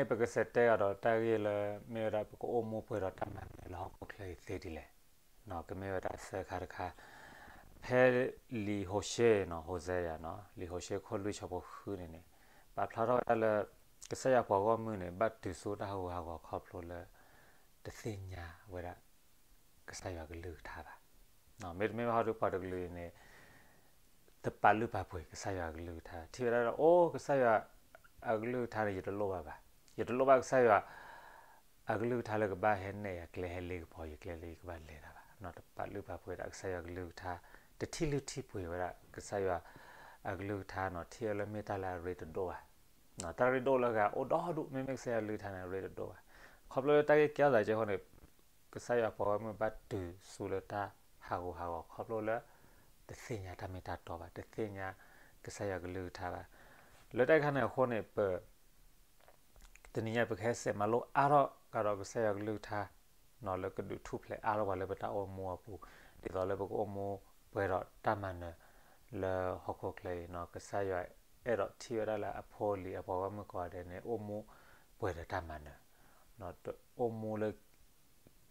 ခဲအံၤပကစးတဲကဒီးတၢ်ဂ့ၢ်လၢ မ့ၢ်ဝဲဒၣ်ပကအိၣ်မူပှဲၤဒီးတၢ်မၤနၢၤလၢဟီၣ်ခိၣ်ချၢအံၤသ့ဒ်လဲၣ်. ကမ့ၢ်ဝဲဒၣ်သၢခါတခါ, ဖဲလံာ်ဟိၤၡ့နီၤ Hosea နီၤ လံာ်ဟိၤၡ့ခိၣ်လွံၢ်ဆၢဖိဃုန့ၣ်န့ၣ် ပာ်ဖျါထီၣ်ဝဲဒၣ်လၢ ကစၢ်ယွၤပှၤဂီၢ်မုၢ်န့ၣ် ဘၣ်တုၤဆူတၢ်ဟးဂူာ်ဟးဂီၤခီဖျိလၢ တသ့ၣ်ညါဝဲဒၣ် ကစၢ်ယွၤကလုၢ်ကထါဘၣ်. မ့တမ့ၢ်ဘၣ်ဟီဒုးပှၤတကလုာ်အံၤန့ၣ် တပာ်လုၢ်ပာ်ပှ့ၤကစၢ်ယွၤအကလုၢ်ကထါ, ထံၣ်ဝဲဒၣ်လၢ အိၣ် ကစၢ်ယွၤအကလုၢ်ကထါန့ၣ် ယတလိၣ်ဘၣ်ဘၣ်, ယတလိၣ်ဘၣ်ကစၢ်ယွၤအကလုၢ်ကထါလၢကဘၣ်ဟဲနဲၣ်ယၤကျဲ ဟဲလ့ကပီၤယၤကျဲလၢယကဘၣ်လဲၤတၢ်ဘၣ်. တပာ်လုၢ်ပာ်ပှ့ၤဒၣ်ကစၢ်ယွၤအကလုၢ်ကထါ, တထံၣ်လုၢ်ထံၣ်ပှ့ၤဝဲဒၣ်ကစၢ်ယွၤအကလုၢ်ကထါနီၤ, ထံၣ်ဝဲလၢမ့ၢ်တၢ်လၢအရ့တဒိၣ်ဘၣ်. တၢ်ရ့ဒိၣ်လၢအဂၤအိၣ်ဒီဒူၣ်, မ့မ့ၢ်ကစၢ်ယွၤအကလုၢ်ကထါန့ၣ် အရ့တဒိၣ်ဘၣ်. ခီဖျိလၢတၢ်ဂ့ၢ်ကဲထီၣ်သးကဲအဃိန့ၣ် ကစၢ်ယွၤပှၤဂီၢ်မုၢ်ဘၣ်တုၤဆူလၢတၢ်ဟးဂူာ်ဟးဂီၤခီဖျိလၢ တသ့ၣ်ညါတၢ်မ့ၢ်တၢ်တီဘၣ်, တသ့ၣ်ညါကစၢ်ယွၤကလုၢ်ကထါဘၣ်. လၢတၢ်ခါန့ၣ်အဃိန့ၣ် ပ တနံၤညါပကဟဲစဲးမၤလိအါထီၣ်ကဒီးကစၢ်ယွၤကလုၢ်ကထါနီၤ လၢကဒုးထူၣ်ဖျဲးအါထီၣ်ပှၤလၢပတၢ်အိၣ်မူအပူၤ, ဒ်သိးလၢပကအိၣ်မူပှဲၤဒီးတၢ်မၤနၢၤလၢဟီၣ်ခိၣ်ချၢအံၤနီၤ. ကစၢ်ယွၤအဲၣ်ဒိးထံၣ်ဝဲဒၣ်လၢအဖိအလံၤအပှၤဂီၢ်မုၢ်ကိးဂၤဒဲးန့ၣ် အိၣ်မူပှဲၤဒီးတၢ်မၤနၢၤ, အိၣ်မူလၢ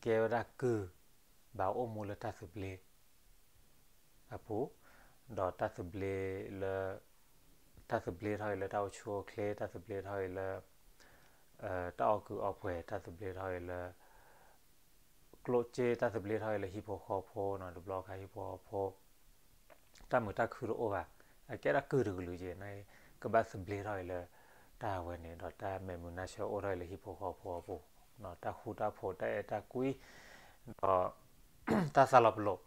ကဲဝဲဒၣ်ကုၢ်ဘၣ်အိၣ်မူလၢတၢ်သဘျ့အပူၤ, ဒီးတၢ်သဘျ့လၢ တၢ်သဘျ့ထီၣ်အံၤလၢတၢ်အိၣ်ဆူၣ်အိၣ်ချ့, တၢ်သဘျ့ထီၣ်အံၤလၢ တၢ်အီၣ်ကုၢ်အီပှဲၤ, တၢ်သဘျ့ထီၣ်အံၤလၢ ကျိၣ်စ့, တၢ်သဘျ့ထီၣ်အံၤလၢဟံၣ်ဖိဃီဖိနီၤ, တဘျီခါဟံၣ်ဖိဃီဖိ တၢ်မုာ်တၢ်ခုတအိၣ်ဘၣ်, အကဲဒၣ်ကုၢ်တကလုာ်က့ၤန့ၣ် ကဘၣ်သဘျ့ထီၣ်အံၤလၢ တၢ်အဝဲန့ၣ် ဒီးတၢ်မဲာ်မုာ်နါဆၢအိၣ်ထီၣ်အံၤလၢဟံၣ်ဖိဃီဖိအပူၤ, တၢ်ဃူတၢ်ဖိး တၢ်အဲၣ်တၢ်ကွံ ဒီး တၢ်သးလီၤပလိာ်,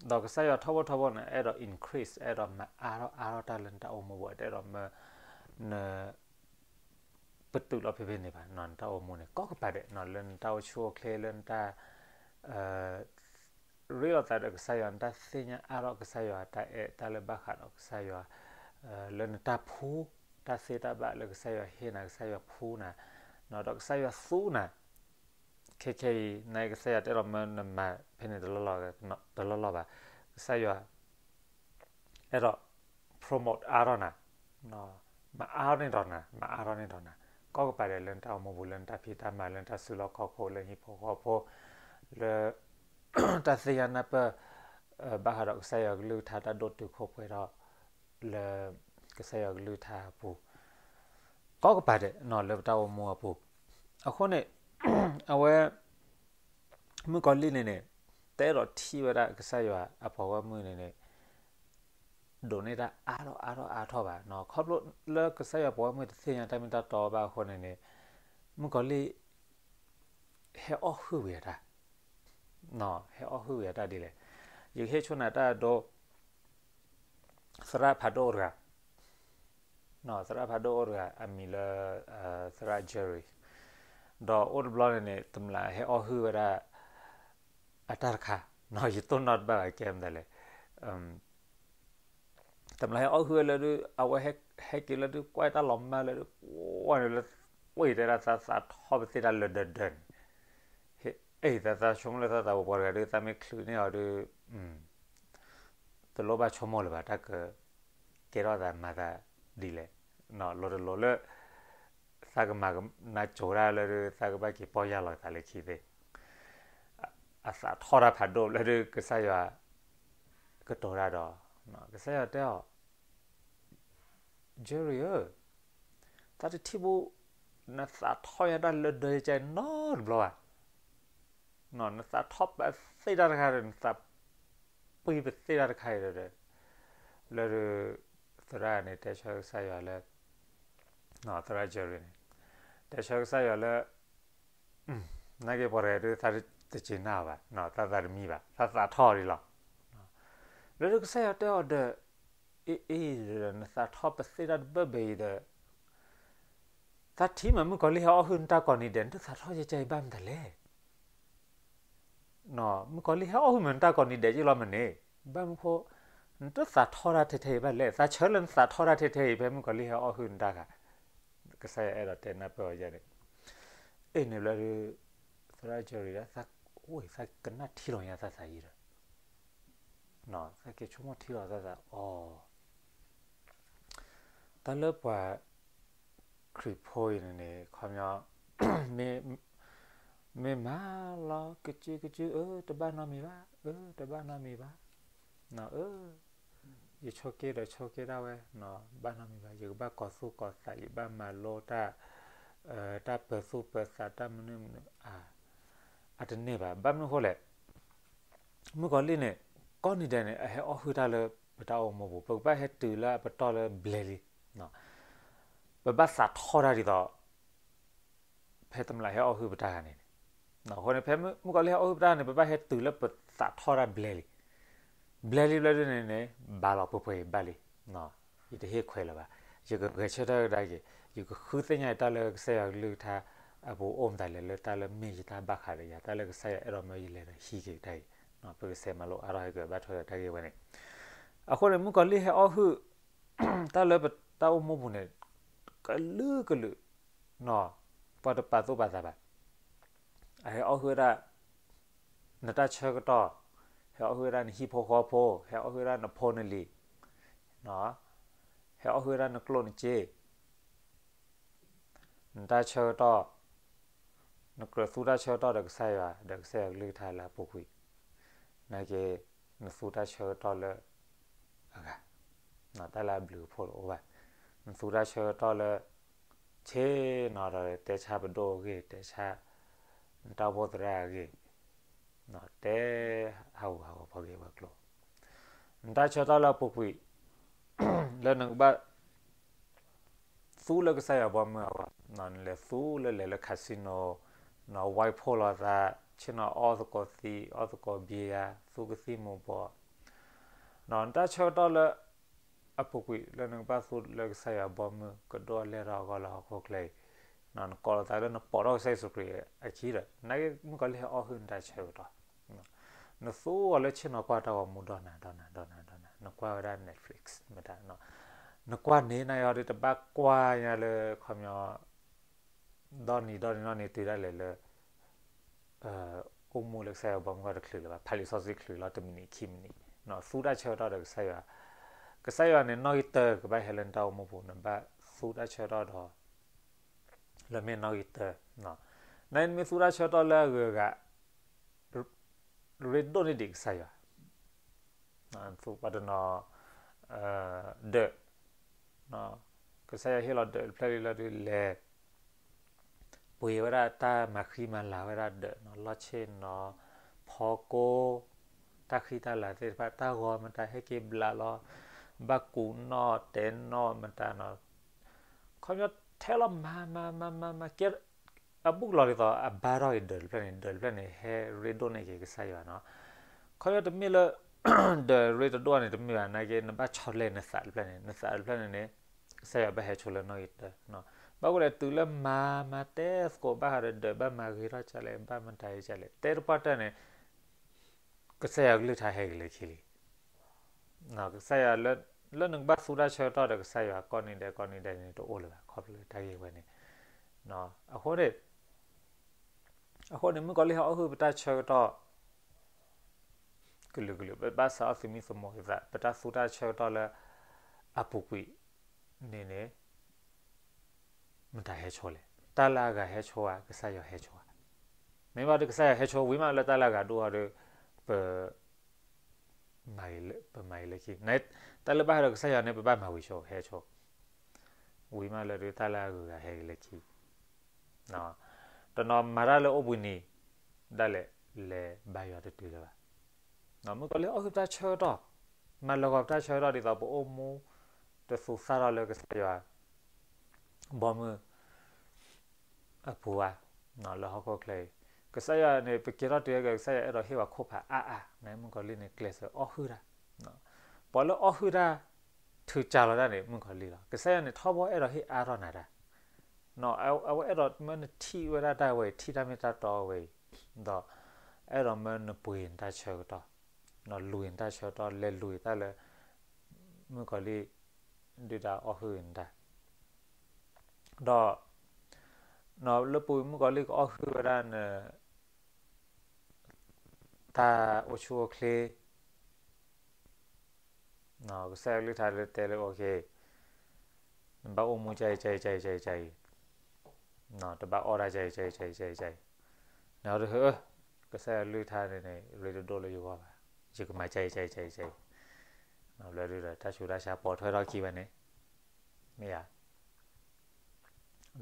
ဒီးကစၢ်ယွၤထီဘိထီဘိန့ၣ် အဲၣ်ဒိး increase, အဲၣ်ဒိးမၤအါထီၣ်အါထီၣ်တၢ်လၢနတၢ်အိၣ်မူပူၤ, အဲၣ်ဒိးမၢန ပတုာ်လီၤဖဲဖဲန့ၣ်ဘၣ်, နတၢ်အိၣ်မူန့ၣ် ကိးကပၤဒဲး လၢနတၢ်အိၣ်ဆူၣ်အိၣ်ချ့ လၢနတၢ် ရ့လိာ်သးဒီးကစၢ်ယွၤ, နတၢ်သ့ၣ်ညါအါထီၣ်ကစၢ်ယွၤ, တၢ်အဲၣ်တၢ်လၢ ဘၣ်ဃးဒီးကစၢ်ယွၤ, လၢနတၢ်ဖှူ, တၢ်သ့တၢ်ဘၣ်လၢကစၢ်ယွၤဟ့ၣ်နၤ, ကစၢ်ယွၤဖှူနၤ, ဒီးကစၢ်ယွၤသူနၤ, ခဲခဲအံၤ နကစၢ်ယွၤတအဲၣ်ဒိးမၢနမၤဖဲန့ၣ်တလီၢ်လီၢ်ဘၣ်, ကစၢ်ယွၤ အဲၣ်ဒိး promote အါထီၣ်နၤ, မၤအါထီၣ်န့ၢ်ဒီးနၤ, မၤအါထီၣ်န့ၢ်ဒီးနၤ, ကိးကပၤဒဲးလၢနတၢ်အိၣ်မူပူၤ, လၢနတၢ်ဖံးတၢ်မၤ, လၢနတၢ်စုလီၢ်ခီၣ်ခိၣ်, လၢဟံၣ်ဖိဃီဖိ, လၢ တၢ်သ့ၣ်ညါနၢ်ပၢၢ် ဘၣ်ဃးဒီးကစၢ်ယွၤကလုၢ်ကထါ, တၢ်ဒိၣ်တုာ်ခိၣ်ပှဲၤထီၣ် လၢကစၢ်ယွၤကလုၢ်ကထါအပူၤ, ကိးကပၤဒဲးလၢပတၢ်အိၣ်မူအပူၤ, အဃိန့ၣ် အဝဲ မုၣ်ကီၤလံၢ်န့ၣ်န့ၣ် တအဲၣ်ဒိးထံၣ်ဝဲဒၣ်ကစၢ်ယွၤအပှၤဂီၢ်မုၢ်န့ၣ်န့ၣ် ဒိးန့ၢ်တၢ်အါထီၣ်အါထီၣ်အါထီၣ်ဘၣ်, ခီဖျိလၢကစၢ်ယွၤပှၤဂီၢ်မုၢ်တသ့ၣ်ညါတၢ်မ့ၢ်တၢ်တီဘၣ်အဃိန့ၣ်န့ၣ် မုၣ်ကီၤလံၢ် ဟဲအီၣ်ဟုၣ်ဝံၤအတၢ်, ဟဲအီၣ်ဟုၣ်ဝံၤအတၢ်ဒ်လဲၣ်, ယကဟ့ၣ်ဆိနၤတၢ်အဒိ သရၣ်ဖးဒိၣ်တဂၤ, သရၣ်ဖးဒိၣ်အိၣ်တဂၤ အမံၤလၢ သရၣ် Jerry, ဒီးအိၣ်တဘျီန့ၣ်န့ၣ် တမျးဟဲအီၣ်ဟုၣ်ဝဲဒၣ် အတၢ်တခါ, ယတိၢ်နီၣ်တဘၣ်ဘၣ်ကဲမတၤလဲၣ်, တမျးဟဲအီၣ်ဟုၣ်ဝဲလၢဒုး အဝဲဟဲက့ၤလၢဒုး ကွၢ်တၢ်လီၤမၢ်လၢဒုး ဝဲန့ၣ်လၢ ဝဲအံၤတဲဒၣ်သးသးထီၣ်ပသ့ၣ်တၢ်လၢဒၢဒၢန့ၣ်, အံၤသးသးဆိကမိၣ်လၢသးသးပှၤတဂၤဒုး သးမ့ၢ်ချုးန့ၢ်အီၤဒုး တလိၣ်ဘၣ်ဆိကမိၣ်လၢၤဘၣ် တၢ်ကကဲထီၣ်သးမၤသးဒ်လဲၣ်, လီၤတလီၤလၢ သးကမၤနၢ်ကၠိၤတၢ်လၢဒုး သးကဘၣ်က့ၤပီၢ်ယၢ်လီၤသးလၢခံသ့ၣ်, အသးထီၣ်တၢ်ဖးဒိၣ်လၢဒုး ကစၢ်ယွၤ ကတိၤတၢ်ဒီး ကစၢ်ယွၤတဲအီၤ Jerry ဧၢ, သးတထံၣ်ဘၣ် နသးထီၣ်ညါတၢ်လၢဒၢယကဲနီတဘျီဘၣ်, နသးထီၣ်ပသ့ၣ်တၢ်တခါဒီး နသးပှံၢ်ပသ့ၣ်တၢ်တခါအံၤဒီး လၢဒုး သရၣ်န့ၣ် တဲဆၢကစၢ်ယွၤလၢ သရၣ် Jerry န့ၣ် တဲဆၢကစၢ်ယွၤလၢ နာ်က့ပှၤတဂၤဒုး သးတစ့ၤနၢ်အီၤဘၣ်, သးသးတမံဘၣ်, သးသးထီၣ်ဒ်လီၤ. လၢဒုးကစၢ်ယွၤတဲအီၤဒီး အ့ အ့ နသးထီၣ်ပသ့ၣ်တၢ်တဘၢၣ်ဘၢၣ်အံၤဒီး သးထံၣ်မး မုၣ်ကီၤလံၢ်ဟဲအီၣ်ဟုၣ်နတၢ်ကိးနံၤဒဲး နတသးထီၣ်ယကဲအံၤဘၣ်မတၤလဲၣ်. မုၣ်ကီၤလံၢ်ဟဲအီၣ်ဟုၣ်မးနတၢ်ကိးနံၤဒဲးယ့ၢ်လီၤမးန့ၣ်, ဘၣ်မနုၤဃိ နတသးထီၣ်တၢ်ထဲထဲအံၤဘၣ်လဲၣ်. သးဆၢလၢနသးထီၣ်တၢ်ထဲထဲအံၤ ဖဲမုၣ်ကီၤလံၢ်ဟဲအီၣ်ဟုၣ်နတၢ်ခါ, ကစၢ်ယွၤအဲၣ်ဒိးတဲနၢ်ပၢၢ်အီၤယဲန့ၣ်, အ့ၣ်န့ၣ်ဘျီဒုး သရၣ် Jerry ဒၣ် သးအိၣ် သးကနၣ်ထံလီၤညါသးသးယံၤဒီး သးက့ၤဆိကမိၣ်ထံလီၤသးသးအီၤ, တၢ်လၢပှၤ Christian ခရံာ်ဖိအံၤန့ၣ်န့ၣ် ခီပညီ မ့ၢ်မၤလီၤ ကစုကစု အၢ တဘၣ်နီတမံၤဘၣ်, အၢ တဘၣ်နီတမံၤဘၣ်, အၢ ယဆိက့ဒီးဆိက့ဒၣ်ဝဲ, ဘၣ်နီတမံၤဘၣ်, ယကဘၣ်ကီၤသူၣ်ကီၤသး, ယဘၣ်မၤလိတၢ်, တၢ်ပၢၤသူၣ်ပၢၤသး တၢ်မနုၤမနုၤ, အတန့ၢ်ဘၣ်. ဘၣ်မနုၤအဃိလဲၣ်, မုၣ်ကီၤလံၢ်န့ၣ် ကိးနံၤဒဲးန့ၣ် အဟဲအီၣ်ဟုၣ်တၢ်လၢပတၢ်အိၣ်မူပူၤ, ပကဘၣ်ဟဲတုၤလၢအပတီၢ်လၢဘျဲလံ, ပဘၣ်သးထီၣ်တၢ်ဒ်သိး ဖဲတမျးဟဲအီၣ်ဟုၣ်ပတၢ်ဂၤန့ၣ်န့ၣ်, အဃိန့ၣ် ဖဲမုၣ်ကီၤလံၢ်ဟဲအီၣ်ဟုၣ်ပတၢ်န့ၣ် ပဘၣ်ဟဲတုၤလၢပသးထီၣ်တၢ်ဘျဲလံ, ဘျဲလံဘျဲဒ်န့ၣ်န့ၣ် ဘၣ်လီၤပှဲၤပှဲၤအံၤဘၣ်လံ, ယတဟ့ၣ်ခွဲးလၢၤဘၣ်, ယကဂဲၤဆၢထၢၣ်ကဒါက့ၤ, ယကဃုသ့ၣ်ညါတၢ်လၢကစၢ်ယွၤကလုၢ်ကထါအပူၤအိၣ်မတၤလဲၣ်, လၢတၢ်လၢမ့ၢ်ယတၢ်ဘၣ်ဃးဒီးယၤ, တၢ်လၢကစၢ်ယွၤအဲၣ်ဒိးမၢယလဲၤဒီးဟံးက့ၤကဒါအံၤ, ပကစဲးမၤလိအါထီၣ်ဟဲက့ၤဘၣ်ထွဲဒီးတၢ်ဂ့ၢ်ဝဲန့ၣ်, အဃိန့ၣ် မုၣ်ကီၤလံၢ်ဟဲအီၣ်ဟုၣ် တၢ်လၢပတၢ်အိၣ်မူပူၤန့ၣ် ကလုာ်ကလုာ်, ပှၤတပာ်သူၣ်ပာ်သးဘၣ်, အဟဲအီၣ်ဟုၣ်ဝဲဒၣ် နတၢ်ဆၢကတီၢ်, ဟဲအီၣ်ဟုၣ်ဝဲဒၣ်နဟံၣ်ဖိဃီဖိ, ဟဲအီၣ်ဟုၣ်ဝဲဒၣ်နဖိနလံၤ, ဟဲအီၣ်ဟုၣ်ဝဲဒၣ်နကျိၣ်နစ့, နတၢ်ဆၢကတီၢ်, နကြၢးသူတၢ်ဆၢကတီၢ်ဒီးကစၢ်ယွၤ, ဒီးကစၢ်ယွၤကလုၢ်ကထါလၢအပူၤကွံာ်, နာ်က့ နသူတၢ်ဆၢကတီၢ်လၢအဂၤ, တၢ်လၢအဘျုးအဖှိၣ်တအိၣ်ဘၣ်, နသူတၢ်ဆၢကတီၢ်လၢ ဆ့ၣ်နီၤဒီး တဲဆါပဒိၣ်အဂ့ၢ်, တဲဆါနတၢ်အိၣ်ဖှိၣ်သရၣ်အဂ့ၢ်, တဲဟးဂူာ်ဟးဂီၤပှၤဂ့ၢ်ပှၤကျိၤ, နတၢ်ဆၢကတီၢ်လၢအပူၤကွံာ်, လၢနကဘၣ်သူလၢကစၢ်ယွၤဘီမုၢ်အဂီၢ်, နလဲၤသူလၢလဲၤလၢ casino, နဝဲဖိလီၤသး, ဆ့ၣ်နီၤအီၣ်သကိးသံး, အီၣ်သကိးဘံယၤ, သူကသံၣ်မူၤဘှီး, နတၢ်ဆၢကတီၢ်လၢ အပူၤကွံာ်လၢနကဘၣ်သူလၢကစၢ်ယွၤဘီမုၢ် ကဒိၣ်အလဲၢ်ထီၣ်အဂီၢ်လၢဟီၣ်ခိၣ်ချၢအံၤ, နကိးလီၤသးလၢနပိာ်ထီၣ်ကစၢ်ယ့ၣ်ၡူးခရံာ်အခံဒီး နာ်က့မုၣ်ကီၤလံၢ်ဟဲအီၣ်ဟုၣ်နတၢ်ဆၢကတီၢ်, နသူအီၤလၢဆ့ၣ်နီၤကွၢ်တၢ်ဂီၤမူဒီနၤဒီနၤဒီနၤ, နကွၢ်ဝဲဒၣ် Netflix မတၤ, နကွၢ်န့ၣ် နာ်က့အီၤဒီးတဘၣ်ကွၢ်ညါလၢခီပညီ ဒီနံၤဒီနံၤနီၢ်န့ၣ်တုၤဒၣ်လဲာ်လၢ အိၣ်မူလၢကစၢ်ယွၤဘီမုၢ်တချုးလၢၤဘၣ်, ဖးလံာ်စီဆှံချုးလီၤတမံးနံးခံမံးနံး, သူတၢ်ဆၢကတီၢ်ဒီးကစၢ်ယွၤ, ကစၢ်ယွၤန့ၣ် နီၣ်ဂံၢ်တၢကဘၣ်ဟဲလၢနတၢ်အိၣ်မူပူၤ, နဘၣ်သူတၢ်ဆၢကတီၢ်ဒီး လၢမ့ၢ်နီၣ်ဂံၢ်တၢ, နမ့ၢ်သူတၢ်ဆၢကတီၢ်လၢအဂုၤအဂၤ ရ့ဒိၣ်န့ၢ်ဒံးကစၢ်ယွၤ, သူပှၤတနီၤ ဒၢး, ကစၢ်ယွၤဟ့ၣ်လီၤဒၢးတဖျၢၣ်လံလၢဒုးလဲၤ ပှ့ၤဝဲဒၣ်တၢ်မၤဃံမၤလၤဝဲဒၣ်ဒၢးနီၤ, လီၢ်ဆ့ၣ်နီၤ, ဖီကိ, တၢ်ဃံတၢ်လၤသ့ၣ်တဖၣ်, တၢ်ဂီၤမတၤဟဲက့ၤဘျးလီၤ, ဘၣ်ကူးနီၣ်တဲနီၣ်မတၤနီၤ, ခီပညီထဲလီၤမၤမၤမၤမၤမၤကဲ အဘူၣ်ကလီၤဒ်သိးအဘါထီၣ်က့ၤဒၢးတဖျၢၣ်န့ၣ်, ဒၢးတဖျၢၣ်န့ၣ် ဟဲရ့ဒိၣ်န့ၢ်က့ၤကစၢ်ယွၤနီၤ. ခီပညီတမ့ၢ်လၢ ဒၢးရ့တဒိၣ်န့ၣ် တမ့ၢ်ဘၣ်, နာ်က့ နဘၣ်ဆီတလဲနသးတဖျၢၣ်န့ၣ်, နသးတဖျၢၣ်န့ၣ်န့ၣ် ကစၢ်ယွၤဘၣ်ဟဲဆိလၢနီၣ်ဂံၢ်တၢ, ဘၣ်ဃိလဲၣ် တုၤလၢမၤမၤတဲသကိးဘၣ်ဃးဒီးဒၢး ဘၣ်မၤဂ့ၤထီၣ်ကလဲၣ်, ဘၣ်မတၤကလဲၣ်, တဲတပှၢ်တၢၢ်န့ၣ် ကစၢ်ယွၤကလုၢ်ကထါဟဲက့ၤလၢခံလံ. ကစၢ်ယွၤ လၢနကဘၣ်သူတၢ်ဆၢကတီၢ်ဒီးကစၢ်ယွၤကိးနံၤဒဲးကိးနံၤဒဲးန့ၣ် တအိၣ်လၢၤဘၣ် ခီဖျိလၢတၢ်ဂ့ၢ်ဝဲန့ၣ်. အဃိန့ၣ် အဃိန့ၣ် မုၣ်ကီၤလံၢ်ဟဲအီၣ်ဟုၣ်ပတၢ်ဆၢကတီၢ် ကလုာ်ကလုာ် ပဘၣ်စးထီၣ်သမံသမိးက့ၤသး, ပတၢ်သူတၢ်ဆၢကတီၢ်လၢအပူၤကွံာ်န့ၣ်န့ၣ် မတၤဟဲဆိလဲၣ်. တၢ်လၢအဂၤဟဲဆိဧါ, ကစၢ်ယွၤဟဲဆိဧါ. မ့ၢ်ဘၣ်ဒီးကစၢ်ယွၤဟဲဆိ ဝံၤမးလၢတၢ်လၢအဂၤဒိၣ်အီၤဒီး ပ မၤဂ့ၤလၢခံ, တၢ်လၢဘၣ်ဃးဒီးကစၢ်ယွၤန့ၣ် ပဘၣ်မၤဝံၤဆိ ဟဲဆိ, ဝံၤမးလၢဒုးတၢ်လၢအဂၤဟဲဂ့ၤလၢခံ. တနီၤမၤတၢ်လၢအိၣ်ဘှံးနံၤဒၣ်လဲာ် လဲၤဘါယွၤတတုၤလၢၤဘၣ်. မုၣ်ကီၤလံၢ်အီၣ်ဟုၣ်ပတၢ်ဆၢကတီၢ်, မၤလၢဂီၤပတၢ်ဆၢကတီၢ်ဒ်သိးပအိၣ်မူ တသူသၣ်ထီၣ်လၢကစၢ်ယွၤ ဘီမုၢ် အပူၤဘၣ်, လၢဟီၣ်ခိၣ်ချၢအံၤ, ကစၢ်ယွၤန့ၣ် ပကဲထီၣ်တုၤကစၢ်ယွၤအဲၣ်ဒိးဟ့ၣ်ပှၤခိၣ်ဖးအါအါန့ၣ် မုၣ်ကီၤလံၢ်န့ၣ် ကျဲးစၢးအီၣ်ဟုၣ်တၢ်, ပှၤလၢအီၣ်ဟုၣ်တၢ် ထုးကၢလီၤတၢ်န့ၣ် မုၣ်ကီၤလံၢ်လီၤ. ကစၢ်ယွၤန့ၣ် ထီဘိအဲၣ်ဒိးဟ့ၣ်အါထီၣ်နၤတၢ်, အဝဲအဲၣ်ဒိးမၢနထံၣ်ဝဲဒၣ်တၢ်ဝဲအံၤ ထံၣ်တၢ်မ့ၢ်တၢ်တီဝဲအံၤ, ဒီး အဲၣ်ဒိးမၢနပှ့ၤနတၢ်ဆၢကတီၢ်, နလူၤနတၢ်ဆၢကတီၢ် လဲၤလူၤတၢ်လၢ မုၣ်ကီၤလံၢ် ဒုၣ်ဒါအီၣ်ဟုၣ်နတၢ်, ဒီး လၢပူၤမုၣ်ကီၤလံၢ်ကအီၣ်ဟုၣ်ဝဲဒၣ်န တၢ်အိၣ်ဆူၣ်အိၣ်ချ့, ကစၢ်ယွၤကလုၢ်ကထါလၢတဲလၢ နဘၣ်အိၣ်မူကအံၤ ကအံၤ ကအံၤ ကအံၤ ကအံၤ, တဘၣ်အီၣ်တၢ်ကဲအံၤကဲအံၤကဲအံၤကဲအံၤ, နဒုး ကစၢ်ယွၤကလုၢ်ကထါန့ၣ်န့ၣ် ရ့တဒိၣ်လၢယဂီၢ်ဘၣ်, ယကမၤကဲအံၤကဲအံၤကဲအံၤကဲအံၤ, ဘျီဒုးဒီးတၢ်ဆူးတၢ်ဆါပိာ်ထွဲထီၣ်ခံဝဲန့ၣ်, မ့ၢ်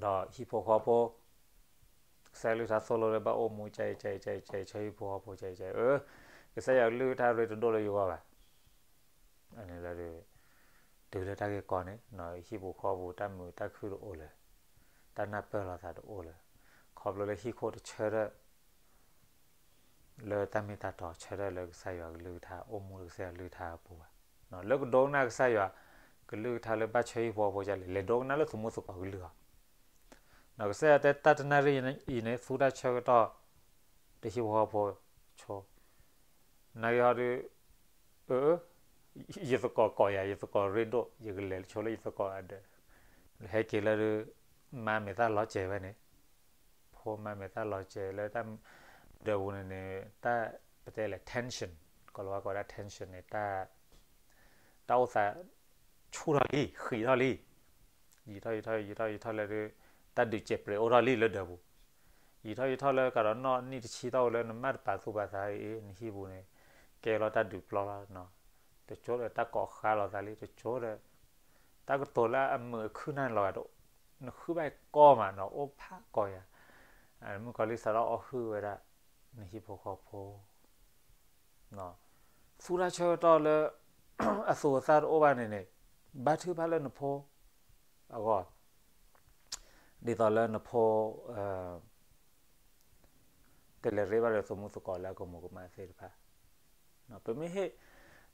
ဧါ. ဒီးဟံၣ်ဖိဃီဖိ, ကစၢ်ယွၤကလုၢ်ကထါသိၣ်လိလၢဘၣ်အိၣ်မူကဲအံၤကဲအံၤကဲအံၤကဲအံၤ ဆၢဟံၣ်ဖိဃီဖိကဲအံၤကဲအံၤ, ကစၢ်ယွၤကလုၢ်ကထါရ့တဒိၣ်လၢယဂီၢ်ဘၣ်. အန့ၣ်လၢဒုး တုၤလၢတၢ်ဂ့ၢ်ကီန့ၣ် ဟံၣ်ပူၤဃီပူၤ တၢ်မုာ်တၢ်ခုၣ်တအိၣ်လၢၤ, တၢ်နၢ်ပၢၢ်လိာ်သးတအိၣ်လၢၤ, ခီဖျိလၢဟံၣ်ခိၣ်တဆၢထၢၣ် လၢတၢ်မ့ၢ်တၢ်တီဆၢထၢၣ်လၢကစၢ်ယွၤကလုၢ်ကထါ အိၣ်မူလၢကစၢ်ယွၤကလုၢ်ကထါအပူၤဘၣ်. လၢကဒိကနၣ်ကစၢ်ယွၤကလုၢ်ကထါလၢဘၣ်ဆၢဟံၣ်ဖိဃီဖိဒ်လဲၣ်, လဲၤဒိကနၣ်လၢသူၣ်မူသကိးကလုၢ်အီၤ. ကစၢ်ယွၤတဲတၢ်တနၣ်ရံၣ်အံၤန့ၣ် သူတၢ်ဆၢကတီၢ် တဟံၣ်ဖိဃီဖိဆိ, နာ်က့ဟီဒုး အၢ ယသကိးကိးယၤ, ယသကိးရ့ဒိၣ်, ယကလဲၤဆိလၢယသကိးအဒၢး, ဟဲက့ၤလၢဒုး မၤမဲာ်သၣ်လီၤစဲၤဝဲန့ၣ်, ဖိမၤမဲာ်သၣ်လီၤစဲၤလၢတၢ်ဒၢးပူၤန့ၣ်န့ၣ် တၢ်ပတဲလဲၣ် tension, ကီၢ်လီၤဝါကိးဒၣ် tension န့ၣ် တၢ်အိၣ်သး ဆူၣ်ထီၣ်လံ ဃံးထီၣ်လံ, ယံာ်ထီၣ်ယံာ်ထီၣ်ယံာ်ထီၣ်ယံာ်ထီၣ်လၢဒုး တၢ်ဒုးစဲးပြဲးအိၣ်ထီၣ်လံလၢဒၢးပူၤ, ယံာ်ထီၣ်ယံာ်ထီၣ်လၢကဒီးနီၣ်နံၣ်တဆံသီၣ်ဝဲလၢ နမ့ၢ်တပာ်သူၣ်ပာ်သးအံၤ နဟံၣ်ပူၤန့ၣ် ကဲလီၤတၢ်ဒုးပျီလီၤ, တကၠိဒီးတၢ်ကိးဃါလိာ်သးလံ, တကၠိဒီး တၢ်ကတိၤလၢအမုာ်အခုၣ်နၢ်လီၤဂာ်, နဃုဘၣ်ကီမးနီၤ အိၣ်ဖးကီယၤ, မုၣ်ကီၤလံၢ်စးထီၣ်အီၣ်ဟုၣ်ဝဲဒၣ် နဟံၣ်ဖိဃီဖိ သူတၢ်ဆၢကတီၢ်လၢ အသူၣ်အသၣ်တအိၣ်ဘၣ်န့ၣ်န့ၣ် ဘါထုကဖၣ်လၢနဖိအဂီၢ်, ဒ်သိးလၢနဖိ တလဲၤရ့ဘၣ်ဒီး သူၣ်မူသကိးလၢအကမူၤကမၣ်သ့ၣ်တဖၣ်, ပမ့ၢ်ဟ့ၣ်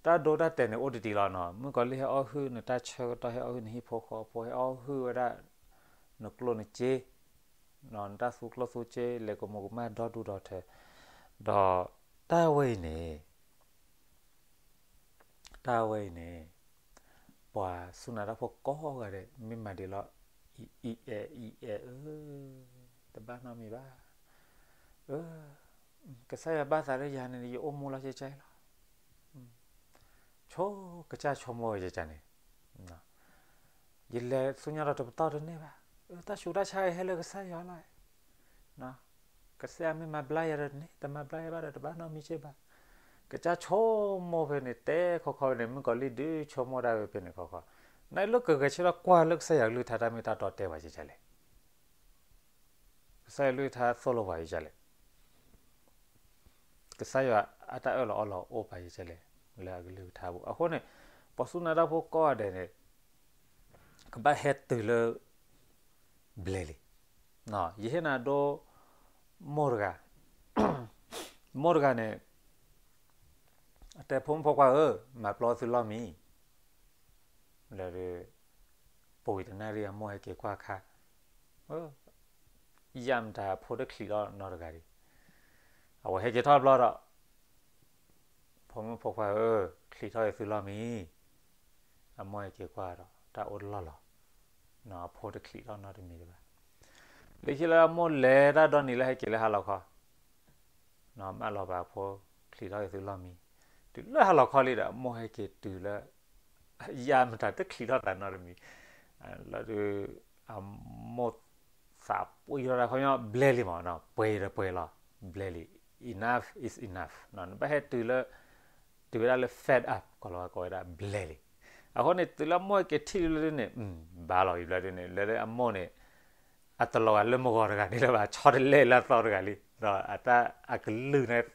တၢ်ဒိတၢ်တဲာ်န့ၣ် အိၣ်တဒံးလီၤနီၤ, မုၣ်ကီၤလံၢ်ဟဲအီၣ်ဟုၣ်နတၢ်ဆၢကတီၢ်, ဟဲအီၣ်ဟုၣ်နဟံၣ်ဖိဃီဖိ, ဟဲအီၣ်ဟုၣ်ဝဲဒၣ် နကျိၣ်နစ့ နတၢ်သူကျိၣ်သူစ့ လဲၤကမူၤကမၣ်ဒီဒူၣ်ဒီထၢ, ဒီးတၢ်ဝဲအံၤန့ၣ် တၢ်ဝဲအံၤန့ၣ် ပှၤစူၢ်နာ်တၢ်ဖိကိးဂၤဒဲး မ့ၢ်မၤဒ်လီၤ, အံၤအဲၣ် အံၤအဲၣ်ဧၢ, တဘၣ်နီတမံၤဘၣ်, အၢ ကစၢ်ယွၤဘၣ်သးလၢယၤန့ၣ် ယအိၣ်မူလီၤကကါလီၤ, ဆိကစၢ်ဆိကမိၣ်ကကါန့ၣ် ယလဲၤဆူညါဒီးတပတီၢ်တန့ၢ်ဘၣ်, တၢ်ဆူးတၢ်ဆါအံၤဟဲလၢကစၢ်ယွၤလီၤ, ကစၢ်ယွၤမ့ၢ်မၤဘျါယၤဒီးန့ၣ် တမၤဘျါယၤဘၣ်ဒီးတဘၣ်နီတမံၤက့ဘၣ်, ကစၢ်ဆိကမိၣ်ဖဲန့ၣ် တဲခီခီဖဲန့ၣ် မုၣ်ကီၤလံၢ်ဒုးဆိကမိၣ်တၢ်ဝဲဖဲန့ၣ်ခီခီ, နလၢကဂဲၤဆၢထၢၣ်ကွၢ်လၢကစၢ်ယွၤကလုၢ်ကထါတၢ်မ့ၢ်တၢ်တီတဲပှၤကကါလဲၣ် ကစၢ်ယွၤကလုၢ်ကထါသိၣ်လိပှၤကကါလဲၣ်, ကစၢ်ယွၤအတၢ်အၢၣ်လီၤအီလီၤအိၣ်ပှၤကကါလဲၣ်, လၢအကလုၢ်ကထါပူၤ, အဃိန့ၣ် ပှၤစူၢ်နာ်တၢ်ဖိကိးဂၤဒဲးန့ၣ် ကဘၣ်ဟဲတုၤလၢ ဘျဲၣ်လံ, ယဟ့ၣ်နၤဒိ မိၢ်တဂၤ, မိၢ်တဂၤန့ၣ် အတဲဖိမုၣ်ဖိခွါဧၢ, မၤပျီသုလီၢ်မံၤ, လၢ ပူၤကွံာ်တနၣ်ရံၣ်အမိၢ်ဟဲက့ၤကွၢ်ခါ, ယၢ်မတၤဖိတချံးထီၣ်နီတဂၤဒံး, အဝဲဟဲက့ၤထီၣ်ဘျီဒီး ဖိမုၣ်ဖိခွါဧၢ, ချံးထီၣ်အသုလီၢ်မံၤ, အမိၢ်ဟဲက့ၤကွၢ်ဒီး တၢ်အိၣ်လီၢ်လီၤ, အဖိတချံးထီၣ်နီတမံၤဒံးဘၣ်, လၢခံလၢအမိၢ်လဲၤတၢ်ဒီနံၤလၢဟဲက့ၤလၢဟါလီၤခီ မၢလီၤပာ်အဖိ, ချံးထီၣ်အသုလီၢ်မံၤ, တုၤလၢဟါလီၤခီလံဒီး အမိၢ်ဟဲက့ၤတုၤလၢ ယၢ်မတၤတချံးထီၣ်သးနီတမံၤ, လီၤဒုး အမိၢ်သးပှံၢ်ထီၣ်တၢ်ခီပညီ ဘျဲၣ်လံမး, ပှဲၤဒီးပှဲၤလီၤ, ဘျဲၣ်လံ, enough is enough, နဘၣ်ဟဲတုၤလၢ တုၤဝဲဒၣ်လၢ fed up ကီၢ်လီၤဝါကိးဝဲဒၣ်ဘျဲၣ်လံ, အဃိန့ၣ် တုၤလၢအမိၢ်ဟဲက့ၤထံၣ်လံလၢဒ်န့ၣ် ဘၣ်လီၤအံၤဘျီဒ်န့ၣ် လၢအမိၢ်န့ၣ် အတလီၤဂာ်လၢမုၢ်ဂီၤတဂၤန့ၣ်လၢၤဘၣ်, ဆီတလဲလၢအသီတဂၤလံ, ဒီးအတၢ် အကလုၢ်န့ၣ်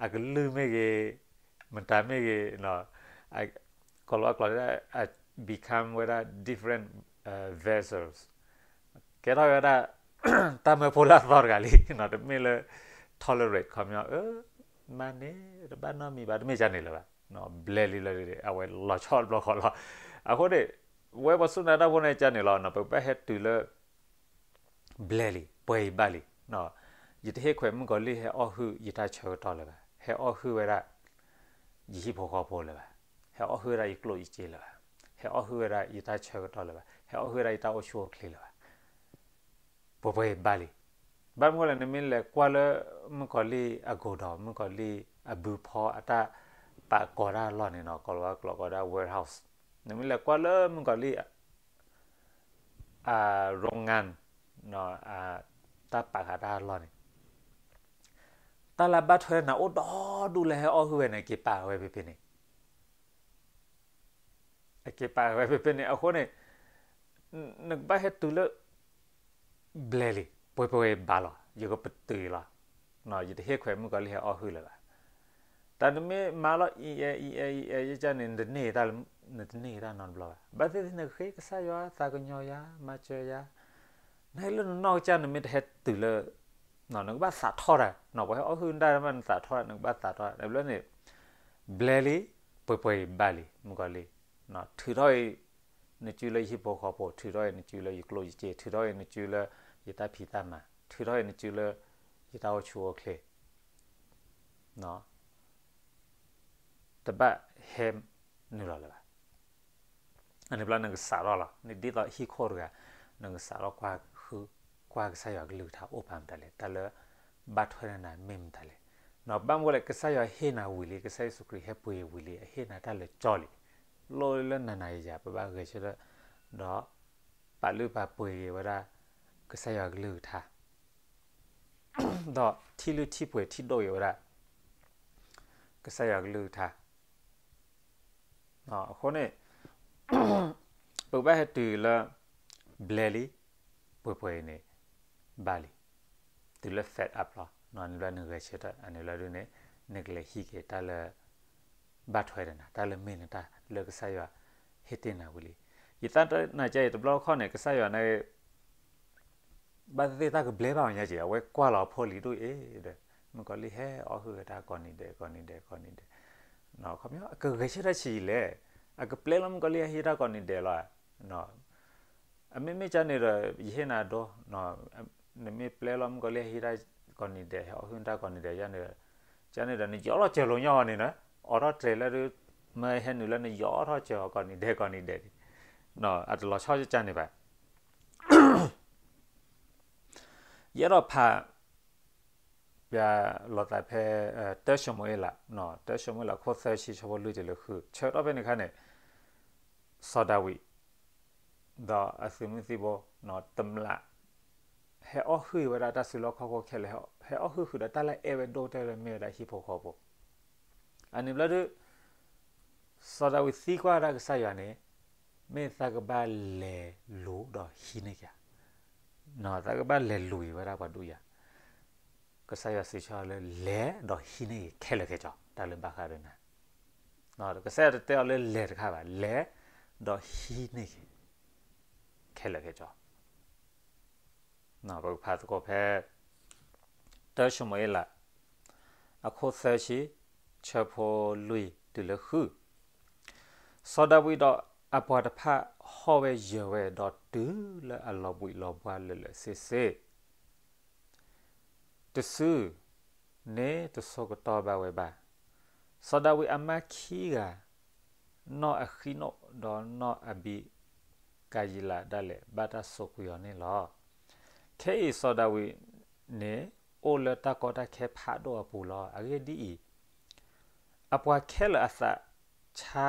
အကလုၢ်မ့ၢ်ဂ့ၤ, မတၤမ့ၢ်ဂ့ၤ, ကီၢ်လီၤဝါကျိာ် become ဝဲဒၣ် different vessels, ကဲထီၣ်ဝဲဒၣ် တၢ်မၢဖိလၢအသီတဂၤလံ, တမ့ၢ်လၢ tolerate ခီပညီ အၢ မၤန့ၣ် တဘၣ်နီတမံၤဘၣ် တမ့ၢ်ကန့ၣ်လၢၤဘၣ်, ဘျဲၣ်လံလီၤ, အဝဲလီၤဆီတဘျီဃီလီၤ, အဃိန့ၣ် ဝဲပှၤစူၢ်နာ်တၢ်ဖိန့ၣ်ကန့ၣ်လီၤ, ပကဘၣ်ဟဲတုၤလၢ ဘျဲၣ်လံ ပှဲၤအံၤဘၣ်လံ, ယတဟ့ၣ်ခွဲးမုၣ်ကီၤလံၢ်ဟဲအီၣ်ဟုၣ်ယတၢ်ဆၢကတီၢ်လၢၤဘၣ်, ဟဲအီၣ်ဟုၣ်ဝဲဒၣ် ယဟံၣ်ဖိဃီဖိလၢၤဘၣ်, ဟဲအီၣ်ဟုၣ်ဝဲဒၣ်ယကျိၣ်ယစ့လၢၤဘၣ်, ဟဲအီၣ်ဟုၣ်ဝဲဒၣ်ယတၢ်ဆၢကတီၢ်လၢၤဘၣ်, ဟဲအီၣ်ဟုၣ်ဝဲဒၣ်ယတၢ်အိၣ်ဆူၣ်အိၣ်ချ့လၢၤဘၣ်, ပှဲၤပှဲၤအံၤဘၣ်လံ, ဘၣ်မနုၤလဲၣ် နမ့ၢ်လဲၤကွၢ်လၢ မုၣ်ကီၤလံၢ်အ godown မုၣ်ကီၤလံၢ်အဘုဖီအတၢ်ပာ်ကီၤတၢ်အလီၢ်န့ၣ်နီၤ, ကီၢ်လီၤဝါကျိာ်ကိးဒၣ် warehouse, နမ့ၢ်လဲၤကွၢ်လၢမုၣ်ကီၤလံၢ် အ โรงงาน တၢ်ပာ်ဃာ်တၢ်အလီၢ်န့ၣ်, တၢ်လၢဘၣ်ထွဲနၤအိၣ်ဒီဒူၣ်လၢဟဲအီၣ်ဟုၣ်ဝဲန့ၣ် က့ၤပာ်ဝဲဖဲဖဲန့ၣ် အက့ၤပာ်ဝဲဖဲဖဲန့ၣ် အဃိန့ၣ် နကဘၣ်ဟဲတုၤလၢ ဘျဲလံ, ပှဲၤပှဲၤဘၣ်လီၤ, ယကပတုာ်အံၤလီၤ, ယတဟ့ၣ်ခွဲးမုၣ်ကီၤလံၢ်ဟဲအီၣ်ဟုၣ်လၢၤဘၣ်. တၢ်နမ့ၢ်မၤလီၤအံၤအဲအံၤအဲအံၤအဲယကန့ၣ် နတန့ၢ်တၢ်နီတဘျီဘၣ်. ဘၣ်သ့ၣ်သ့ၣ်နဃ့ကစၢ်ယွၤသးကညီၤယၤ မၤစၢၤယၤ, နဟဲလၢနနီၢ်ကစၢ် နမ့ၢ်တဟဲတုၤလၢ နကဘၣ်သးထီၣ်တၢ်, ပှၤဟဲအီၣ်ဟုၣ်နတၢ်မး နသးထီၣ်တၢ် နကဘၣ်သးထီၣ်တၢ် ဘျဲန့ၣ် ဘျဲလံ, ပှဲၤပှဲၤအံၤဘၣ်လံ မုၣ်ကီၤလံၢ်, ထုးထီၣ်အံၤ နစုလၢယဟံၣ်ဖိဃီဖိ, ထုးထီၣ်အံၤနစုလၢယကျိၣ်ယစ့, ထုးထီၣ်အံၤနစုလၢယတၢ်ဖံးတၢ်မၤ, ထုးထီၣ်အံၤနစုလၢ ယတၢ်အိၣ်ဆူၣ်အိၣ်ချ့, တဘၣ်ဟဲနုာ်လီၤလၢၤဘၣ်. အန့ၣ်ဘျီနကစးထီၣ်လီၤ, နဒ်သိးဟံၣ်ခိၣ်တဂၤ, နကစးထီၣ်ကွၢ်ဟုၣ်, ကွၢ်ကစၢ်ယွၤကလုၢ်ကထါအိၣ်ပာ်မတၤလဲၣ်, တၢ်လၢ ဘၣ်ထွဲနၤမ့ၢ်မတၤလဲၣ်. ဘၣ်မနုၤလဲၣ် ကစၢ်ယွၤဟ့ၣ်နၤဝံၤလံ, ကစၢ်ယ့ၣ်ၡူးခရံာ်ဟဲပှ့ၤဝံၤလံ, အဟ့ၣ်နၤတၢ်လၢာ်ကၠီလံ, လိၣ်လၢနၤနၤယၤယၤ ပဘၣ်ဂဲၤဆၢထၢၣ်, ဒီး ပာ်လုၢ်ပာ်ပှ့ၤက့ၤဝဲဒၣ် ကစၢ်ယွၤကလုၢ်ကထါ ဒီးထံၣ်လုၢ်ထံၣ်ပှဲၤထံၣ်ဒိၣ်က့ၤဝဲဒၣ် ကစၢ်ယွၤကလုၢ်ကထါ. အဃိန့ၣ် ပကဘၣ်ဟဲတုၤလၢ ဘျဲလံ, ပှဲၤပှဲၤအံၤန့ၣ် ဘၣ်လံ, တုၤလၢ fed up လီၤ. န့ၣ်ဘျီနဂဲၤဆၢထၢၣ်, အန့ၣ်ဘျီဒုန့ၣ် နကလဲၤဟံးက့ၤတၢ်လၢ ဘၣ်ထွဲဒီးနၤ, တၢ်လၢမ့ၢ်နတၢ်လၢကစၢ်ယွၤဟ့ၣ်တ့ၢ်နၤဝံၤလံ. ယသးနၤကဲအံၤတဘျီတခီၣ်န့ၣ် ကစၢ်ယွၤန့ၣ် ဘၣ်သ့ၣ်သ့ၣ်တၢ်ကဘျဲဘၣ်အီၤညါက့ၤ, အဝဲကွၢ်လီၤအဖိလံၤဒိၣ်အံၤဒီး မုၣ်ကီၤလံၢ်ဟဲအီၣ်ဟုၣ်ဝဲတၢ်ကိးနံၤဒဲး ကိးနံၤဒဲး ကိးနံၤဒဲး, ခီပညီ အကဂဲၤဆၢထၢၣ်ဆံးလဲၣ်, အကပျဲလီၤမုၣ်ကီၤလံၢ်ဟဲဟံးတၢ်ကိးနံၤဒဲးလီၤ. အမ့မ့ၢ်ကန့ၣ်ဒီး ယဟ့ၣ်နၤဒိ, နမ့ၢ်ပျဲလီၤမုၣ်ကီၤလံၢ်ဟဲဟံးတၢ်ကိးနံၤဒဲး ဟဲအီၣ်ဟုၣ်တၢ်ကိးနံၤဒဲးယန့ၣ်, ကန့ၣ်ဒီး နယီၢ်ထီၣ်စၢၤလိာ်ညီအီၤန့ၣ်, အိးထီၣ်ကျဲၤလၢဒုး မ့ၢ်ဟဲနုာ်လၢနယီၢ်ထီၣ်စၢၤအီၤကိးနံၤဒဲးကိးနံၤဒဲးန့ၣ်, အတလီၤဆီကန့ၣ်ဘၣ်. ယအဲၣ်ဒိးဖး ပျၢ်လိာ်သးဖဲ တၢၡမူၤအ့လး, တၢၡမူၤအ့လး အခိၣ်သၢဆံ ဆၢဖိလွံၢ်တုၤလၢဃု, ဆၢကတီၢ်ဖဲန့ၣ်အခါန့ၣ် စီၤဒၤဝံး ဒီးအသုးမုၢ်သံၣ်ဘိ တမျး ဟဲအီၣ်ဟုၣ်ဝဲဒၣ်တၢ်စုလီၢ်ခီၣ်ခိၣ်ခဲလၢာ်, ဟဲအီၣ်ဟုၣ်ဃုာ်ဒီးတၢ်လၢအအဲၣ်ဝဲဒိၣ်ကတၢၢ်လၢမ့ၢ်ဝဲဒၣ်ဟံၣ်ဖိဃီဖိ. အန့ၣ်ဘျီဒုး စီၤဒၤဝံးသံကွၢ်ဝဲဒၣ်ကစၢ်ယွၤန့ၣ်, မ့ၢ်သးကဘၣ်လဲၤလူၤဒီးဟံးန့ၢ်က့ၤဧါ, သးကဘၣ်လဲၤလူၤက့ၤဝဲဒၣ်ပှၤဒိၣ်ယၤ, ကစၢ်ယွၤစံးဆၢလၢ လဲၤဒီးဟံးန့ၢ်က့ၤခဲလၢာ်ခဲဆ့, တၢ်လၢဘၣ်ဃးဒီးနၤ, ကစၢ်ယွၤတတဲအီၤလၢလဲၤတခါဘၣ်, လဲၤဒီးဟံးန့ၢ်က့ၤ ခဲလၢာ်ခဲဆ့. ပကဖးသကိးဖဲ တၢၡမူၤအ့လး အခိၣ်သၢဆံ ဆၢဖိလွံၢ်တုၤလၢဃု, စီၤဒၤဝံးဒီးအပှၤတဖၣ်ဟီၣ်ဝဲယၢၤဝဲ ဒီးတုၤလၢအလီၤဘှံးလီၤဘှါလၢာ်လၢာ်ဆ့ဆ့ တစုန့ၣ်တဆိကတီၢ်ဘၣ်ဝဲဘၣ်. စီၤဒၤဝံးအမါခံဂၤ, နီၢ်အဃံနိၣ် ဒီးနီၢ်အဘံကၤယံလးဒၣ်လဲာ် ဘၣ်တၢ်ဆိးကွံာ်အီၤန့ၣ်လီၤ. ခဲအံၤစီၤဒၤဝံးန့ၣ် အိၣ်လၢတၢ်ကီတၢ်ခဲဖးဒိၣ်အပူၤလီၤ. အဂ့ၢ်ဒ်အံၤ, အပှၤခဲလၢာ်အသးဆါ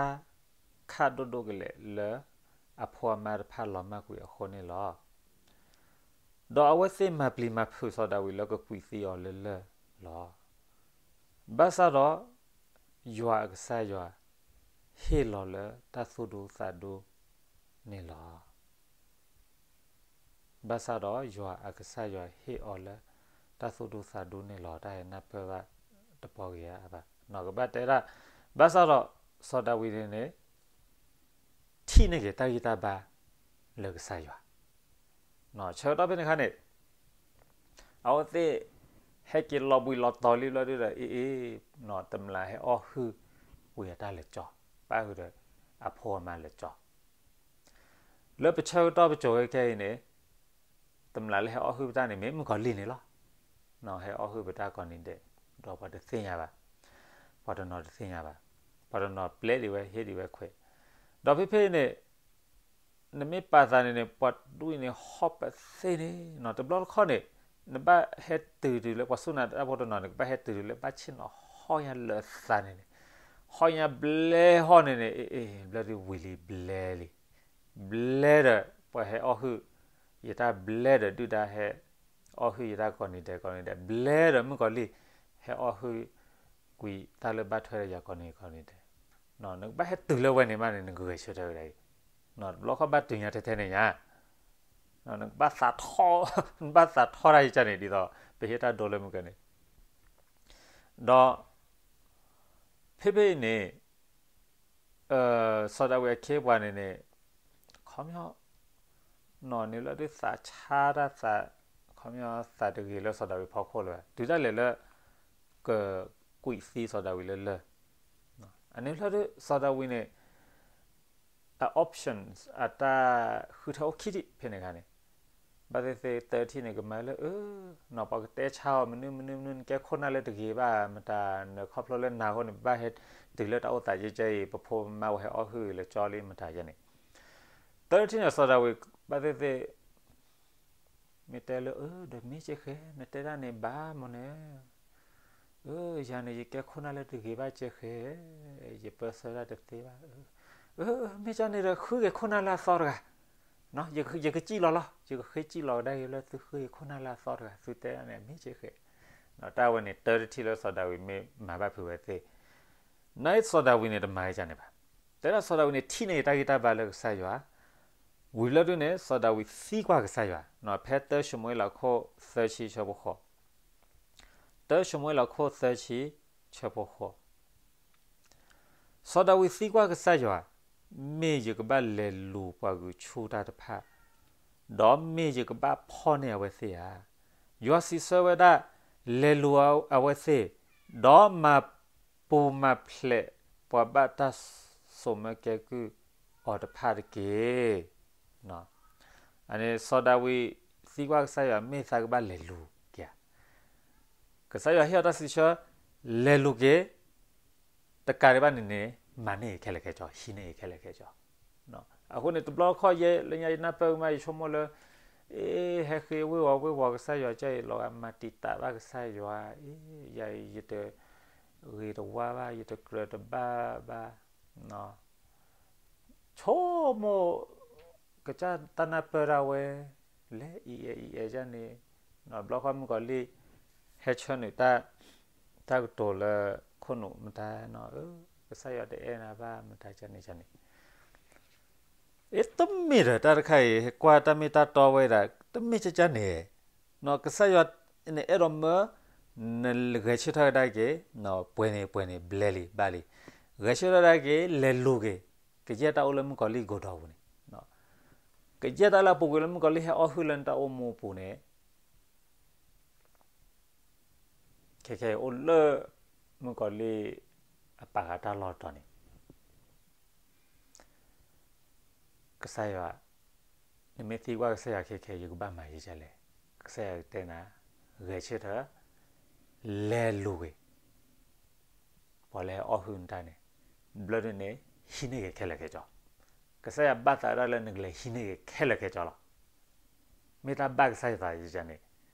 ခၣ်ဒိၣ်ဒိၣ်ကလဲာ်လၢ အဖိအမါတဖၣ်လီၤမၢ်ကွံာ်အဃိန့ၣ်လီၤ. ဒီးအဝဲသ့ၣ်မၤပျံၤမၤဖုးစီၤဒၤဝံးလၢကကွံာ်သံအီၤလၢလၢၢ်လီၤ. ဘၣ်ဆၣ်ဒီး ယွၤအကစၢ်ယွၤ ဟ့ၣ်လီၤလၢတၢ်သူၣ်ဒူသးဒူန့ၣ်လီၤ. ဘၣ်ဆၣ်ဒီးယွၤအကစၢ်ယွၤဟ့ၣ်အီၤလၢ တၢ်သူၣ်ဒူသးဒူန့ၣ်လီၤ. တၢ်ဟဲနၢ်ပၢၢ်ဘၣ်တပီၤဂ့ၤဧါဘၣ်. ကဘၣ်တဲဒၣ်, ဘၣ်ဆၣ်ဒီးစီၤဒၤဝံးန့ၣ်န့ၣ် ထံၣ်န့ၢ်က့ၤတၢ်ဂံၢ်တၢ်ဘါလၢကစၢ်ယွၤ. ဆၢကတီၢ်ဖဲန့ၣ်အခါန့ၣ် အဝဲသ့ၣ် ဟဲက့ၤလီၤဘှံးလီၤတီၤလံဘျီဒုဒီး အ့ၣ်အ့ၣ် တမျးဟဲအီၣ်ဟုၣ်ဝံၤအတၢ်လၢာ်ကၠီ, ပၣ်ဃုာ်ဒီးအဖိအမါလၢာ်ကၠီ. လၢပဆၢကတီၢ်ပစိၤဝဲခဲအံၤန့ၣ် တမျးလၢဟဲအီၣ်ဟုၣ်ပတၢ်န့ၣ် မ့ၢ်မုၣ်ကီၤလံၢ်န့ၣ်လီၤ. ဟဲအီၣ်ဟုၣ်ပတၢ်ကိးနံၤဒဲး, ဒီးပှၤတသ့ၣ်ညါဘၣ်, ပှၤတနီၤတသ့ၣ်ညါဘၣ်, ပှၤတနီၤပျဲဒံးဝဲဟ့ၣ်ဒံးဝဲခွဲး, ဒီးဖဲဖဲအံၤန့ၣ် နမ့ၢ်ပာ်သးန့ၣ်န့ၣ် ပှၤဒူၣ်အံၤန့ၣ် ဟီၣ်ပသ့ၣ်န့ၣ် တဘျီတခီၣ်န့ၣ် နဘၣ်ဟဲတုၤတုၤလၢပှၤစူၢ်နာ်တၢ်ဖိတနီၤန့ၣ် ကဘၣ်ဟဲတုၤတုၤလၢဘၣ်ဆ့ၣ်နီၤဟီၣ်ညါလၢာ်သးန့ၣ်န့ၣ်, ဟီၣ်ညါဘျဲဟီၣ်န့ၣ်န့ၣ် အ့ၣ်အ့ၣ် ဘျဲဒုးဝံၤလံဘျဲလံ, ဘျဲဒီးပှၤဟဲအီၣ်ဟုၣ် ယတၢ်ဘျဲဒီးဒုၣ်ဒါဟဲအီၣ်ဟုၣ်ယတၢ်ကိးနံၤဒဲးကိးနံၤဒဲး, ဘျဲဒီးမုၣ်ကီၤလံၢ်ဟဲအီၣ်ဟုၣ်ကွံာ်တၢ်လၢဘၣ်ထွဲဒီးယၤကိးနံၤကိးနံၤဒဲး, နကဘၣ်ဟဲတုၤလၢဝဲန့ၣ်မးန့ၣ် နကဂဲၤဆၢထၢၣ်ဝဲဒၣ်အံၤ, တဘျီခီၣ်ဘၣ်တုၤညါထဲထဲန့ၣ်ညါ, နကဘၣ်သးထီၣ်, နဘၣ်သးထီၣ်တၢ်ယကန့ၣ် ဒ်သိး ပဟ့ၣ်တၢ်ဒိလၢမုၢ်ကန့ၣ်, ဒီး ဖဲဖဲအံၤန့ၣ် စီၤဒၤဝံးအခ့အပှၤန့ၣ်န့ၣ် ခီပညီ နီၢ်န့ၣ်လၢဒုးသးဆါတၢ်သး, ခီပညီသးတဂ့ၤလၢစီၤဒၤဝံးဖီခိၣ်လၢၤဘၣ်, တုၤဒၣ်လဲာ်လၢ ကကွံာ်သံစီၤဒၤဝံးလၢလၢၢ်, အန့ၣ်လၢဒုး စီၤဒၤဝံးန့ၣ် အ options အတၢ်ဃုထၢအိၣ်ခံထံၣ်ဖဲန့ၣ်အခါန့ၣ်, ဘၣ်သ့ၣ်သ့ၣ်တၢထံၣ်န့ၣ် ကမၤလၢ အၢ နီၢ်ပှၤကတဲဆါအီၤ မနုၤမနုၤမနုၤ နကဲခိၣ်နၢ်လၢတဂ့ၤဘၣ်မတၤ, နခီဖျိလၢနၤအဃိန့ၣ် ပဘၣ်ဟဲတုၤလၢတၢ်အိၣ်သးကဲကဲအံၤ ပဖိပမါဝဲဟဲအီၣ်ဟုၣ်လၢကၠီလံမတၤယဲန့ၣ်, တၢထံၣ်န့ၣ် စီၤဒၤဝံး ဘၣ်သ့ၣ်သ့ၣ် မ့ၢ်တဲလၢ အၢ ဒီးမ့ၢ်ကဲဃဲ နတဲဒၣ်န့ၣ်ဘၣ်မ့ၢ်န့ၣ်, အၢ ယၤန့ၣ် ယကဲခိၣ်နၢ်လၢတဂ့ၤဘၣ်ကဲဃဲ, ယပၢဆှၢတၢ်တသ့ဘၣ်, အၢ မ့ၢ်ကန့ၣ်ဒီး ဃုက့ၤခိၣ်နၢ်လၢအသီတဂၤ, ယကစံၣ်လီၤလီၤ, ယကဃ့စံၣ်လီၤကဒါက့ၤလၢသုဃုက့ၤခိၣ်နၢ်လၢအသီတဂၤ သုတဲဒၣ်န့ၣ် မ့ၢ်ကဲဃဲ, တၢ်ဝဲန့ၣ် တၢတထံၣ်လၢစီၤဒၤဝံးမ့ၢ်မၤဘၣ်ဖုးဝဲသ့ၣ်, နစီၤဒၤဝံးန့ၣ် တမၤကန့ၣ်ဘၣ်, တဲဒၣ်စီၤဒၤဝံးန့ၣ် ထံၣ်န့ၢ်တၢ်ဂံၢ်တၢ်ဘါလၢကစၢ်ယွၤ, ဝံၤလၢဒုးန့ၣ် စီၤဒၤဝံးသံကွၢ်ကစၢ်ယွၤ, ဖဲတၢၡမူၤအ့လးခိၣ်သၢဆံဆၢဖိဃိး, တၢၡမူၤအ့လးခိၣ်သၢဆံဆၢဖိဃိး, စီၤဒၤဝံးသံကွၢ်ကစၢ်ယွၤ, မ့ၢ်ယကဘၣ်လဲၤလူၤပှၤဂုာ်ဆူၣ်တၢ်တဖၣ်, ဒီးမ့ၢ်ယကဘၣ်ဖီၣ်န့ၢ်အဝဲသ့ၣ်ဧါ. ယွၤစံးဆၢဝဲဒၣ်, လဲၤလူၤအဝဲသ့ၣ်, ဒီးမၤပူၤမၤဖျဲးပှၤဘၣ်တၢ်ဆိၣ်မၢကဲကုၢ်အီၤတဖၣ်တက့ၢ်. အန့ၣ်စီၤဒၤဝံးသံကွၢ်ကစၢ်ယွၤ မ့ၢ်သးကဘၣ်လဲၤလူၤက့ၤဧါ. ကစၢ်ယွၤဟ့ၣ်အီၤတၢ်စံးဆၢ, လဲၤလူၤက့ၤ, တကးဒံးဘၣ်န့ၣ်န့ၣ် မၤန့ၢ်ခဲလၢာ်ခဲဆ့, ဟံးန့ၢ်ခဲလၢာ်ခဲဆ့. အဃိန့ၣ် တဘျီခီၣ်ယဲ လၢညါယနၢ်ပၢၢ်ကမၣ် ယဆိကမိၣ်လၢ အ့ ဟဲဃ့ဝ့ၢ်ဝီၤဝ့ၢ်ဝီၤကစၢ်ယွၤကဲအံၤ လီၤဂာ်မၤတံာ်တာ်ဘၣ်ကစၢ်ယွၤ, အ့ ယၤအံၤ ယတဂ့ၤတဝါဘၣ်, ယတကြၢးတဘၣ်ဘၣ်, ဆိကမိၣ် ကစၢ်တၢ်နၢ်ပၢၢ်ဒၣ်ဝဲ လဲၤအံၤအဲၣ်အံၤအဲၣ်ဒ်န့ၣ်, ဘျီဃီမုၣ်ကီၤလံၢ် ဟဲဆၢနုာ်တၢ်ကတိၤလၢခိၣ်နူာ်မတၤ, ကစၢ်ယွၤတအဲၣ်နၤဘၣ်မတၤကန့ၣ်ကန့ၣ်, အ့ တမ့ၢ်ဒီးတၢ်တခါအံၤ ကွၢ်တၢ်မ့ၢ်တၢ်တီဝဲဒၣ် တမ့ၢ်ကကန့ၣ်, ကစၢ်ယွၤန့ၣ်အဲၣ်ဒိးမၢ နဂဲၤဆၢထၢၣ်ကဒါက့ၤ ပှဲၤန့ၣ်ပှဲၤန့ၣ် ဘျဲလံဘၣ်လံ, ဂဲၤဆၢထၢၣ်ဒၣ်က့ၤ လဲၤလူၤက့ၤ, ကယဲၢ်တၢ်အိၣ်လၢမုၣ်ကီၤလံၢ်ကိးဒီပူၤန့ၣ်, ကယဲၢ်တၢ်လၢအပူၤကွံာ်လၢမုၣ်ကီၤလံၢ်ဟဲအီၣ်ဟုၣ်လၢနတၢ်အိၣ်မူအပူၤန့ၣ်, ခဲခဲအံၤအိၣ်လၢ မုၣ်ကီၤလံၢ်အပာ်ဃာ်တၢ်လီၢ်တတီၤန့ၣ် ကစၢ်ယွၤ, နမ့ၢ်သံကွၢ်ကစၢ်ယွၤခဲခဲ ယကဘၣ်မၤယကလဲၣ်, ကစၢ်ယွၤကတဲနၤ, ဂဲၤဆၢထၢၣ်, လဲၤလူၤက့ၤ ပှၤလၢဟဲအီၣ်ဟုၣ်နတၢ်န့ၣ်, ဘျီဒုန့ၣ် ဟံးန့ၢ်က့ၤခဲလၢာ်ခဲဆ့, ကစၢ်ယွၤဘၣ်သးဒၣ်လၢနကလဲၤဟံးန့ၢ်က့ၤခဲလၢာ်ခဲဆ့လီၤ. မ့ၢ်တၢ်ဘၣ်ကစၢ်ယွၤသးယကန့ၣ်,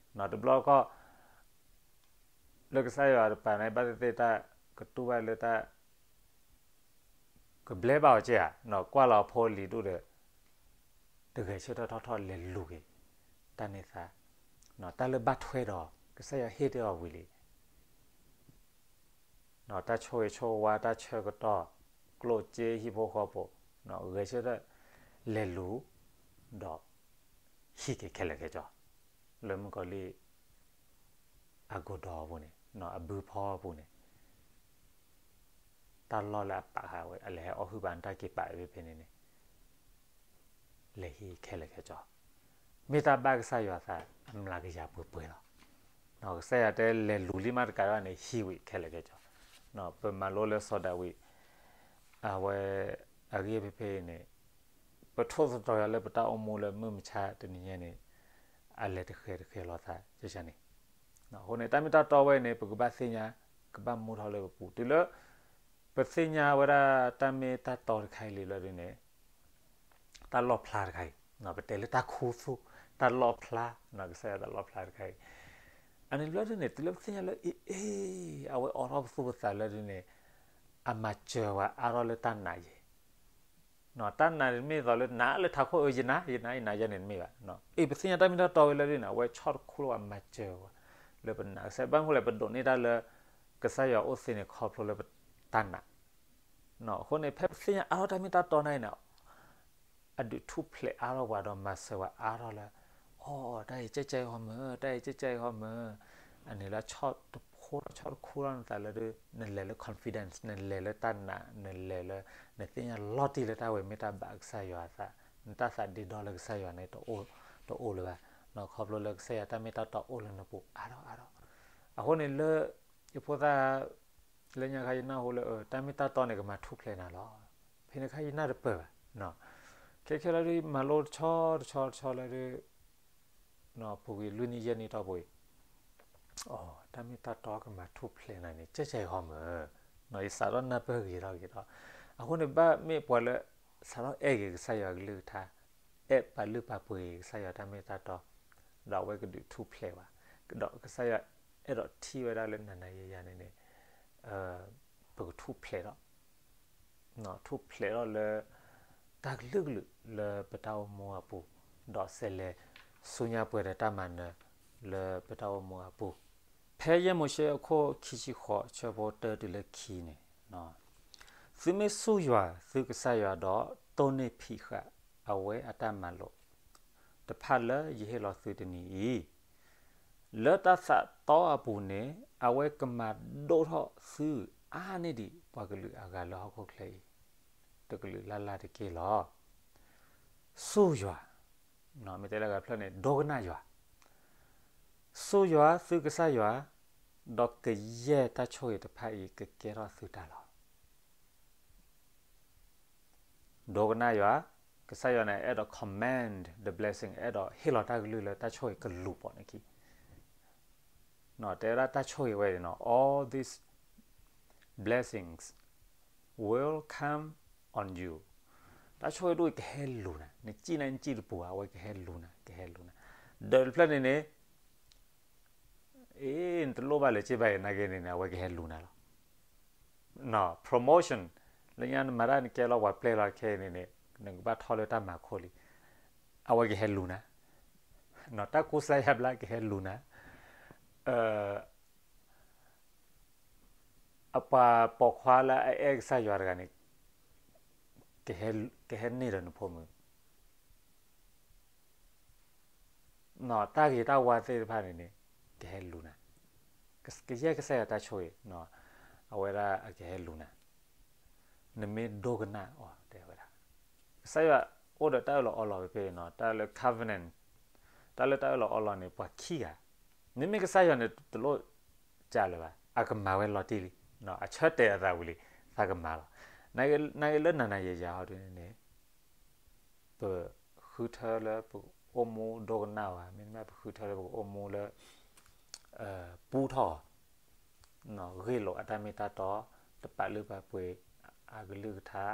တဘျီခီၣ် လၢကစၢ်ယွၤတပၤန့ၣ် ဘၣ်သ့ၣ်သ့ၣ်တၢ်ကတူၢ်ဘၣ်လၢတၢ် ကဘျဲဘၣ်အီၤကဲဧါ, ကွၢ်လီၤအဖိအလံၤဒိၣ်ဒီး တဂဲၤဆၢထၢၣ်ထီၣ်ထီၣ်လဲၤလူၤက့ၤ တၢ်န့ၢ်သါ, တၢ်လၢဘၣ်ထွဲဒီး ကစၢ်ယွၤဟ့ၣ်တ့ၢ်အီၤဝံၤလံ, တၢ်ဆိၣ်ဂ့ၤဆိၣ်ဝါ တၢ်ဆၢကတီၢ် ကျိၣ်စ့ဟံၣ်ဖိဃီဖိ, ဂဲၤဆၢထၢၣ်လဲၤလူၤ ဒီး ဟံးက့ၤခဲလၢာ်ခဲဆ့ လၢမုၣ်ကီၤလံၢ် အကိာ်ဒီးအပူၤန့ၣ်, အဘုဖီအပူၤန့ၣ်, တၢ်လီၢ်လၢအပာ်ဃာ်ဝဲ အလဲၤဟဲအီၣ်ဟုၣ်ဘၣ်နတၢ်က့ၤပာ်ဖဲဖဲန့ၣ်န့ၣ်, လဲၤဟံးခဲလၢာ်ခဲဆ့, မ့ၢ်တၢ်ဘၣ်ကစၢ်ယွၤသးအမျးကယၤပှဲၤပှဲၤလီၤ. ကစၢ်ယွၤတဲလဲၤလူၤလံမးတကးဒံးဘၣ်န့ၣ် ဟံးဝံၤခဲလၢာ်ခဲဆ့, ပမၤလိလၢစီၤဒၤဝံး အဝဲ အဂ့ၢ်ဖဲဖဲအံၤန့ၣ်, ပထိၣ်သတြီၤယွၤလၢပတၢ်အိၣ်မူလၢမုၢ်မဆါတနံၤညါန့ၣ်, အလဲၤတဃဲၤတဃဲၤလီၤသးန့ၣ်, အဃိန့ၣ် တၢ်မ့ၢ်တၢ်တီဝဲအံၤန့ၣ် ပကဘၣ်သ့ၣ်ညါ, ကဘၣ်မူထီၣ်လၢပပူၤ, တုၤလၢပသ့ၣ်ညါဝဲဒၣ်တၢ်မ့ၢ်တၢ်တီတခါအံၤလံဘျီဒုန့ၣ်, တၢ်လီၣ်ဖျါတခါအံၤ, ပတဲလၢတၢ်ခူသူၣ်, တၢ်လီၣ်ဖျါ, ကစၢ်ယွၤတၢ်လီၣ်ဖျါတခါအံၤ, အန့ၣ်ဘျီဒုန့ၣ် တုၤလၢပသ့ၣ်ညါလၢ အ့ အ့ အဝဲအိးထီၣ်ပသူၣ်ပသးလၢဒုန့ၣ်, အမၤစၢၤဝဲအါထီၣ်လၢတၢ်နာ်ယဲၢ် တၢ်နာ်န့ၣ်မ့ၢ်သိးလၢနာ်လၢထးခိၣ်အၢ ယနာ် ယနာ် ယနာ်ယဲန့ၣ်တမ့ၢ်ဘၣ်. အ့ ပသ့ၣ်ညါတၢ်မ့ၢ်တၢ်တီဝဲလၢဒ်န့ၣ် အဝဲဆီၣ်တခူလၢပှၤမၤစၢၤဝဲ လၢပနာ်ကစၢ်ယွၤ ဘၣ်မနုၤလဲၣ် ပဒိးန့ၢ်တၢ်လၢ ကစၢ်ယွၤအိၣ်သ့န့ၣ် ခီဖျိလၢပတၢ်နာ် အဃိန့ၣ် ဖဲပသ့ၣ်ညါအါထီၣ်တၢ်မ့ၢ်တၢ်တီန့ၣ်န့ၣ် အဒုးထူၣ်ဖျဲးအါထီၣ်ပှၤဒီးမၤစၢၤပှၤအါထီၣ်လၢ အိ တၢ်အံၤကဲကဲအံၤဟီမၢ်, တၢ်အံၤကဲကဲအံၤဟီမၢ်, အန့ၣ်လၢဆီၣ်တဖိထီၣ်ဆီၣ်တခူထီၣ်နသးလၢ နလဲၤလၢ confidence, နလဲၤလၢတၢ်နာ်, နလဲၤလၢ နသ့ၣ်ညါလီၤတံၢ်လၢတၢ်ဝဲမ့ၢ်တၢ်ဘၣ်ကစၢ်ယွၤအသး, နတၢ်သးဒ့ဒီလၢကစၢ်ယွၤန့ၣ် တအိၣ်လၢၤဘၣ်, ခီဖျိလၢကစၢ်ယွၤတၢ်မ့ၢ်တၢ်တီအိၣ်လၢနပူၤအါထီၣ်အါထီၣ်. အဃိန့ၣ်လၢ ယဖိသၣ် လၢညါခါယနၢ်ဟူလၢ တၢ်မ့ၢ်တၢ်တီန့ၣ် ကမၤထူၣ်ဖျဲးနၤလီၤ. ဖဲန့ၣ်ခါယနၢ်တပၢၢ်ဘၣ်. ခဲခဲလၢဒ်မၤလိတဆီတဆီတဆီလၢဒ် ပူၤကွံာ်လွံၢ်နံၣ်ယဲၢ်နံၣ်တီၢ်ပူၤအံၤ, အိ တၢ်မ့ၢ်တၢ်တီကမၤထူၣ်ဖျဲးနၤန့ၣ် ကဲကဲအံၤဟီမၢ်, ယစးထီၣ်နၢ်ပၢၢ်ဂ့ၤထီၣ်ဂ့ၤထီၣ်. အဃိန့ၣ် ဘၣ်မ့ၢ်ပှၤလၢ စးထီၣ်အဲၣ်ဂ့ၤကစၢ်ယွၤကလုၢ်ကထါ, အဲၣ်ပာ်လုၢ်ပာ်ပှ့ၤကစၢ်ယွၤတၢ်မ့ၢ်တၢ်တီ, ဒီးအဝဲကဒုးထူၣ်ဖျဲးဘၣ်, ဒီးကစၢ်ယွၤအဲၣ်ဒိးထံၣ်ဝဲဒၣ်လၢနၤနၤယၤယၤန့ၣ်န့ၣ် ပကထူၣ်ဖျဲးထီၣ် ထူၣ်ဖျဲးထီၣ်လၢ တၢ်ကလုာ်ကလုာ်လၢပတၢ်အိၣ်မူအပူၤ, ဒီးဆဲးလဲၤဆူညါပှဲၤဒီးတၢ်မၤနၢၤလၢပတၢ်အိၣ်မူအပူၤ. ဖဲယဲၢ်မိၤၡ့အခိၣ်ခံဆံဃိး ဆၢဖိတၢတုၤလၢခံန့ၣ်, သုမ့ၢ်စူၢ်ယွၤ သုကစၢ်ယွၤဒီးတိၢ်နီၣ်ဖံးဃာ်အဝဲအတၢ်မၤလိာ် တဖၣ်လၢယဟ့ၣ်လီၤသုတနံၤအံၤ, လၢတၢ်သးတီအပူၤန့ၣ် အဝဲကမၤဒိၣ်ထီၣ်သုအါန့ၢ်ဒံးပှၤကလုာ်အဂၤလၢဟီၣ်ခိၣ်ချၢအံၤ တကလုာ်လၢ်လၢ်တက့ၢ်လီၤ. စူၢ်ယွၤ, မ့ၢ်တဲလၢအဂၤဖျၢၣ်န့ၣ် ဒိကနၣ်ယွၤ, စူၢ်ယွၤသုကစၢ်ယွၤ, ဒီးကယဲၢ်တၢ်ဆိၣ်ဂ့ၤတဖၣ်အံၤ ကကဲထီၣ်သုတၢ်လီၤ. ဒိကနၣ်ယွၤ, ကစၢ်ယွၤန့ၣ် အဲၣ်ဒိး command the blessing, အဲၣ်ဒိးဟ့ၣ်လီၤတၢ်ကလုၢ်လၢတၢ်ဆိၣ်ဂ့ၤကလူၤပိာ်န့ၣ်ခံ တဲဝဲဒၣ်တၢ်ဆိၣ်ဂ့ၤဝဲန့ၣ်နီၤ, all these blessings will come on you. တၢ်ဆိၣ်ဂ့ၤဒိၣ်အံၤကဟဲလူၤနၤ, နစံၣ်န့ၣ်နစံၣ်တပူၤဧါ, အဝဲကဟဲလူၤနၤ, ကဟဲလူၤနၤ. ဒီးတဖျၢၣ်န့ၣ်န့ၣ် အ့ နတလိၣ်ဘၣ်လၢၤစ့ၢ်ဘၣ်အံၤ နာ်က့န့ၣ်န့ၣ် အဝဲကဟဲလူၤနၤလီၤ. promotion လၢညါနမၤတၢ်နကဲလီၤပှၤပျဲလီၤ ခဲအံၤန့ၣ်န့ၣ် နကဘၣ်ထီၣ်လၢတၢ်မၤခိၣ်လံ, အဝဲကဟဲလူၤနၤ. တၢ်ကူစါယါဘျါကဟဲလူၤနၤ. အပှၤပိာ်ခွါလၢအအဲၣ်ကစၢ်ယွၤတဂၤန့ၣ် ကဟဲန့ၢ်ဒီးနဖိမုၣ် တၢ်ဂ့ၤတၢ်ဝါသ့ၣ်တဖၣ်န့ၣ်န့ၣ် ကဟဲလူၤနၤ, ကယဲၢ်ကစၢ်ယွၤတၢ်ဆိၣ်ဂ့ၤ, အဝဲဒၣ်အကဟဲလူၤနၤ, နမ့ၢ်ဒိကနၣ်အီၤ တဲဝဲဒၣ်. ကစၢ်ယွၤအိၣ်ဒီးတၢ်အၢၣ်လီၤအီလီၤဖဲဖဲနီၤ, တၢ်လၢ covenant, တၢ်လၢတၢ်အၢၣ်လီၤအီလီၤန့ၣ် ပှၤခံဂၤ, မ့မ့ၢ်ကစၢ်ယွၤန့ၣ် တလိၣ်ကၢ်လၢၤဘၣ်, အကမၤဝဲလီၤတံၢ်လံ, အဆၢတဲာ်အသးဝံၤလံ, သးကမၤလီၤ. နာ်က့လၢနၤနၤယၤယၤဟီဒ်န့ၣ်န့ၣ် ပဃုထၢလၢပအိၣ်မူဒိကနၣ်ဝဲ, မ့တမ့ၢ်ပဃုထၢလၢပကအိၣ်မူလၢ ပူထီၣ်အီၤ, ဂ့ၢ်လိာ်အတၢ်မ့ၢ်တၢ်တီ, တပာ်လုၢ်ပာ်ပှ့ၤအကလုၢ်ကထါ,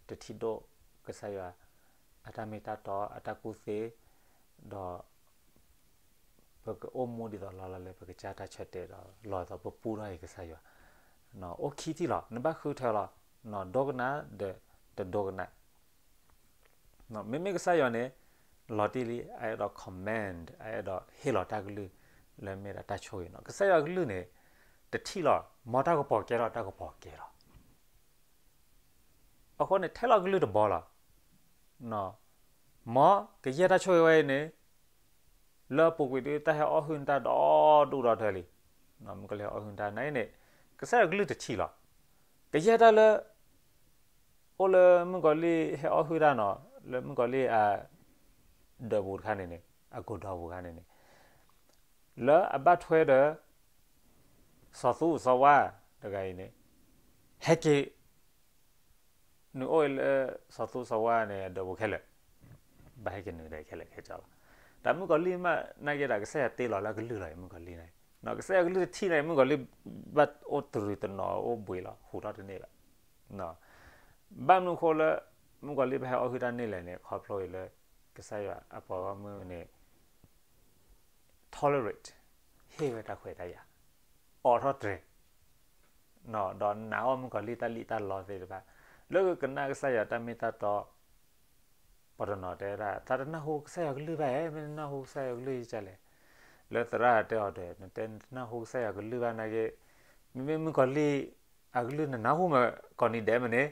တထံၣ်ဒိၣ်ကစၢ်ယွၤအတၢ်မ့ၢ်တၢ်တီ, အတၢ်ကူၣ်သ့, ဒီး ပကအိၣ်မူဒ်သိးလီၤလီၤလၢပကစၢ်တၢ်ဆၢတဲာ်ဒီး လီၤသိးပပူထီၣ်အံၤကစၢ်ယွၤ, အိၣ်ခံထံၣ်လီၤ. နဘၣ်ဃုထၢလီၤ, ဒိကနၣ်ဒီးတဒိကနၣ်. မ့မ့ၢ်ကစၢ်ယွၤန့ၣ် လီၤတံၢ်လံ, အအဲၣ်ဒိး command, အအဲၣ်ဒိးဟ့ၣ်လီၤတၢ်ကလုၢ်လၢမ့ၢ်ဒၣ်တၢ်ဆိၣ်ဂ့ၤနီၤ. ကစၢ်ယွၤကလုၢ်န့ၣ် တထံၣ်လီၤ, မ်တၢ်ကပီၤကဲထီၣ် တၢ်ကပီၤကဲလီၤ. အဃိန့ၣ် ထဲလီၤကလုၢ်တဘီလီၤ. မ်ကယဲၢ်တၢ်ဆိၣ်ဂ့ၤဝဲအံၤန့ၣ် လၢအပူၤကွံာ်ဒ်တၢ်ဟဲအီၣ်ဟုၣ်နတၢ်ဒီဒူၣ်ဒီထၢလံ. မုၣ်ကီၤလံၢ်ဟဲအီၣ်ဟုၣ်နတၢ်နာ်အံၤန့ၣ် ကစၢ်ယွၤကလုၢ်တထံၣ်လီၤ. ကယဲၢ်တၢ်လၢ အိၣ်လၢမုၣ်ကီၤလံၢ်ဟဲအီၣ်ဟုၣ်တၢ်နီၤ, လၢမုၣ်ကီၤလံၢ်အဒၢးပူၤတခါန့ၣ်န့ၣ်, အကိးဒီပူၤတခါန့ၣ်န့ၣ်, လၢအဘၣ်ထွဲဒီး စီၤသူစီၤဝါတဂၤအံၤန့ၣ်, ဟဲက့ၤ နုာ်အိၣ်လၢ စီၤသူစီၤဝါန့ၣ် အဒၢးပူၤခဲလၢာ်, ဘၣ်ဟဲက့ၤနုာ်ဒီးခဲလၢာ်ခဲဆ့လီၤ. တၢ်မုၣ်ကီၤလံၢ်မး နာ်က့ဒီး ကစၢ်ယွၤတ့လီၤလၢအကလုၢ်လီၤအံၤ မုၣ်ကီၤလံၢ်န့ၣ်, ကစၢ်ယွၤကလုၢ်တထံၣ်န့ၣ် မုၣ်ကီၤလံၢ် ဘၣ်အိၣ်တရူးတနီၤအိၣ်ဘှံးလီၤ ဟူးထီၣ်တန့ၢ်ဘၣ်. ဘၣ်မနုၤအဃိလၢ မုၣ်ကီၤလံၢ်ဘၣ်ဟဲအီၣ်ဟုၣ်တၢ်န့ၢ်လဲၣ်န့ၣ် ခီဖျိအံၤလၢ ကစၢ်ယွၤအပှၤဂီၢ်မုၢ်န့ၣ် tolerate ဟ့ၣ်ဝဲတၢ်ခွဲးတၢ်ယာ်, အိးထီၣ်တြဲၤ, ဒီးနာ်အီၣ်မုၣ်ကီၤလံၢ်တၢ်လံၣ်တၢ်လီသ့ၣ်တဖၣ်, လၢကကနၣ်ကစၢ်ယွၤတၢ်မ့ၢ်တၢ်တီ ပှၤတနီၤတဲဒၣ် သးတနၢ်ဟူကစၢ်ယွၤကလုၢ်ဘၣ်ဧါ, မ့ၢ်နနၢ်ဟူကစၢ်ယွၤကလုၢ်ယကလဲၣ်. လၢသရၣ်တဲအီၤဒီး နတဲနတနၢ်ဟူကစၢ်ယွၤကလုၢ်ဘၣ်နာ်က့, မ့မ့ၢ်မုၣ်ကီၤလံၢ်အကလုၢ်နနၢ်ဟူမး ကိးနံၤဒဲးမးန့ၣ်,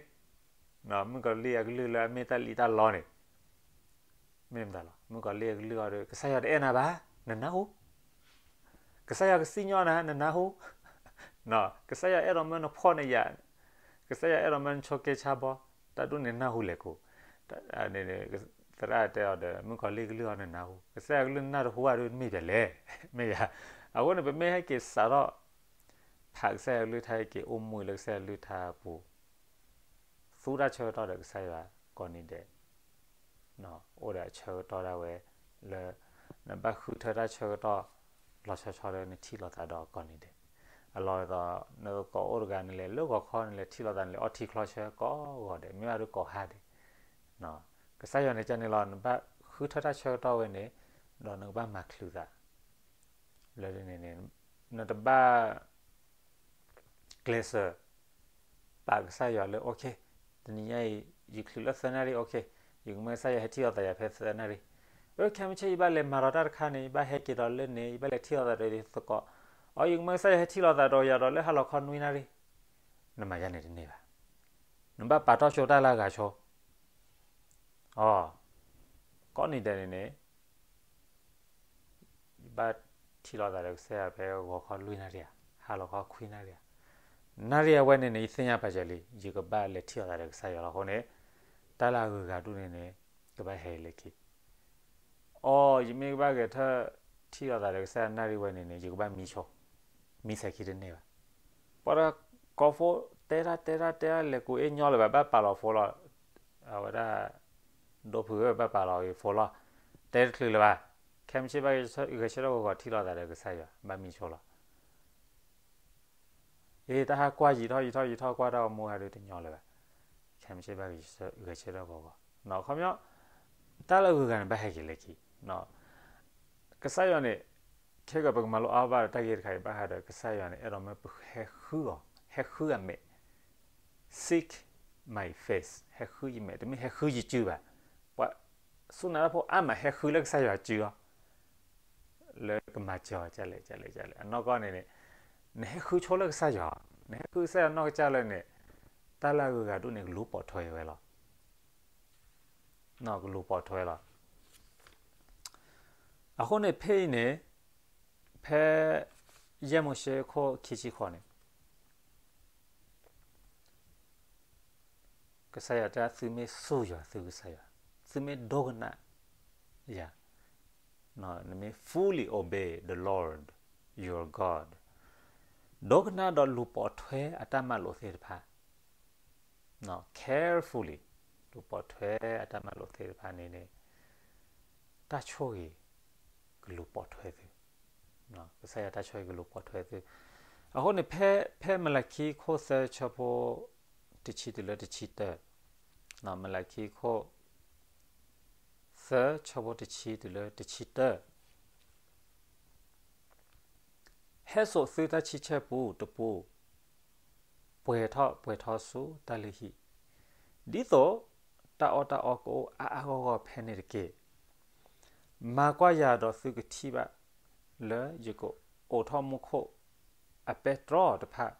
မုၣ်ကီၤလံၢ်အကလုၢ်လၢအမ့ၢ်တၢ်လံၣ်တၢ်လီန့ၣ် မ့ၢ်မတၤလီၤ. မုၣ်ကီၤလံၢ်အကလုၢ်အီၤဒီး ကစၢ်ယွၤတအဲၣ်နၤဘၣ်, နနၢ်ဟူ ကစၢ်ယွၤကစံၣ်ညီၣ်နၤ နနၢ်ဟူ, ကစၢ်ယွၤအဲၣ်ဒိးမၢနဖှီၣ်နယာ်, ကစၢ်ယွၤအဲၣ်ဒိးမၢနဆိးက့ဆါဘီ, တၢ်ဒ်န့ၣ်နၢ်ဟူလဲၣ်ကိး, သရၣ်တဲအီၤဒီး မုၣ်ကီၤလံၢ်ကလုၢ်အီၤနနၢ်ဟူ, ကစၢ်ယွၤကလုၢ်နနၢ်တဟူဘၣ်ဒီးမ့ၢ်ပှဲၤလဲၣ်, မ့ၢ်ယၤ. အဃိန့ၣ် ပမ့ၢ်ဟဲက့ၤစးထီၣ် ဖးကစၢ်ယွၤကလုၢ် ဟဲက့ၤအိၣ်မူလၢကစၢ်ယွၤကလုၢ်ထါအပူၤ သူတၢ်ဆၢကတီၢ်ဒီးကစၢ်ယွၤကိးနံၤဒဲး, အိၣ်ဒီးအဆၢကတီၢ်ဒၣ်ဝဲ လၢ နဘၣ်ဃုထၢတၢ်ဆၢကတီၢ် လီၤဆီဆီလၢနထံၣ်လိာ်သးဒီးကိးနံၤဒဲး, အလီၢ်ဒ်သိး နကကိးအိၣ်တဂၤနလဲၤလၢဂီၤခီ နလဲၤထံၣ်လိာ်သး နလဲၤအီထံချီဆၢကိးဂီၤဒဲး မ့ၢ်ဘၣ်ဒုးကိးဟါဒဲး, ကစၢ်ယွၤန့ၣ်ကန့ၣ်လီၤ. နဘၣ်ဃုထၢတၢ်ဆၢကတီၢ်ဝဲန့ၣ် ဒီးနကဘၣ်မၤချုးသး လၢန့ၣ်န့ၣ် နတဘၣ် ကျဲးစၢး ပာ်ကစၢ်ယွၤလၢ okay, တနံၤညါအံၤ ယချုးလၢသၢနၣ်ရံၣ် okay, ယကမၢကစၢ်ယွၤဟဲထံၣ်လိာ်သးယၤဖဲသၢနၣ်ရံၣ်, အခဲမုၢ်ဆ့ၣ် ယဘၣ်လဲၤမၤဒီးတၢ်တခါန့ၣ် ယဘၣ်ဟဲက့ၤဒီးလၢန့ၣ် ယဘၣ်လဲၤထံၣ်လိာ်သးဒီးယသကိး, အီ ယကမၢကစၢ်ယွၤဟဲထံၣ်လိာ်သးဒီးယၤဒီးလၢဟါလီၤခီနွံနၣ်ရံၣ်, နမၤယၤန့ၣ်တန့ၢ်ဘၣ်. နဘၣ်ပာ်တီၢ်ဆိတၢ်လၢအဂၤဆိ အီ, ကိးနံၤဒဲးန့ၣ်န့ၣ် ယဘၣ်ထံၣ်လိာ်သးဒီးကစၢ်ယွၤဖဲဂီၤခီလွံၢ်နၣ်ရံၣ်ဧါ, ဟါလီၤခီခွံနၣ်ရံၣ်ဧါ, နၣ်ရံၣ်အဝဲန့ၣ်န့ၣ် ယသ့ၣ်ညါပာ်စၢၤလံ ယကဘၣ်လဲၤထံၣ်လိာ်သးဒီးကစၢ်ယွၤလီၤ. အဃိန့ၣ် တၢ်လၢအဂုၤအဂၤဒ်န့ၣ်န့ၣ် ကဘၣ်ဟဲလၢခံ အီ, ယမ့ၢ်ကဘၣ်ဂဲၤထၢၣ်ထံၣ်လိာ်သးဒီးကစၢ်ယွၤနၣ်ရံၣ်ဝဲန့ၣ်န့ၣ် ယကဘၣ်မံဆိ, မံဆဲးခံတန့ၢ်ဘၣ်. ပှၤတကိးဖိ တဲတၢ်တဲတၢ်တဲတၢ်လဲၤကိးအ့ၣ်ညီလၢၤဘၣ် ဘၣ်ပာ်လီၤဖိလီၤ, အဝဲဒၣ် ဒိဖုဧၢ ဘၣ်ပာ်လီၤဂ့ၤဖိလီၤ, တဲတချုးလၢၤဘၣ်. ခဲမုၢ်ဆ့ၣ်ဘၣ်ဂဲၤဆၢထၢၣ်ဂီၤဂီၤထံၣ်လိာ်သးဒီးကစၢ်ယွၤ ဘၣ်မံဆိလီၤ. အ့ တၢ်ဟးကွၢ်ယံာ်ထီၣ်ယံာ်ထီၣ်ယံာ်ထီၣ်ကွၢ်တၢ်အီၤမူဟးဒုးတညီလၢၤဘၣ်. ခဲမုၢ်ဆ့ၣ်ဘၣ်ဂဲၤဆၢထၢၣ်ဂီၤဂီၤ, ခီပညီ တၢ်လၢအဂုၤအဂၤန့ၣ် ဘၣ်ဟဲက့ၤလၢခံ ကစၢ်ယွၤန့ၣ် ခဲကပကမၤလိအါဘၣ်ဒီးတၢ်ဂ့ၢ်တခါအံၤ ဘၣ်ဃးဒီးကစၢ်ယွၤန့ၣ် အဲၣ်ဒိးမၢပဟဲဃုအီၤ, ဟဲဃုအမဲာ်, seek my face, ဟဲဃုယမဲာ်, တမ့ၢ်ဟဲဃုယစုဘၣ်. ပှၤစူၢ်နာ်တၢ်ဖိအါမး ဟဲဃုလၢကစၢ်ယွၤစုလီၤ. လၢကမၤစၢၤအီၤကလဲၣ်ကလဲၣ်ကလဲၣ် အနီၢ်ကီၢ်န့ၣ်န့ၣ် နဟဲဃုဆိလၢကစၢ်ယွၤ, နဟဲဃုကစၢ်ယွၤနီၢ်ကစၢ်လၢန့ၣ် တၢ်လၢအဂုၤအဂၤဒ်န့ၣ် ကလူၤပိာ်ထွဲဝဲလီၤ. ကလူၤပိာ်ထွဲလီၤ. အဃိန့ၣ် ဖဲအံၤန့ၣ် ဖဲ ယဲၢ်မိၤၡ့ခိၣ်ခံဆံဃိးန့ၣ် ကစၢ်ယွၤတဲ သုမ့ၢ်စူၢ်ယွၤသုကစၢ်ယွၤ, သုမ့ၢ်ဒိကနၣ်ယၤ, နမ့ၢ် fully obey the Lord your God, ဒိကနၣ်ဒီးလူၤပိာ်ထွဲအတၢ်မၤလိာ်သ့ၣ်တဖၣ်, carefully, လူၤပိာ်ထွဲအတၢ်မၤလိာ်သ့ၣ်တဖၣ်န့ၣ်န့ၣ် တၢ်ဆိၣ်ဂ့ၤ ကလူၤပိာ်ထွဲသု, ကစၢ်ယွၤတၢ်ဆိၣ်ဂ့ၤကလူၤပိာ်ထွဲသု. အဃိန့ၣ် ဖဲ ဖဲမလၤခံခိၣ်သၢဆၢဖိ တဆံတုၤလၢတဆံတၢ, မလၤခံခိၣ် သၢဆၢဖိတဆံတုၤလၢတဆံတၢ ဟဲစိာ်သုတၢ်ဆံဆဲၣ်ပူတပူ, ပှဲၤထီၣ်ပှဲၤထီၣ်ဆူတၢ်လုၢ်ဟံၣ်, ဒ်သိးတၢ်အီၣ်တၢ်အီကအိၣ်အါအါဂီၢ်ဂီၢ်ဖဲန့ၣ်တက့ၢ်. မၤကွၢ်ယၤဒီးသုကထံၣ်ဘၣ် လၢယကအိးထီၣ်မူခိၣ်အပဲတြီတဖၣ်,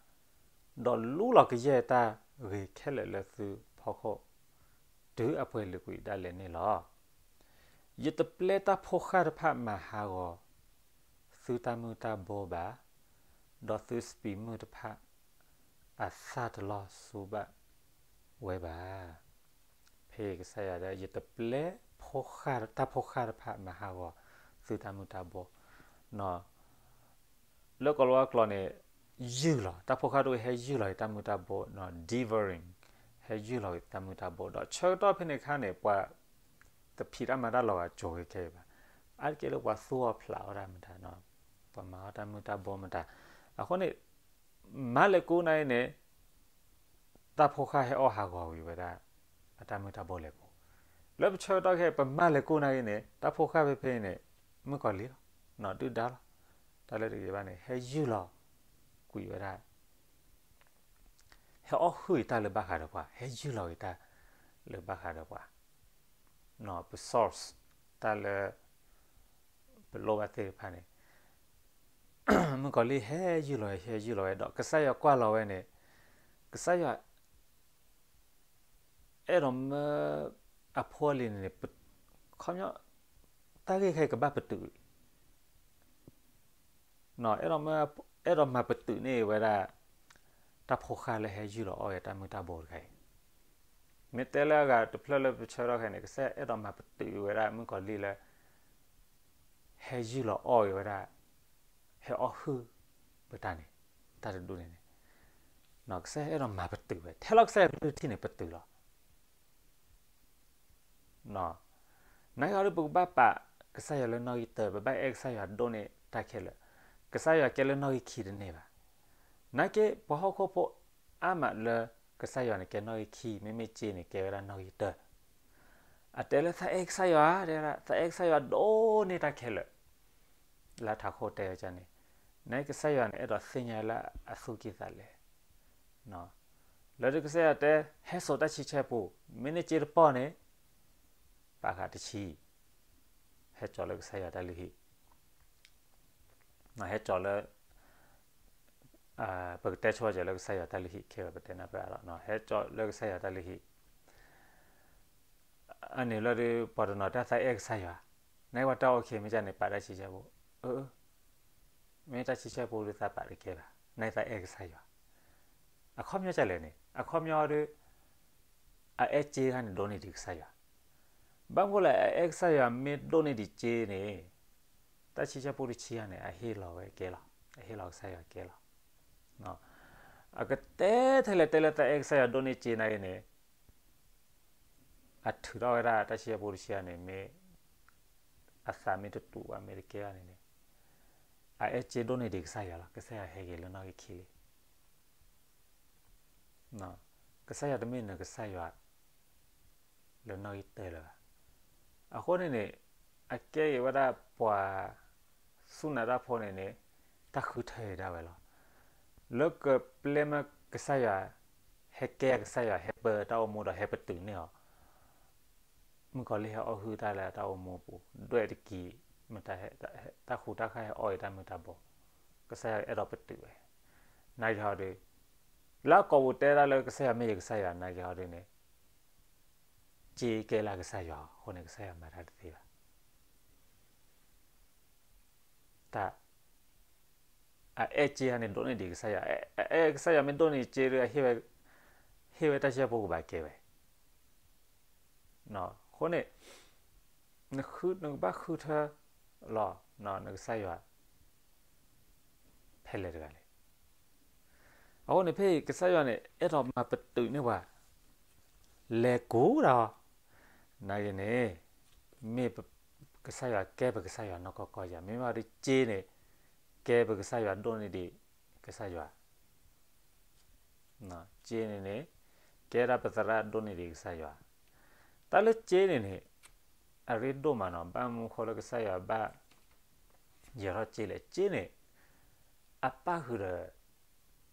ဒီးလူလီၤကယဲၢ်တၢ်ဂ့ၤခဲလၢာ်လၢသုဖီခိၣ်, တုၤအပှဲၤလုာ်ကွံာ်ဒၣ်လဲာ်န့ၣ်လီၤ. ယတပျဲတၢ်ဖိဃၢ်တဖၣ်မၤဟးဂီၤ သုတၢ်မုၢ်တၢ်ဘိဘၣ်, ဒီးသုစပံးမုၢ်တဖၣ် အသၣ်တလီၢ်ဆူဘၣ်ဝဲဘၣ်. ဖဲကစၢ်ယွၤဒၣ် ယတပျဲ တၢ်ဖိဃၢ်တဖၣ်မၤဟးဂီၤ သုတၢ်မုၢ်တၢ်ဘိ လၢကီၢ်လီၤဝါကျိာ်န့ၣ် ယုၢ်လီၤ, တၢ်ဖိဃၢ်တဖၣ်ဟဲယုၢ်လီၤတၢ်မုၢ်တၢ်ဘိ, devouring, ဟဲယုၢ်လီၤတၢ်မုၢ်တၢ်ဘိ, ဒီးဆၢကတီၢ်ဖဲန့ၣ်အခါန့ၣ် ပှၤတဖံးတၢ်မၤတၢ်လီၤဂာ်ကၠိၤခဲအံၤဘၣ်. အါတက့ၢ်လၢပှၤသူၣ်အီၣ်ဖျးအီၣ်တၢ်မတၤ, ပှၤမၤအီၣ်တၢ်မုၢ်တၢ်ဘိမတၤ. အဃိန့ၣ် မၤလဲၤကူနာ်အံၤန့ၣ် တၢ်ဖိဃၢ်ဟဲအီၣ်ဟးဂီၤဝံၤဝဲဒၣ် အတၢ်မုၢ်တၢ်ဘိလဲၤကူ. လၢပဆၢကတီၢ်ခဲအံၤ ပမၤလဲၤကူနာ်အံၤန့ၣ် တၢ်ဖိဃၢ်ဖဲဖဲအံၤန့ၣ် မုၣ်ကီၤလံၢ်လီၤ, ဒုၣ်ဒါလီၤ. တၢ်လၢတဂ့ၤဘၣ်န့ၣ် ဟဲယုၢ်လီၤကွံာ်ဝဲဒၣ်, ဟဲအီၣ်ဟုၣ်အံၤတၢ်လၢဘၣ်ဃးဒီးပှၤ, ဟဲယုၢ်လီၤအံၤတၢ်လၢဘၣ်ဃးဒီးပှၤ. ပ source တၢ်လၢ ပလိၣ်ဘၣ်သ့ၣ်တဖၣ်န့ၣ် မုၣ်ကီၤလံၢ်ဟဲယုၢ်လီၤဝဲ ဟဲယုၢ်လီၤဝဲဒီး ကစၢ်ယွၤကွၢ်လီၤဝဲန့ၣ် ကစၢ်ယွၤ အဲၣ်ဒိးမၢအဖိအလံၤန့ၣ်န့ၣ် ခီပညီ တၢ်ဂ့ၢ်ခဲအံၤကဘၣ်ပတုာ် အဲၣ်ဒိးမၢ အဲၣ်ဒိးမၤပတုာ်န့ၢ်ဝဲဒၣ် တၢ်ဖိဃၢ်လၢဟဲယုၢ်လီၤအီၣ်ဝဲတၢ်မုၢ်တၢ်ဘိတခါအံၤ, မ့ၢ်တဲလၢအဂၤတဖျၢၣ်လၢပဆၢထီၣ်ခဲန့ၣ် ကစၢ်ယွၤအဲၣ်ဒိးမၤပတုာ်ဝဲဒၣ်မုၣ်ကီၤလံၢ်လၢ ဟဲယုၢ်လီၤအီၣ်က့ၤဝဲဒၣ် ဟဲအီၣ်ဟုၣ်ပတၢ်န့ၣ် တၢ်တဒူၣ်န့ၣ်န့ၣ် ကစၢ်ယွၤအဲၣ်ဒိးမၤပတုာ်ဝဲ ထဲလီၤကစၢ်ယွၤကလုၢ်ထံၣ်န့ၣ် ပတုာ်လီၤ. နာ်က့ဟီဒုး ပကဘၣ်ပာ်ကစၢ်ယွၤလၢနီၣ်ဂံၢ်တၢၢ် ပဘၣ်အဲၣ်ကစၢ်ယွၤဒိၣ်န့ၢ်တၢ်ခဲလၢာ်, ကစၢ်ယွၤကဲလၢနီၣ်ဂံၢ်ခံတန့ၢ်ဘၣ်. နာ်က့ ပှၤဟီၣ်ခိၣ်ဖိအါမးလၢ ကစၢ်ယွၤန့ၣ်ကဲနီၣ်ဂံၢ်ခံ မ့မ့ၢ်စ့န့ၣ် ကဲဝဲဒၣ်နီၣ်ဂံၢ်တၢၢ်. အတဲလၢသးအဲၣ်ကစၢ်ယွၤ တဲဝဲဒၣ် သးအဲၣ်ကစၢ်ယွၤဒိၣ်န့ၢ်တၢ်ခဲလၢာ်, လၢထးခိၣ်တဲဝဲန့ၣ်, နာ်က့ကစၢ်ယွၤန့ၣ် အဲၣ်ဒိးသ့ၣ်ညါလၢအသူၣ်ကံၢ်သးလဲ လၢကစၢ်ယွၤတဲ ဟဲစိာ်တၢ်ဆံဆဲပူ, မ့ၢ်န့ၢ်စ့တပီၢ်န့ၣ် ပာ်ဃာ်တဆံ, ဟဲစိာ်လၢကစၢ်ယွၤတၢ်လုၢ်ဟံၣ်, ဟဲစိာ်လၢ ပကတဲဆိကဲလၢကစၢ်ယွၤတၢ်လုၢ်ဟံၣ်ခဲဝဲ ပတဲနၢ်ပၢၢ်အါလီၤ, ဟဲစိာ်လၢကစၢ်ယွၤတၢ်လုၢ်ဟံၣ် အန့ၣ်လီၤဒီး ပှၤတနီၤတဲသးအဲၣ်ကစၢ်ယွၤ, နာ်က့ပှၤတၢ်အိၣ်ခံမ့ၢ်ကန့ၣ် ပာ်တၢ်ဆံဆဲပူ, အၢ မ့ၢ်တၢ်ဆံဆဲပူဒီးသးပာ်တကဲဘၣ်, နာ်က့သးအဲၣ်ကစၢ်ယွၤ, အခီပညီကလဲၣ်န့ၣ် အခီပညီဒီး အအဲၣ်စ့တခါန့ၣ် ဒိၣ်န့ၢ်ဒံးကစၢ်ယွၤ, ဘၣ်မနုၤလဲၣ် အအဲၣ်ကစၢ်ယွၤမ့ၢ်ဒိၣ်န့ၢ်ဒံးစ့န့ၣ် တၢ်ဆံဆဲပူတဆံဂၤန့ၣ် အဟ့ၣ်လီၤဝဲကဲလီၤ, အဟ့ၣ်လီၤကစၢ်ယွၤကဲလီၤ, အကတဲထဲလဲၣ်တဲလၢသးအဲၣ်ကစၢ်ယွၤဒိၣ်န့ၢ်စ့နာ်က့န့ၣ် အထုးထီၣ်ဝဲဒၣ်တၢ်ဆံဆဲပူတဆံဂၤန့ၣ် မ့ၢ် အသးမ့ၢ်တတူာ်ဘၣ် မ့ၢ်တကဲဘၣ်န့ၣ်န့ၣ် အအဲၣ်စ့ဒိၣ်န့ၢ်ဒံးကစၢ်ယွၤလီၤ, ကစၢ်ယွၤဟဲက့ၤလၢနီၣ်ဂံၢ်ခံလံ. ကစၢ်ယွၤတမ့ၢ်နကစၢ်ယွၤ လၢနီၣ်ဂံၢ်တၢၢ်လၢၤဘၣ်. အဃိန့ၣ်န့ၣ် အကဲက့ၤဝဲဒၣ်ပှၤသူၣ်နၤတၢ်ဖိန့ၣ်န့ၣ် တၢ်ဃုထၢက့ၤဒၣ်ဝဲလီၤ. လၢကပျဲမၢကစၢ်ယွၤ ဟဲကဲကစၢ်ယွၤ ဟဲပၢတၢ်အိၣ်မူဒီးဟဲပတုာ်န့ၢ်အီၤ မုၣ်ကီၤလံၢ်ဟဲအီၣ်ဟုၣ်တၢ်လၢတၢ်အိၣ်မူအပူၤ ဒွဲၣ်တကံၤ မတၤ တၢ်ဃူတၢ်ဃၢ်ဟဲအီၣ်အံၤတၢ်မုၢ်တၢ်ဘိ ကစၢ်ယွၤအဲၣ်ဒိးပတုာ်ဝဲ နာ်က့ဟီဒီး လၢအကိာ်ပူၤတဲဒၣ်လၢကစၢ်ယွၤမ့ၢ်ယကစၢ်ယွၤ နာ်က့ဟီဒုန့ၣ် စ့ကဲလၢကစၢ်ယွၤအဃိန့ၣ် ကစၢ်ယွၤမၤတၢ်တသ့ဘၣ်. တၢ် အအဲၣ်စ့ဟါန့ၣ် ဒိၣ်န့ၢ်ဒံးကစၢ်ယွၤ, အအဲၣ်ကစၢ်ယွၤမ့ၢ်ဒိၣ်န့ၢ်စ့ဒီး ဟ့ၣ်ဝဲတၢ်ဆံဆဲပူကဘၣ်ကဲဝဲ. အဃိန့ၣ် နဃု နကဘၣ်ဃုထၢလီၤ နကစၢ်ယွၤ ဖဲလဲၣ်တဂၤလဲၣ်. အဃိန့ၣ် ဖဲအံၤကစၢ်ယွၤန့ၣ် အဲၣ်ဒိးမၤပတုာ်န့ၢ်ပှၤ လဲၤကူၣ်တၢ်အီၤ, နာ်က့န့ၣ် မ့ၢ်ကစၢ်ယွၤကဲပကစၢ်ယွၤနီၢ်ကီၢ်ကီၢ်ယၤ, မ့ၢ်ဘၣ်ဒီးစ့န့ၣ် ကဲပကစၢ်ယွၤဒိၣ်န့ၢ်ဒံးကစၢ်ယွၤ စ့န့ၣ်န့ၣ် ကဲဒၣ်ပသရၣ်ဒိၣ်န့ၢ်ဒံးကစၢ်ယွၤ. တၢ်လၢစ့န့ၣ်န့ၣ် အရ့ဒိၣ်မးနီၤ, ဘၣ်မနုၤဃိလၢကစၢ်ယွၤဘၣ် ယဲၤထီၣ်စ့လဲၣ်. စ့န့ၣ် အပၣ်ဃုာ်ဒီး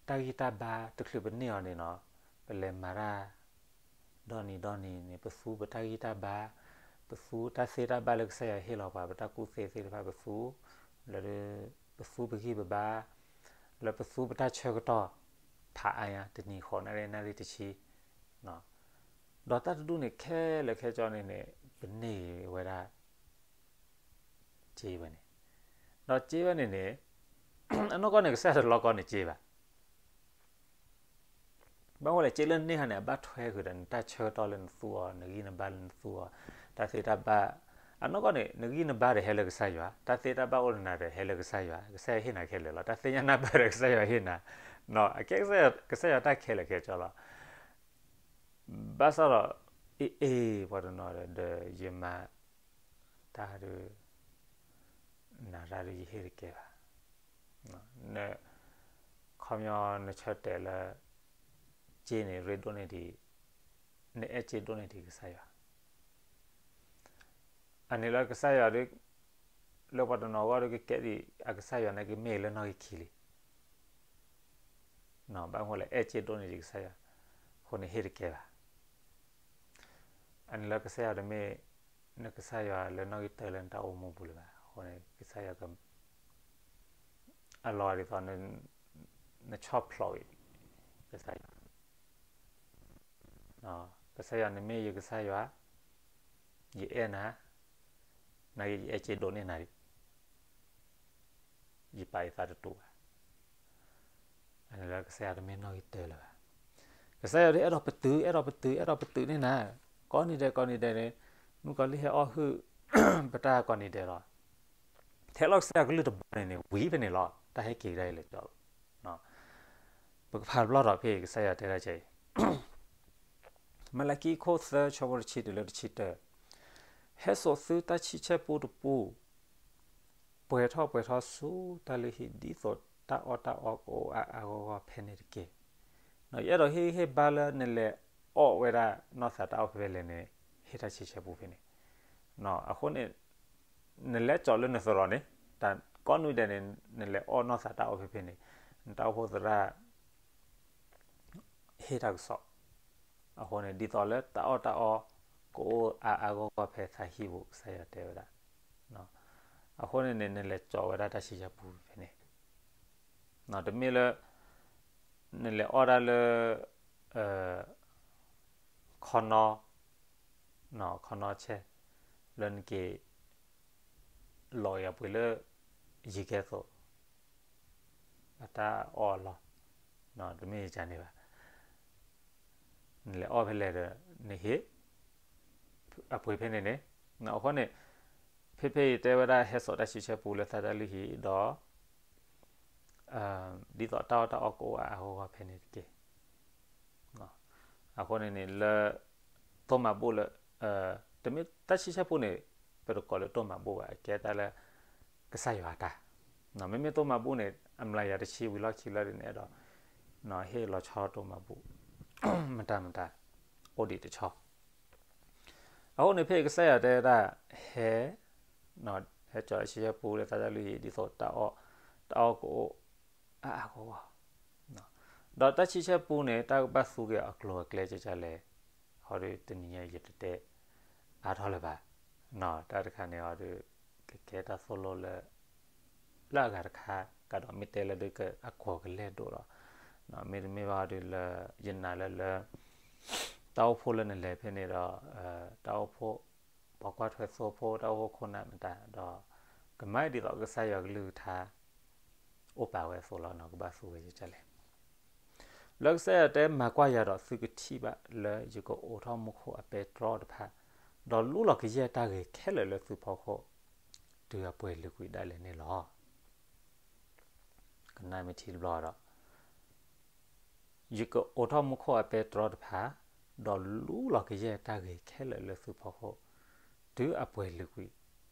တၢ်ဂံၢ်တၢ်ဘါ တချုးပန့ၢ်အီၤန့ၣ်နီၤ, ပလဲၤမၤတၢ် ဒီနံၤဒီနံၤန့ၣ် ပသူပတၢ်ဂံၢ်တၢ်ဘါ, ပသူတၢ်သ့တၢ်ဘၣ်လၢကစၢ်ယွၤဟ့ၣ်လီၤပှၤ, ပတၢ်ကူၣ်သ့သ့ၣ်တဖၣ်ပသူ, လၢ ပသူပဂံၢ်ပဘါ, လၢပသူပတၢ်ဆၢကတီၢ် ဖးအါညါ တနံၤဃိးနၣ်ရံၣ် နၣ်ရံၣ်တဆံ, ဒီးတၢ်တဒူၣ်န့ၣ် ခဲလၢာ်ခဲဆ့န့ၣ်န့ၣ် ပန့ၢ်ဝဲဒၣ် စ့ဝဲန့ၣ်, ဒီးစ့ဝဲန့ၣ်န့ၣ် အနီၢ်ကီၢ်န့ၣ် ကစၢ်ယွၤတလီကီန့ၣ်စ့ဘၣ်. ဘၣ်ဃိလဲၣ် စ့လၢနန့ၢ်ဟါန့ၣ် အဘၣ်ထွဲဃုာ်ဒီးနတၢ်ဆၢကတီၢ်လၢနသူအီၤ, နဂံၢ်နဘါလၢနသူအီၤ, တၢ်သ့တၢ်ဘၣ်, အနီၢ်ကီၢ်န့ၣ် နဂံၢ်နဘါဒီးဟဲလၢကစၢ်ယွၤ, တၢ်သ့တၢ်ဘၣ်အိၣ်နၤဒီးဟဲလၢကစၢ်ယွၤ, ကစၢ်ယွၤဟ့ၣ်နၤခဲလၢာ်လီၤ, တၢ်သ့ၣ်ညါနၢ်ပၢၢ်ဒီးကစၢ်ယွၤဟ့ၣ်နၤ, အကဲကစၢ်ယွၤတၢ်ခဲလၢာ်ခဲဆ့လီၤ. ဘၣ်ဆၣ်ဒီး အ့ၣ်အ့ၣ် ပှၤတနီၤဒီး ဒီးယမၤတၢ်ဒီး နၤတၢ်ဒီးယဟ့ၣ်တကဲဘၣ်. န ခီပညီနဆၢတဲာ်လၢ စ့န့ၣ် ရ့ဒိၣ်န့ၢ်ဒံး, နအဲၣ်စ့ဒိၣ်န့ၢ်ဒံးကစၢ်ယွၤ, အန့ၣ်လၢကစၢ်ယွၤဒီး လၢပှၤတနီၤအဂီၢ်ဒီး ကကဲဒံးအကစၢ်ယွၤန့ၣ် ကမ့ၢ်လၢနီၣ်ဂံၢ်ခံလံ. ဘၣ်မနုၤလဲၣ် အဲၣ်စ့ဒိၣ်န့ၢ်ဒံးကစၢ်ယွၤ, အဃိန့ၣ်ဟ့ၣ်တကဲဘၣ်. အန့ၣ်လၢကစၢ်ယွၤတမ့ၢ် နကစၢ်ယွၤလၢနီၣ်ဂံၢ်တၢလၢနတၢ်အိၣ်မူပူၤလၢၤဘၣ်. အဃိန့ၣ် ကစၢ်ယွၤ အလီၤဒ်သိး နဆီၣ်ဖျိးဝံၤ ကစၢ်ယွၤ, ကစၢ်ယွၤန့ၣ်မ့ၢ်ယကစၢ်ယွၤ, ယအဲၣ်နၤ, နာ်က့ ယအဲၣ်က့ၤဒိးန့ၢ်နၤလံ, ယပာ်ယသးတတူာ်ဘၣ်. လၢကစၢ်ယွၤတမ့ၢ်နီၣ်ဂံၢ်တၢလၢၤဘၣ်. ကစၢ်ယွၤဒ်အဲၣ်ဒိးပတုာ် အဲၣ်ဒိးပတုာ် အဲၣ်ဒိးပတုာ်န့ၢ်နၤ, ကိးနံၤဒဲး ကိးနံၤဒဲးန့ၣ် မုၣ်ကီၤလံၢ်ဟဲအီၣ်ဟုၣ် ပတၢ်ကိးနံၤဒဲးလီၤ. ထဲလီၤကစၢ်ယွၤကလုၢ်တဘီန့ၣ်န့ၣ် ဝံၤဖဲန့ၣ်လီၤ. တၢ်ဟဲက့ၤကဒါအံၤလၢာ်ကၠီလီၤ. ပကဖးတဘျီထီၣ်ဖဲကစၢ်ယွၤတဲဒၣ်ကဲအံၤ, မလၤကံခိၣ်သၢ ဆၢဖိတဆံတုၤလၢတဆံတၢ, ဟဲစိာ်သုတၢ်ဆံဆဲပူတပူ, ပှဲၤထီၣ်ပှဲၤထီၣ်ဆူတၢ်လုၢ်ဟံၣ် ဒ်သိးတၢ်အီၣ်တၢ်အီကအိၣ်အါအါဂီၢ်ဂီၢ်ဖဲန့ၣ်တက့ၢ်. ယအဲၣ်ဒိးဟ့ၣ်ဂံၢ်ဟ့ၣ်ဘါလၢနလဲၤအီၣ်ဝဲဒၣ်နီၢ်သးတၢ်အီၣ်ဖဲဖဲလဲၣ်န့ၣ် ဟ့ၣ်တၢ်ဆံဆဲပူဖဲန့ၣ်. အဃိန့ၣ် နလဲၤကၠီလၢနသရိာ်န့ၣ်, တၢ်ကိးနွံဒဲးန့ၣ် နလဲၤအီၣ်နီၢ်သးတၢ်အီၣ်ဖဲဖဲန့ၣ်, နတၢ်အိၣ်ဖှိၣ်သရၣ် ဟ့ၣ်တၢ်ကစီၣ်. အဃိန့ၣ် ဒ်သိးလၢတၢ်အီၣ်တၢ်အီ ကအိၣ်အါအါဂီၢ်ဂီၢ်ဖဲသးဟံၣ်ပူၤ ကစၢ်ယွၤတဲဝဲဒၣ်. အဃိန့ၣ်န့ၣ် နလဲၤကၠီဝဲဒၣ်တၢ်ဆံဆဲပူဖဲန့ၣ်, တမ့ၢ်လၢ နလဲၤအီၣ်ဒၣ်လၢ ခီနီ ခီနီဆဲး လၢနက့ၤ လီၤအံၤအပှ့ၤလၢ ယံၤကဲသိး အတၢ်အီၣ်အလီၢ်, တမ့ၢ်ယကန့ၣ်ဘၣ်. နလဲၤအီၣ်ဖဲလဲၣ်ဒီး နဟ့ၣ် အပှ့ၤဖဲန့ၣ်န့ၣ်. အဃိန့ၣ် ဖဲဖဲအံၤတဲဝဲဒၣ်ဟဲစိာ်တၢ်ဆံဆဲပူလၢသးတၢ်လုၢ်ဟံၣ်ဒီး ဒ်သိးတၢ်အီၣ်တၢ်အီကအိၣ်အါအါဂီၢ်ဂီၢ်ဖဲန့ၣ်တက့ၢ်. အဃိန့ၣ်န့ၣ်လၢ တိၢ်မၤဘူၣ်လၢ တမ့ၢ်တၢ်ဆံဆဲပူန့ၣ် ပတကိးလၢတိၢ်မၤဘူၣ်ဘၣ်, အကဲတၢ်လၢ ကစၢ်ယွၤအတၢ်. မ့မ့ၢ်တိၢ်မၤဘူၣ်န့ၣ် အမျးယၤတဆံဝံၤလီၢ်ခံလၢဒ်န့ၣ်ဒီး ဟ့ၣ်လီၤဆီတိၢ်မၤဘူၣ် မတၤမတၤ အိၣ်ဒံးတဆီ. အဃိန့ၣ်ဖဲအံၤကစၢ်ယွၤတဲဝဲဒၣ် ဟဲ ဟဲကၠီတၢ်ဆံဆဲပူလၢသးတၢ်လုၢ်ဟံၣ် ဒ်သိးတၢ်အီၣ် တၢ်အီၣ်ကအိၣ် အါအါဂီၢ်ဂီၢ်, ဒီးတၢ်ဆံဆဲပူန့ၣ် တၢ်ကဘၣ်သူက့ၤအကျိၤအကျဲကကလဲၣ်, ဟီဒုတနံၤညါယတတဲအါထီၣ်လၢၤဘၣ်. တၢ်တခါန့ၣ်ဟီဒု ကကဲတၢ်သိၣ်လိလၢ လၢအဂၤတခါ ကဒီးမ့ၢ်တဲလၢဒုးအကီၢ်ကလဲၢ်ဒိၣ်လီၤ. မ့တမ့ၢ်ဘၣ်ဟီဒုလၢ ယနာ်လၢလၢ တၢ်အိၣ်ဖှိၣ်လၢနလဲၤဖဲန့ၣ်ဒီး တၢ်အိၣ်ဖှိၣ် ပှၤကွၢ်ထွဲသိဖိ တၢ်အိၣ်ဖှိၣ်ခိၣ်နၢ်မတၤဒီး ကမၤဒ်သိးကစၢ်ယွၤကလုၢ်ကထါ အိၣ်ပာ်ဝဲအသိးလီၤ. ကဘၣ်သူဝဲကကလဲၣ်. လၢကစၢ်ယွၤတဲ မၤကွၢ်ယၤဒီးသုကထံၣ်ဘၣ်လၢယကအိးထီၣ်မူခိၣ်အပဲတြီတဖၣ်, ဒီးလူလီၤကယဲၢ်တၢ်ဂ့ၤခဲလၢာ်လၢသုဖီခိၣ် တုၤအပှဲၤလုာ်ကွံာ်ဒၣ်လဲာ်န့ၣ်လီၤ. ကနၣ်မ့ၢ်ထံတဘျီဒီး ယကအိးထီၣ်မူခိၣ်အပဲတြီတဖၣ်, ဒီးလူလီၤကယဲၢ်တၢ်ဂ့ၤခဲလၢာ်လၢသုဖီခိၣ် တုၤအပှဲၤလုာ်ကွံာ်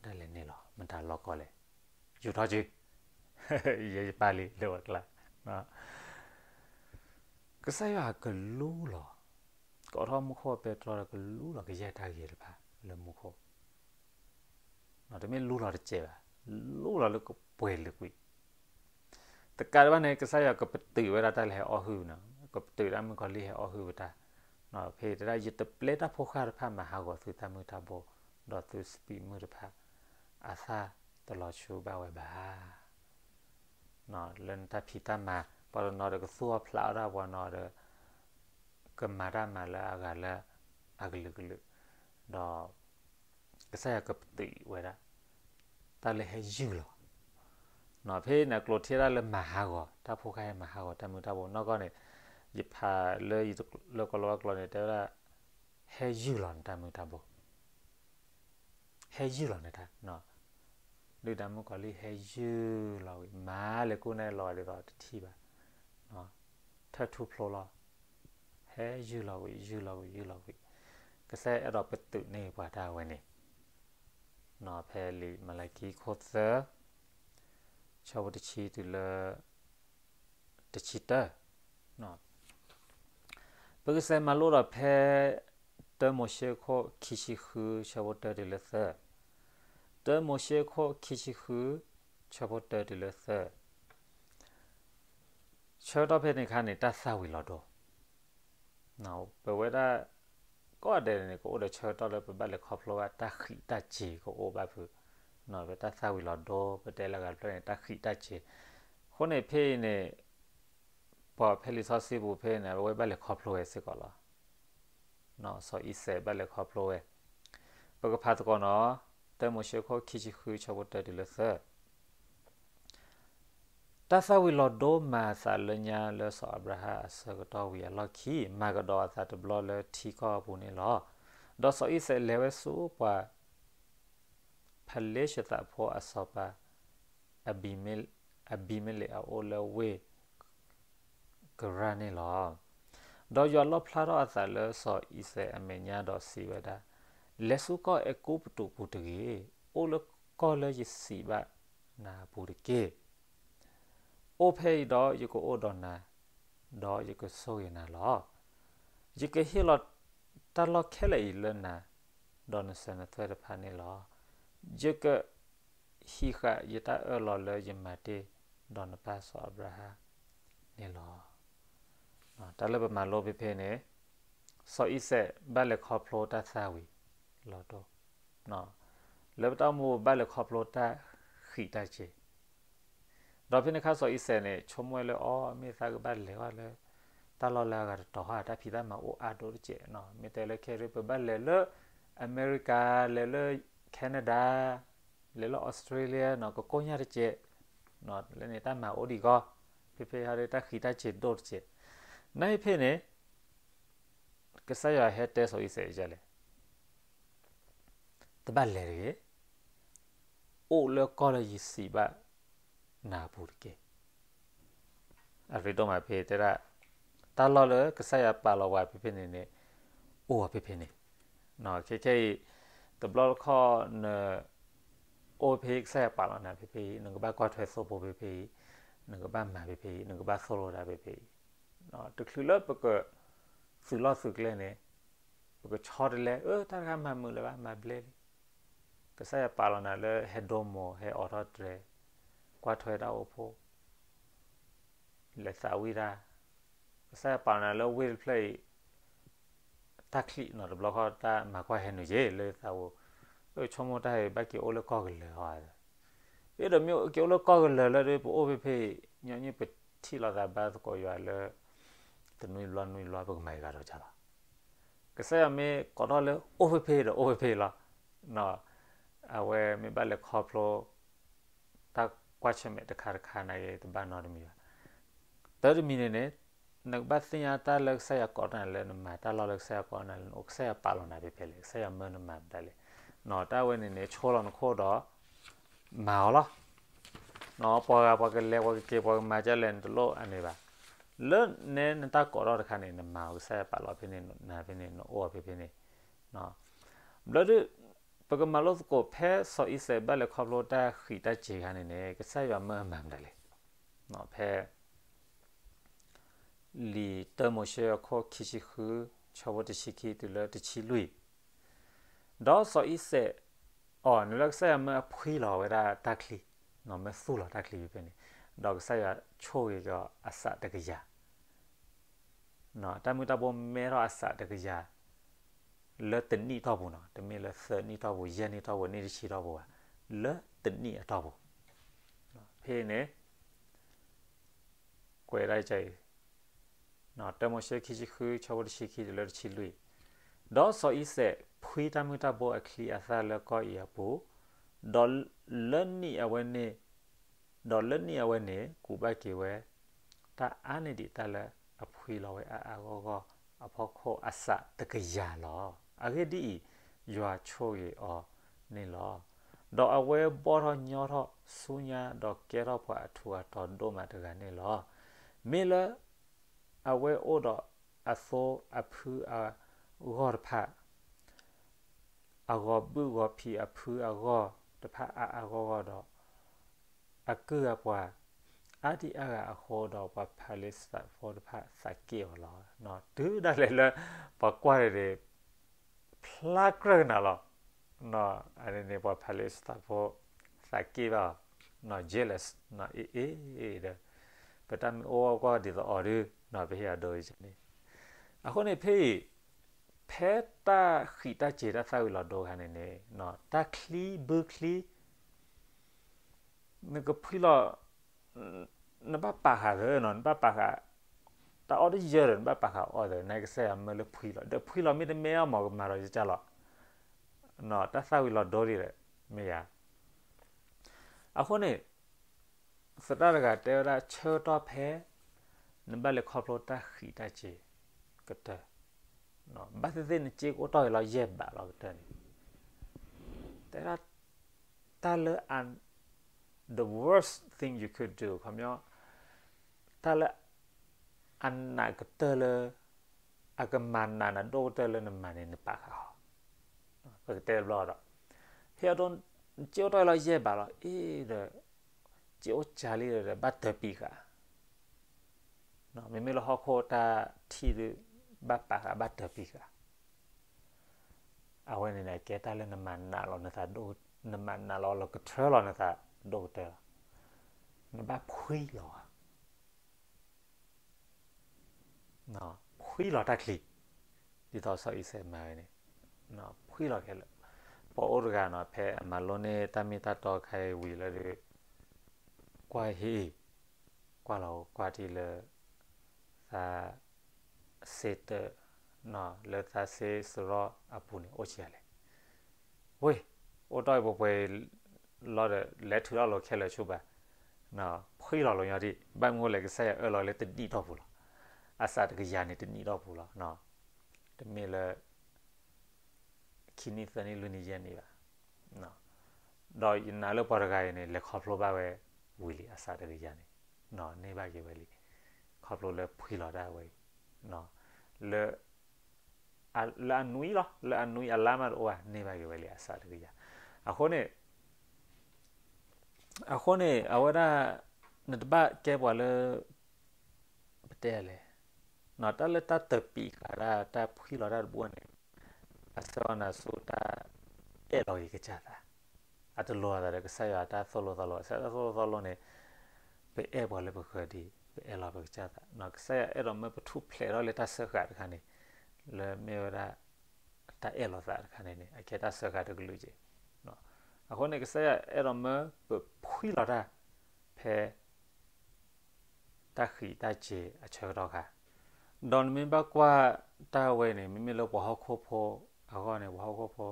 ဒၣ်လဲာ်န့ၣ်လီၤ. မတၤလီၤကီလဲၣ်. ယူာ်ထီၣ်စု, ယဲယပာ်လံလၢဝဲကျါ, ကစၢ်ယွၤကလူလီၤ, ကအိးထီၣ်မူခိၣ်အပဲတြီဒီး ကလူလီၤကယဲၢ်တၢ်ဂ့ၤတဖၣ်လၢမူခိၣ် တမ့ၢ်လူလီၤတစဲးဘၣ်, လူလီၤလၢကပှဲၤလုာ်ကွံာ်. တကးဒံးဘၣ်န့ၣ် ကစၢ်ယွၤကပတုာ်ဝဲဒၣ်တၢ်လၢဟဲအီၣ်ဟုၣ်န့ၣ်, ကပတုာ်ဒၣ်မုၣ်ကီၤလံၢ်ဟဲအီၣ်ဟုၣ်ဝဲတၢ်. ဖဲတဲဒၣ် ယတပျဲတၢ်ဖိဃၢ်တဖၣ်မၤဟးဂီၤသုတၢ်မုၢ်တၢ်ဘိ, ဒီးသုစပံးမုၢ်တဖၣ် အသၣ်တလီၤဆူဘၣ်ဝဲဘၣ်. လၢနတၢ်ဖံးတၢ်မၤ ပှၤတနီၤဒီးကသူၣ်အီၣ်ဖျးအီၣ်ဒၣ်, ပှၤနီၤဒီး ကမၤတၢ်မၤလၢအဂၤလၢအကလုာ်ကလုာ်, ဒီး ကစၢ်ယွၤကပတုာ်ဝဲဒၣ် တၢ်လၢဟဲယုၢ်လီၤ. ဖဲန့ၣ်အကျိၤထံၣ်ဒၣ်လၢမၤဟးဂီၤ, တၢ်ဖိဃၢ်ဟဲမၤဟးဂီၤတၢ်မုၢ်တၢ်ဘိနီၢ်ကီၢ်န့ၣ်, ယဖးလၢ လၢကီၢ်လီၤဝါကျိာ်န့ၣ် တဲဝဲဒၣ် ဟဲယုၢ်လီၤနတၢ်မုၢ်တၢ်ဘိ ဟဲယုၢ်လီၤနတၢ်, ဒုၣ်ဒါမုၣ်ကီၤလံၢ်ဟဲယုၢ်လီၤဝံၤ မၤလၢကိၣ်န့ၣ်လီၤဒ်သိးတထံၣ်ဘၣ်, ထၢၣ်ထူၣ်ဖျိလီၤ, ဟဲယုၢ်လီၤဝံၤ ယုၢ်လီၤဝံၤ ယုၢ်လီၤဝံၤ, ကစၢ်ယွၤအဲၣ်ဒိးပတုာ်န့ၢ်ပှၤတၢ်ဝဲန့ၣ်, ဖဲလံာ်မလၤကံခိၣ်သၢ ဆၢဖိတဆံတုၤလၢ တဆံတၢ ပကစဲးမၤလိဒီးဖဲ တၢမိၤၡ့ခိၣ်ခံဆံဃု ဆၢဖိတၢတုၤလၢသၢ, တၢမိၤၡ့ခိၣ်ခံဆံဃု ဆၢဖိတၢတုၤလၢသၢ, ဆၢကတီၢ်ဖဲန့ၣ်အခါန့ၣ် တၢ်သၣ်ဝံၤလီၤဒိၣ်, ပဝဲဒၣ် ကိးဂၤဒဲးန့ၣ် ကအိၣ်ဒီးဆၢကတီၢ်လၢပဘၣ်လဲၤခီဖျိဘၣ်တၢ်ဃံးတၢ်စ့ၤကအိၣ်ဘၣ်ဖုး, ပတၢ်သၣ်ဝံၤလီၤဒိ ပတဲလၢအဂၤတဖျၢၣ်န့ၣ် တၢ်ဃံးတၢ်စ့ၤ, အဃိန့ၣ်ဖဲအံၤန့ၣ် ပှၤဖဲလံာ်စီဆှံပူၤဖဲန့ၣ် အဝဲဘၣ်လဲၤခီဖျိဝဲစ့ၢ်ကီးလီၤ. စီၤအံၤစဲးဘၣ်လဲၤခီဖျိဝဲ, ပကဖးသကိးနီၤ, တၢမိၤၡ့ခိၣ်ခံဆံဃုဆၢဖိတၢတုၤလၢသၢ တၢ်သၣ်ဝံၤလီၤဒိမၤအသးလၢညါလၢစီၤအၤဘြၤဟၣ်အဆၢကတီၢ်ဝံၤအလီၢ်ခံ, မၤကဒီးအသးတဘျီလၢထံကီၢ်အပူၤန့ၣ်လီၤ. ဒီးစီၤအံၤစဲးလဲၤဝဲဆူပှၤ ဖလ့ၡသးဖိအစီၤပၤ အဘံမ့လ့းအအိၣ်လၢဝ့ၢ် ကရၢ်န့ၣ်လီၤ. ဒီးယွၤလီၣ်ဖျါထီၣ်အသးလၢစီၤအံၤစဲးအမဲာ်ညါဒီးစံးဝဲဒၣ်, လဲၤဆူကီၢ်အဲၤကူပတူးပူၤတဂ့ၤ, အိၣ်လၢကီၢ်လၢယစံးဘၣ်နၤအပူၤတက့ၢ်. အိၣ်ဖဲအံၤဒီးယကအိၣ်ဒီးနၤ, ဒီးယကဆိၣ်ဂ့ၤနၤလီၤ. ယကဟ့ၣ်လီၤတၢ်လီၢ်ခဲလၢာ်အံၤလၢနၤ, ဒီးနစၢၤနသွဲၣ်တဖၣ်န့ၣ်လီၤ. ယက ဟံးဃာ်ယတၢ်အၢၣ်လီၤလၢယမၤတ့ၢ်ဒီးနပၢ်စီၤအၤဘြၤဟၣ်န့ၣ်လီၤ. တၢ်လၢပမၤလိဖဲဖဲန့ၣ်, စီၤအံၤစဲးဘၣ်လဲၤခီဖျိတၢ်သၣ်ဝံၤလီၤဒိ, လၢပတၢ်အိၣ်မူဘၣ်လဲၤခီဖျိတၢ်ဃံးတၢ်စ့ၤ ဒီးဖဲန့ၣ်အခါစီၤအံၤစဲးန့ၣ် ဆိကမိၣ်ဝဲလၢအီၤ မ့ၢ်သးကဘၣ်လဲၤဝဲလၢ တၢ်လီၢ်လၢအဂၤတတီၤဟီ တၢ်ဖံးတၢ်မၤအိၣ်အါဒိၣ်တစဲး, မ့ၢ်တဲလၢခဲအံၤပဘၣ်လဲၤလၢ အမဲရကၤ, လဲၤလၢ Canada, လဲၤလၢ Australia နီၤ ကကိညၢ်တစဲး, လၢန့ၣ်တၢ်မၤအိၣ်ဒံးဂီၢ်, ဖဲဖဲဟီဒီးတၢ်ဃံးတၢ်စ့ၤဒိၣ်တစဲး, နာ်အံၤဖဲန့ၣ် ကစၢ်ယွၤဟဲတဲစီၤအံၤစဲးဒ်လဲၣ် တဘၣ်လဲၤတဂ့ၤ, အိၣ်လၢကီၢ်လၢယစံးဘၣ်နၤအပူၤတက့ၢ်. အရ့ဒိၣ်မးဖဲတဲဒၣ်, တၢ်လီၢ်လၢကစၢ်ယွၤပာ်လီၤဝဲဖဲဖဲန့ၣ်န့ၣ်, အိၣ်ဝဲဖဲဖဲန့ၣ်, ခဲခဲအံၤ တဘျီတခီၣ်န အိၣ်ဖဲကစၢ်ယွၤပာ်လီၤနၤဖဲဖဲအံၤ နကဘၣ်ကွၢ်ထွဲသိဖိဖဲဖဲအံၤ, နကဘၣ်မၤဖဲဖဲအံၤ နကဘၣ်သိၣ်လိတၢ်ဖဲဖဲအံၤ, တချုးလၢပက သုးလီၢ်သုးကျဲန့ၣ် ပကဆီတလဲ အၢ တၢ်တခါမၤမုာ်လၢၤဘၣ် မၤဘျဲလံ, ကစၢ်ယွၤပာ်လီၤနၤလၢဟဲဒိမိၢ် ဟဲအိးထီၣ်တြဲၤ, ကွၢ်ထွဲတၢ်အိၣ်ဖှိၣ်, လဲၤသးဝံၣ်တၢ်, ကစၢ်ယွၤပာ်လီၤနၤလၢဝ့ၢ်တဖျၢၣ်အံၤ တၢ်ချံးနီၤ တဘျီဃီတၢ်မၤကွၢ်ဟဲနုာ်က့ၤလၢသးဝဲ, အၢ ဆိကမိၣ်တၢ်အံၤဘၣ်က့ၤအိၣ်လၢကီၢ်ကလၢၤအီၤ, အ့ဒီးမ့ၢ်က့ၤအိၣ်လၢကီၢ်ကလၢၤလၢဒ်ပအိၣ်ဖဲဖဲအံၤ ညီနုၢ်ပထံၣ်လိာ်သးဘါသကိးယွၤလၢ တနွံဘျီနွံဘျီ ပကမၤအဂၤဒီးကလီၤ. ကစၢ်ယွၤမ့ၢ်ကိးထီၣ်လၢအိၣ်ဖဲဖဲဒီးအိၣ်ဖဲဖဲလီၤ. အဝဲမ့ၢ်ဘၣ်လဲၤခီဖျိ တၢ်ကွၢ်ဆၢၣ်မဲာ်တခါတခါနာ်က့ တဘၣ်နီတမံၤဘၣ်. တၢ်တမံၤန့ၣ်န့ၣ် နကဘၣ်သ့ၣ်ညါတၢ်လၢကစၢ်ယွၤကိးနၤလၢနမၤ တၢ်လီၢ်လၢကစၢ်ယွၤကိးနၤလၢနအိၣ် ကစၢ်ယွၤပာ်လီၤနၤဖဲဖဲလဲၣ်, ကစၢ်ယွၤမၢနမၤမတၤလဲၣ်. တၢ်ဝဲန့ၣ်န့ၣ် ဆိလီၤနခိၣ်ဒီး မၤအီၤလီၤ. ပှၤဂၤပှၤကလဲၤပှၤကက့ၤပှၤကမၤကလဲၣ်န့ၣ် တလိၣ်အန့ၣ်ဘၣ်. လၢနဲနတၢ်ကိးထီၣ်တခါန့ၣ် နမၤအီၤ ကစၢ်ယွၤပာ်လီၤဖဲန့ၣ် နၤဖဲန့ၣ် နအိၣ်အီၤဖဲဖဲန့ၣ် ဘျီဒုး ပကမၤလိသကိးဖဲစီၤအံၤစဲးဘၣ်လဲၤခီဖျိတၢ်ဃံးတၢ်စ့ၤခါန့ၣ်န့ၣ် ကစၢ်ယွၤမၢအမၤမတၤလဲၣ်. ဖဲ လံာ်တၢမိၤၡ့အခိၣ်ခံဆံဃု ဆၢဖိတဆံခံတုၤလၢတဆံလွံၢ် ဒီးစီၤအံၤစဲး အီၤ နုာ်လၢကစၢ်ယွၤမၢအဖှံလီၤဝဲဒၣ်တၢ်ချံ, မၢသူၣ်လီၤတၢ်ချံဖဲဖဲန့ၣ်, ဒီးကစၢ်ယွၤဆိၣ်ဂ့ၤက့ၤအီၤအစးတကယၤ တၢ်မုၢ်တၢ်ဘိမဲထီၣ်အစးတကယၤ လၢတနံၣ်တီၢ်ပူၤနီၤ, တမ့ၢ်လၢသၢနံၣ်တီၢ်ပူၤ, ယဲၢ်နံၣ်တီၢ်ပူၤ, နံၣ်တဆံတီၢ်ပူၤဘၣ်, လၢတနံၣ်အတီၢ်ပူၤ. ဖဲန့ၣ် ကွဲးဒၣ်အံၤ တၢမိၤၡ့ခံဆံဃု ဆၢဖိတဆံခံတုၤလၢတဆံလွံၢ်, ဒီးစီၤအံၤစဲးဖှံတၢ်မုၢ်တၢ်ဘိအချံအသၣ်လၢကီၢ်အံၤအပူၤ, ဒီးလၢနံၣ်အဝဲန့ၣ် ဒီးလၢနံၣ်အဝဲန့ၣ် ကူးဘၣ်က့ၤဝဲ တၢ်အါန့ၢ်ဒံးတၢ်လၢအဖှံလီၤဝဲအါအါဂီၢ်ဂီၢ်အဖီခိၣ်အစးတကယၤလီၤ. အဂ့ၢ်ဒ်အံၤ, ယွၤဆိၣ်ဂ့ၤအီၤန့ၣ်လီၤ. ဒီးအဝဲဘီၣ်ထီၣ်ညီထီၣ်ဆူညါ ဒီးကဲထီၣ်ပှၤအထူးအတီၤဒိၣ်မးတဂၤန့ၣ်လီၤ. မ့ၢ်လၢ အဝဲအိၣ်ဒီးအသိအဖုအဂီၢ်တဖၣ် အဂီၤဘုၣ်ဂီၤဖံးအဖုအဂီၢ်တဖၣ်အါအါဂီၢ်ဂီၢ်ဒီး အကုၢ်အပှၤ အါဒံအါဂၤအဃိဒီး ပှၤဖလ့ၡသးဖိတဖၣ်သးက့ၣ်အီၤလီၤ. တုၤဒၣ်လဲာ်လၢ ပှၤကွၢ်န့ၣ်န့ၣ် ဖျါကြၢးကနၤလီၤ. အန့ၣ်န့ၣ် ပှၤဖလ့ၡသးဖိ သးက့ၣ်ဘၣ်အီၤ, jealous, အ့ၣ်အ့ၣ်ဒီး ပတၢ်မ့ၢ်အိၣ်ကွၢ်ဒ်သိးအီၤဒုး ပဟ့ၣ်အဒိအံၤန့ၣ်. အဃိန့ၣ်ဖဲအံၤ ဖဲတၢ်ဃံးတၢ်စ့ၤတၢ်သၣ်ဝံၤလီၤဒိအခါန့ၣ်န့ၣ် တၢ်ချံဘုချံ နကဖှံလီၤ နဘၣ်ပာ်ဃာ်သၢနီၤ နဘၣ်ပာ်ဃာ် တၢ်အီၣ်တယၢၢ်ဒီး နဘၣ်ပာ်ဃာ်အီၣ်သၢ နကစၢ်ယွၤမၢလၢဖှံလီၤ ဒီးဖှံလီၤမ့တမ့ၢ်အီၣ်မးကမၤဒီးယကၢ်လီၤ တၢ်သၣ်ဝံၤလီၤဒိဒ်ဒီး မ့ၢ်ယၤ အဃိန့ၣ် သရၣ်တဂၤတဲဝဲဒၣ်ဆၢကတီၢ်ဖဲ နဘၣ်လဲၤခီဖျိတၢ်ဃံးတၢ်စ့ၤကတၢၢ် ဘၣ်သ့ၣ်သ့ၣ်နစ့ကအိၣ်တီၢ်က့ၤလီၤယဲၢ်ဘးလီၤကတၢၢ်န့ၣ် တဲဒၣ် တၢ်လၢ the worst thing you could do ခီပညီ တၢ်လၢ အနးကတၢၢ်လၢ အကမၤနးနၤဒိၣ်ကတၢၢ်လၢနမၤန့ၣ် နပာ်ဃာ်အီၤ ပကတဲတဘျီဒီး ဟ့ၣ်အဒိ နစ့အိၣ်တီၢ်လီၤယဲၢ်ဘးလီၤ အ့ဒီး စ့အိၣ်ကၢလံဒီး ဘၣ်တၢၢ်ပံးဃာ် မ့မ့ၢ်လၢဟီၣ်ခိၣ်တၢ်ထံၣ်ဒီး ဘၣ်ပာ်ဃာ်ဘၣ်တၢၢ်ပံးဃာ် အဝဲန့ၣ်န့ၣ် အကဲတၢ်လၢနမၤနးလီၤနသးဒိၣ် နမၤနးလီၤလီၤကထၢလီၤနသးဒိၣ်ကတၢၢ်လီၤ နဘၣ်ဖှံလီၤဧါ ဖှံလီၤတၢ်ချံ ဒ်သိးစီၤအံၤစဲးမၤဝဲန့ၣ် ဖှံလီၤခဲလၢာ် ပှၤအိၣ်တဂၤနီၤ ဖဲအမၤလိန့ၢ်တၢ်မ့ၢ်တၢ်တီခါအံၤဝံၤလၢဒီး ကွၢ်ဟ့ၣ် ကွၢ်လီၤကွၢ်ထံလၢ သး စ့တၢး လၢသးစ့စရီအပူၤန့ၣ် အိၣ်ဆံးအါလဲၣ် ဝ့ၢ် အိၣ်တ့ၢ်အံၤပှဲၤပှဲၤလီၤဒီး လဲၤထုးထီၣ်လိာ်ခဲလၢာ်ဆူဘၣ် ဖှံလီၤလိာ်ညီဒံး ဘၣ်မနုၤလဲၣ် ကစၢ်ယွၤအၢၣ်လီၤလၢတနံၣ်တီၢ်ပူၤလီၤ. အစးတကယၤန့ၣ်တနံၣ်တီၢ်ပူၤလီၤ. တမ့ၢ်လၢ ခံနံၣ်သၢနံၣ်လွံၢ်နံၣ်ယဲၢ်နံၣ်ဘၣ်. ဒီးယနာ်လၢပှၤတဂၤအံၤန့ၣ် လဲၤခီဖျိဘၣ်ဝဲဝံၤလံ အစးတကယၤန့ၣ် န့ၢ်ဘၣ်က့ၤဝဲလံ. ခီဖျိလၢဖှံလီၤတၢ်ဝဲအံၤ လၢ လၢအနွံလီၤ, လၢအနွံအလါမးတအိၣ်ဘၣ်, န့ၢ်ဘၣ်က့ၤဝဲလံအစးတကယၤ. အဃိန့ၣ်, အဃိန့ၣ် အဝဲဒၣ် နတဘၣ်ကဲပှၤလၢ ပတဲလဲၣ်, တၢ်လၢတၢ်တပံးဃာ်တၢ် တၢ်ဖှံလီၤတၢ်တဘိန့ၣ် အဆၢအီၤနၤဆူတၢ်အဲၣ်လီၤက့ၤကစၢ်သး, အတလိၤအသးဒီးကစၢ်ယွၤအတၢ်သိၣ်လိသီလိ, ကစၢ်ယွၤတၢ်သိၣ်လိသီလိန့ၣ် ပအဲၣ်ပှၤလၢပဃၢၤဒံး, ပအဲၣ်လီၤပကစၢ်သး, ကစၢ်ယွၤအဲၣ်ဒိးမၢပထူၣ်ဖျဲးထီၣ်လၢတၢ်စၢဃာ်တခါန့ၣ် လၢမ့ၢ်ဝဲဒၣ် တၢ်အဲၣ်လီၤသးတခါန့ၣ်န့ၣ် အကဲတၢ်စၢဃာ်တကလုာ်က့ၤ. အဃိန့ၣ် ကစၢ်ယွၤအဲၣ်ဒိးမၢပဖှံလီၤတၢ် ဖဲ တၢ်ဃံးတၢ်စ့ၤအဆၢကတီၢ်ခါ, ဒီးနမ့ၢ်ဘၣ်ကွၢ်တၢ်ဝဲန့ၣ် မ့မ့ၢ်လၢပှၤဟီၣ်ခိၣ်ဖိအဂီၢ်န့ၣ် ပှၤဟီၣ်ခိၣ်ဖိ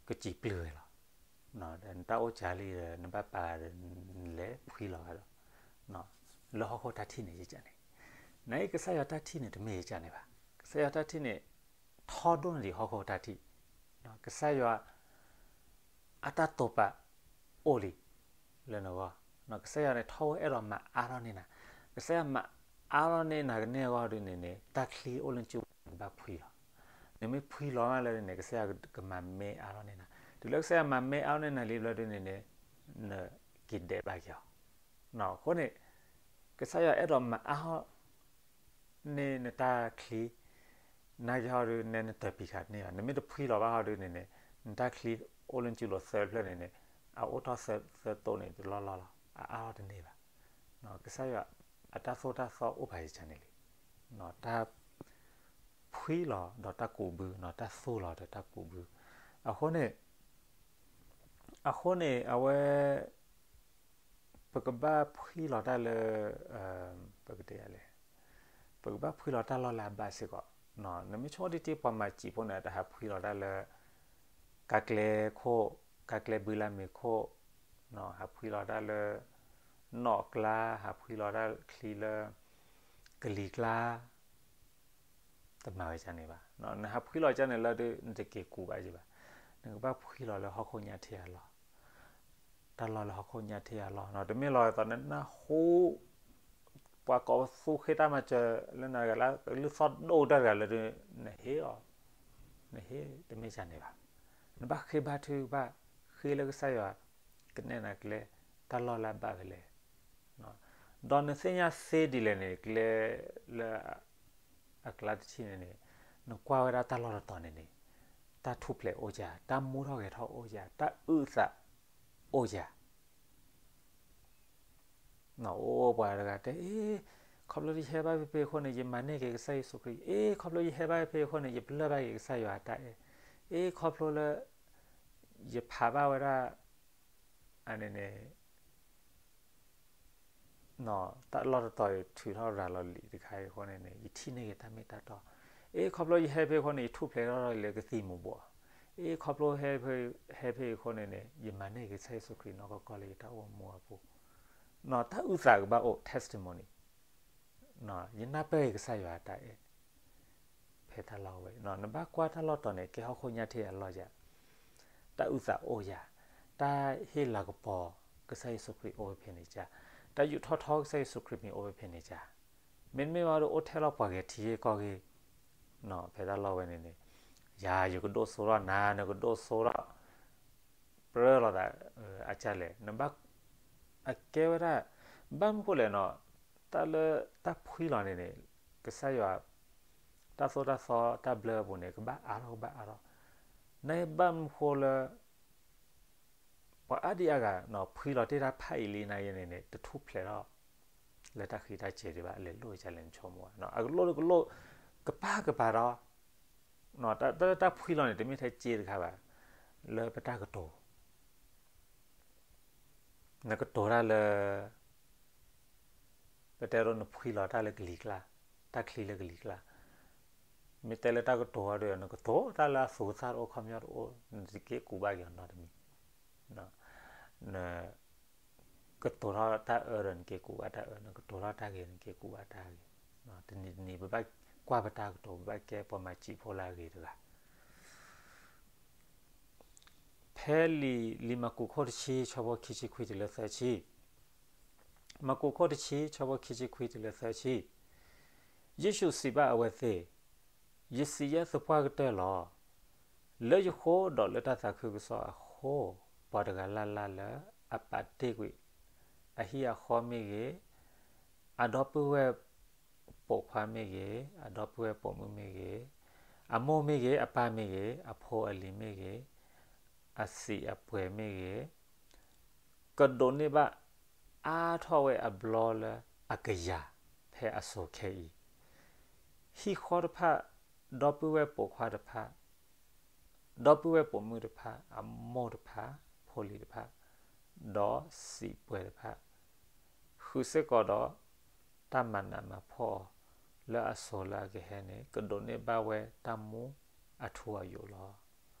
ကစံးပျုၢ်ဝဲလီၤ. ဒီးနတၢ်အိၣ်ကၢလံဒီး နဘၣ်ပာ်ဒီး နလဲၤဖှံလီၤဝဲဒီး လၢဟီၣ်ခိၣ်တၢ်ထံၣ်န့ၣ်ယကန့ၣ်, နအံၤကစၢ်ယွၤတၢ်ထံၣ်န့ၣ် တမ့ၢ်ယကန့ၣ်ဘၣ်. ကစၢ်ယွၤတၢ်ထံၣ်န့ၣ် ထီဒိၣ်န့ၢ်ဒံးဟီၣ်ခိၣ်တၢ်ထံၣ်, ကစၢ်ယွၤ အတၢ်တိာ်ပာ်အိၣ်လံ လၢနဂီၢ်, ကစၢ်ယွၤန့ၣ် ထီၣ်ဝဲအဲၣ်ဒိးမၤအါထီၣ်န့ၢ်နၤ, ကစၢ်ယွၤမၤအါထီၣ်န့ၢ်နၤကန့ၢ်အဂီၢ်ဒ်န့ၣ်န့ၣ် တၢ်ချံအိၣ်လၢနစုပူၤန့ၣ် နဘၣ်ဖှံလီၤ. နမ့ၢ်ဖှံလီၤမးလၢန့ၣ် ကစၢ်ယွၤကမၤမ့ၢ်အါထီၣ်န့ၢ်နၤ, တုၤလၢကစၢ်ယွၤမၤမ့ၢ်အါထီၣ်န့ၢ်နၤလံဘျီဒ်န့ၣ်န့ၣ် နက့ၤဒဲးဘၣ်က့ၤအီၤ. အဃိန့ၣ် ကစၢ်ယွၤအဲၣ်ဒိးမၤအါထီၣ် န့ၢ်နတၢ်ချံ, နာ်က့ဟီဒုး နဲနတပံးဃာ်တန့ၢ်ဘၣ်. နမ့ၢ်တဖှံလီၤဘၣ်ဟီဒုးန့ၣ်န့ၣ် နတၢ်ချံအိၣ်လၢနစုလိၤသၢဖျၢၣ်န့ၣ်န့ၣ် အအိၣ်ထီၣ်သၢတိၢ်န့ၣ် တလီၢ်လီၢ်လီၤ, အအါထီၣ်တန့ၢ်ဘၣ်. ကစၢ်ယွၤအတၢ်သိၣ်တၢ်သီအိၣ်ပာ်ယကန့ၣ်လံ, တၢ် ဖှံလီၤဒီးတၢ်ကူးဘု, တၢ်သိၣ်လီၤဒီးတၢ်ကူးဘု. အဃိန့ၣ်, အဃိန့ၣ် အဝဲ ပကဘၣ်ဖှံလီၤတၢ်လၢ ပကတဲလဲၣ်, ပကဘၣ်ဖှံလီၤတၢ်လီၢ်လၢအဘၣ်စ့ၢ်ကီး. နမ့ၢ်ဆိကမိၣ်ဒ်တ့ၢ်ပှၤမၤစံာ်ဖိန့ၣ် တဟးဖှံလီၤတၢ်လၢ ကါကျဲခိၣ်, ကါကျဲဘုလၢမ့ၤခိၣ်, ဟးဖှံလီၤတၢ်လၢ နီၣ်ကျါ, ဟးဖှံလီၤတၢ်ချံလၢ ကလံၤကျါ တမၤဝဲကန့ၣ်ဘၣ်. နဟးဖှံလီၤကန့ၣ်လၢဒုး နတက့ၤကူးဘၣ်ယံၤဘၣ်. နကဘၣ်ဖှံလီၤလၢဟီၣ်ခိၣ်ညါထံအလီၢ်, တၢ်လီၢ်လၢဟီၣ်ခိၣ်ညါထံအလီၢ်, တမ့ၢ်လီၤသိးနနၢ်ဟူ ပှၤကိးပသူဃ့တၢ်မၤစၢၤလၢနဂၤလၢ လုၢ်သီၣ်ဒိၣ်တၢ်တဂၤလၢဒုး နဟ့ၣ်အီၤ, နဟ့ၣ်တမ့ၢ်ကန့ၣ်ဘၣ်. နဘၣ်ဃ့ဘါထုကဖၣ်, ဃ့လၢကစၢ်ယွၤ ကနဲၣ်နၤကျဲ တၢ်လီၢ်လၢအဘၣ်ဖဲလဲၣ် ဒီးနသ့ၣ်ညါသ့ဒ်လဲၣ်န့ၣ် ကျဲလၢ အကျါတထံၣ်န့ၣ်န့ၣ် နကွၢ်ဝဲဒၣ်တၢ်လီၢ်တတီၤန့ၣ်န့ၣ် တၢ်ထူၣ်ဖျဲးအိၣ်ဧါ, တၢ်မူထီၣ်ဂဲၤထီၣ်အိၣ်ဧါ, တၢ်အုၣ်သးအိၣ်ဧါ. အိၣ်ပှၤတဂၤတဲ အ့ ခီဖျိယဟဲဘၣ်ဖဲဖဲအဃိန့ၣ် ယမၤန့ၢ်က့ၤကစၢ်ယ့ၣ်ၡူးခရံာ်, အ့ ခီဖျိယဟဲဘၣ်ဖဲဖဲအဃိန့ၣ် ယပလၢၢ်ဘၣ်က့ၤကစၢ်ယွၤအတၢ်အဲၣ်, အ့ ခီဖျိလၢ ယဖးဘၣ်ဝဲဒၣ် အန့ၣ်န့ၣ် တၢ်လီၢ်တတီၤ ယထုးထီၣ်ရၤလီၤလံာ်တခါအံၤအဃိန့ၣ်န့ၣ် ယထံၣ်န့ၢ်က့ၤတၢ်မ့ၢ်တၢ်တီ, အ့ ခီဖျိယဟဲဖဲအဃိန့ၣ် ယထူၣ်ဖျဲးထီၣ်လၢကသံၣ်မူၤဘှီး, အ့ ခီဖျိ ဟဲဖဲအံၤအဃိန့ၣ်န့ၣ် ယမၤန့ၢ်က့ၤကစၢ်ယ့ၣ်ၡူးခရံာ်နီၢ်ကီၢ်ကီၢ်လၢယတၢ်အိၣ်မူအပူၤ, တၢ်အုၣ်သးကဘၣ်အိၣ် testimony, ယနၢ်ပၢၢ်က့ၤကစၢ်ယွၤအတၢ်အဲၣ် ဖဲတၢ်လီၢ်ဝဲ, နဘၣ်ကွၢ်တၢ်လီၢ်တတီၤန့ၣ် ကဲဟီၣ်ခိၣ်ညါထံအလီၢ်ယၤ, တၢ်အုၣ်သးအိၣ်ယၤ, တၢ်ဟ့ၣ်လၤကပီၤကစၢ်ယ့ၣ်ၡူးခရံာ်အိၣ်ဝဲဖဲန့ၣ်ကါ, တၢ်ယူးထီၣ်ထီကစၢ်ယ့ၣ်ၡူးခရံာ်မံၤအိၣ်ဝဲဖဲန့ၣ်ကါ, မ့တမ့ၢ်ဘၣ်ဒီးအိၣ်ထဲလီၤပှၤဂဲၤထံဂ့ၢ်ကီၢ်ဂ့ၢ်, ဖဲတၢ်လီၢ်ဝဲန့ၣ်န့ၣ်, ယၤ ယကဒိၣ်စိထီၣ်နၤ နကဒိၣ်စိထီၣ် ပြၢလိာ်သး အကါလဲၣ်, နဘၣ် အကဲဝဲဒၣ် ဘၣ်မနုၤဃိလဲၣ်နီၤ, တၢ်လၢတၢ်ဖှံလီၤန့ၣ်န့ၣ် ကစၢ်ယွၤ တၢ်သိၣ်တၢ်သီတၢ်ဘျၢအပူၤန့ၣ် ကဘၣ်အါထီၣ်ကဘၣ်အါထီၣ်, နဘၣ်မနုၤဃိလၢ ပှၤအါဒံအါဂၤနီၤ ဖှံလီၤတ့ၢ်တၢ်ဖးအံၤလံနၤယဲန့ၣ်န့ၣ် တထူၣ်ဖျဲးထီၣ် လၢတၢ်ဃံးတၢ်စဲၤဒံးဘၣ် အလဲၤလိၣ်ကလဲၣ်နဆိကမိၣ်ဘၣ်, အကလိၣ်ကလိၣ် ကပၤကပၤဒီး တၢ်လၢတၢ်ဖှံလီၤန့ၣ် တမ့ၢ်ထဲစ့တခါဘၣ်, လၢပတၢ်ကတိၤ နကတိၤတၢ်လၢ ပတဲဒိ နဖှံလီၤတၢ်လၢကလံၤကျါ, တၢ်ချံလၢကလံၤကျါ, မ့ၢ်တဲလၢတၢ်ကတိၤအီၤဒီး နကတိၤတၢ်လၢအသူအသၣ်တအိၣ်ခီပညီတအိၣ် နတက့ၢ်ကူးဘၣ်က့ၤအီၤနီတမံၤ, န ကတိၤထီၣ်တၢ်အၢဒီးနက့ၢ်ကူးဘၣ်တၢ်အၢ, နကတိၤထီၣ်တၢ်ဂ့ၤ နက့ၢ်ကူးဘၣ်တၢ်ဂ့ၤ, တနံၤတနံၤ ပဘၣ်ကွၢ်ပတၢ်ကတိၤ ပဘၣ်ကဲပှၤမၤစံာ်ဖိလၢအဂ့ၤတဂၤ ဖဲလံာ် လံာ်မၢ်ကူးခိၣ်တဆံ ဆၢဖိခံဆံခွံတုၤလၢသၢဆံ, မၢ်ကူးခိၣ်တဆံ ဆၢဖိခံဆံခွံ တုၤလၢသၢဆံ, ယ့ၣ်ၡူးစံးဘၣ်အဝဲသ့ၣ်, ယစံးယဲၢ်သပှၢ်ကတၢၢ်လီၤ. လၢယဃိဒီးလၢတၢ်သးခုကစီၣ်အဃိ, ပှၤတဂၤလၢ်လၢ်လၢအပာ်တ့ၢ်ကွံာ် အဟံၣ်အဃီမ့ၢ်ဂ့ၤ, အဒီပုၢ်ဝဲၢ်ပိာ်ခွါမ့ၢ်ဂ့ၤ, အဒီပုၢ်ဝဲၢ်ပိာ်မုၣ်မ့ၢ်ဂ့ၤ, အမိၢ်မ့ၢ်ဂ့ၤ, အပၢ်မ့ၢ်ဂ့ၤ, အဖိအလံၤမ့ၢ်ဂ့ၤ, အစံာ်အပှဲၤမ့ၢ်ဂ့ၤ, ကဒိးန့ၢ်ဘၣ်အါထီၣ်ဝဲအဘျီလၢအကယၤ ဖဲအစိၤခဲအံၤ, ဟံၣ်ဃီတဖၣ်, ဒီပုၢ်ဝဲၢ်ပိာ်ခွါတဖၣ်, ဒီပုၢ်ဝဲၢ်ပိာ်မုၣ်တဖၣ်, အမိၢ်တဖၣ်, ဖိလံၤတဖၣ်, ဒီးစံာ်ပှဲၤတဖၣ်, ဃုာ်စ့ၢ်ကီးဒီး တၢ်မၤနးမၤဖှီၣ်အီၤ လၢအစိၤလၢအကဟဲန့ၣ် ကဒိးန့ၢ်ဘၣ်ဝဲတၢ်မူအထူအယိာ်လီၤ.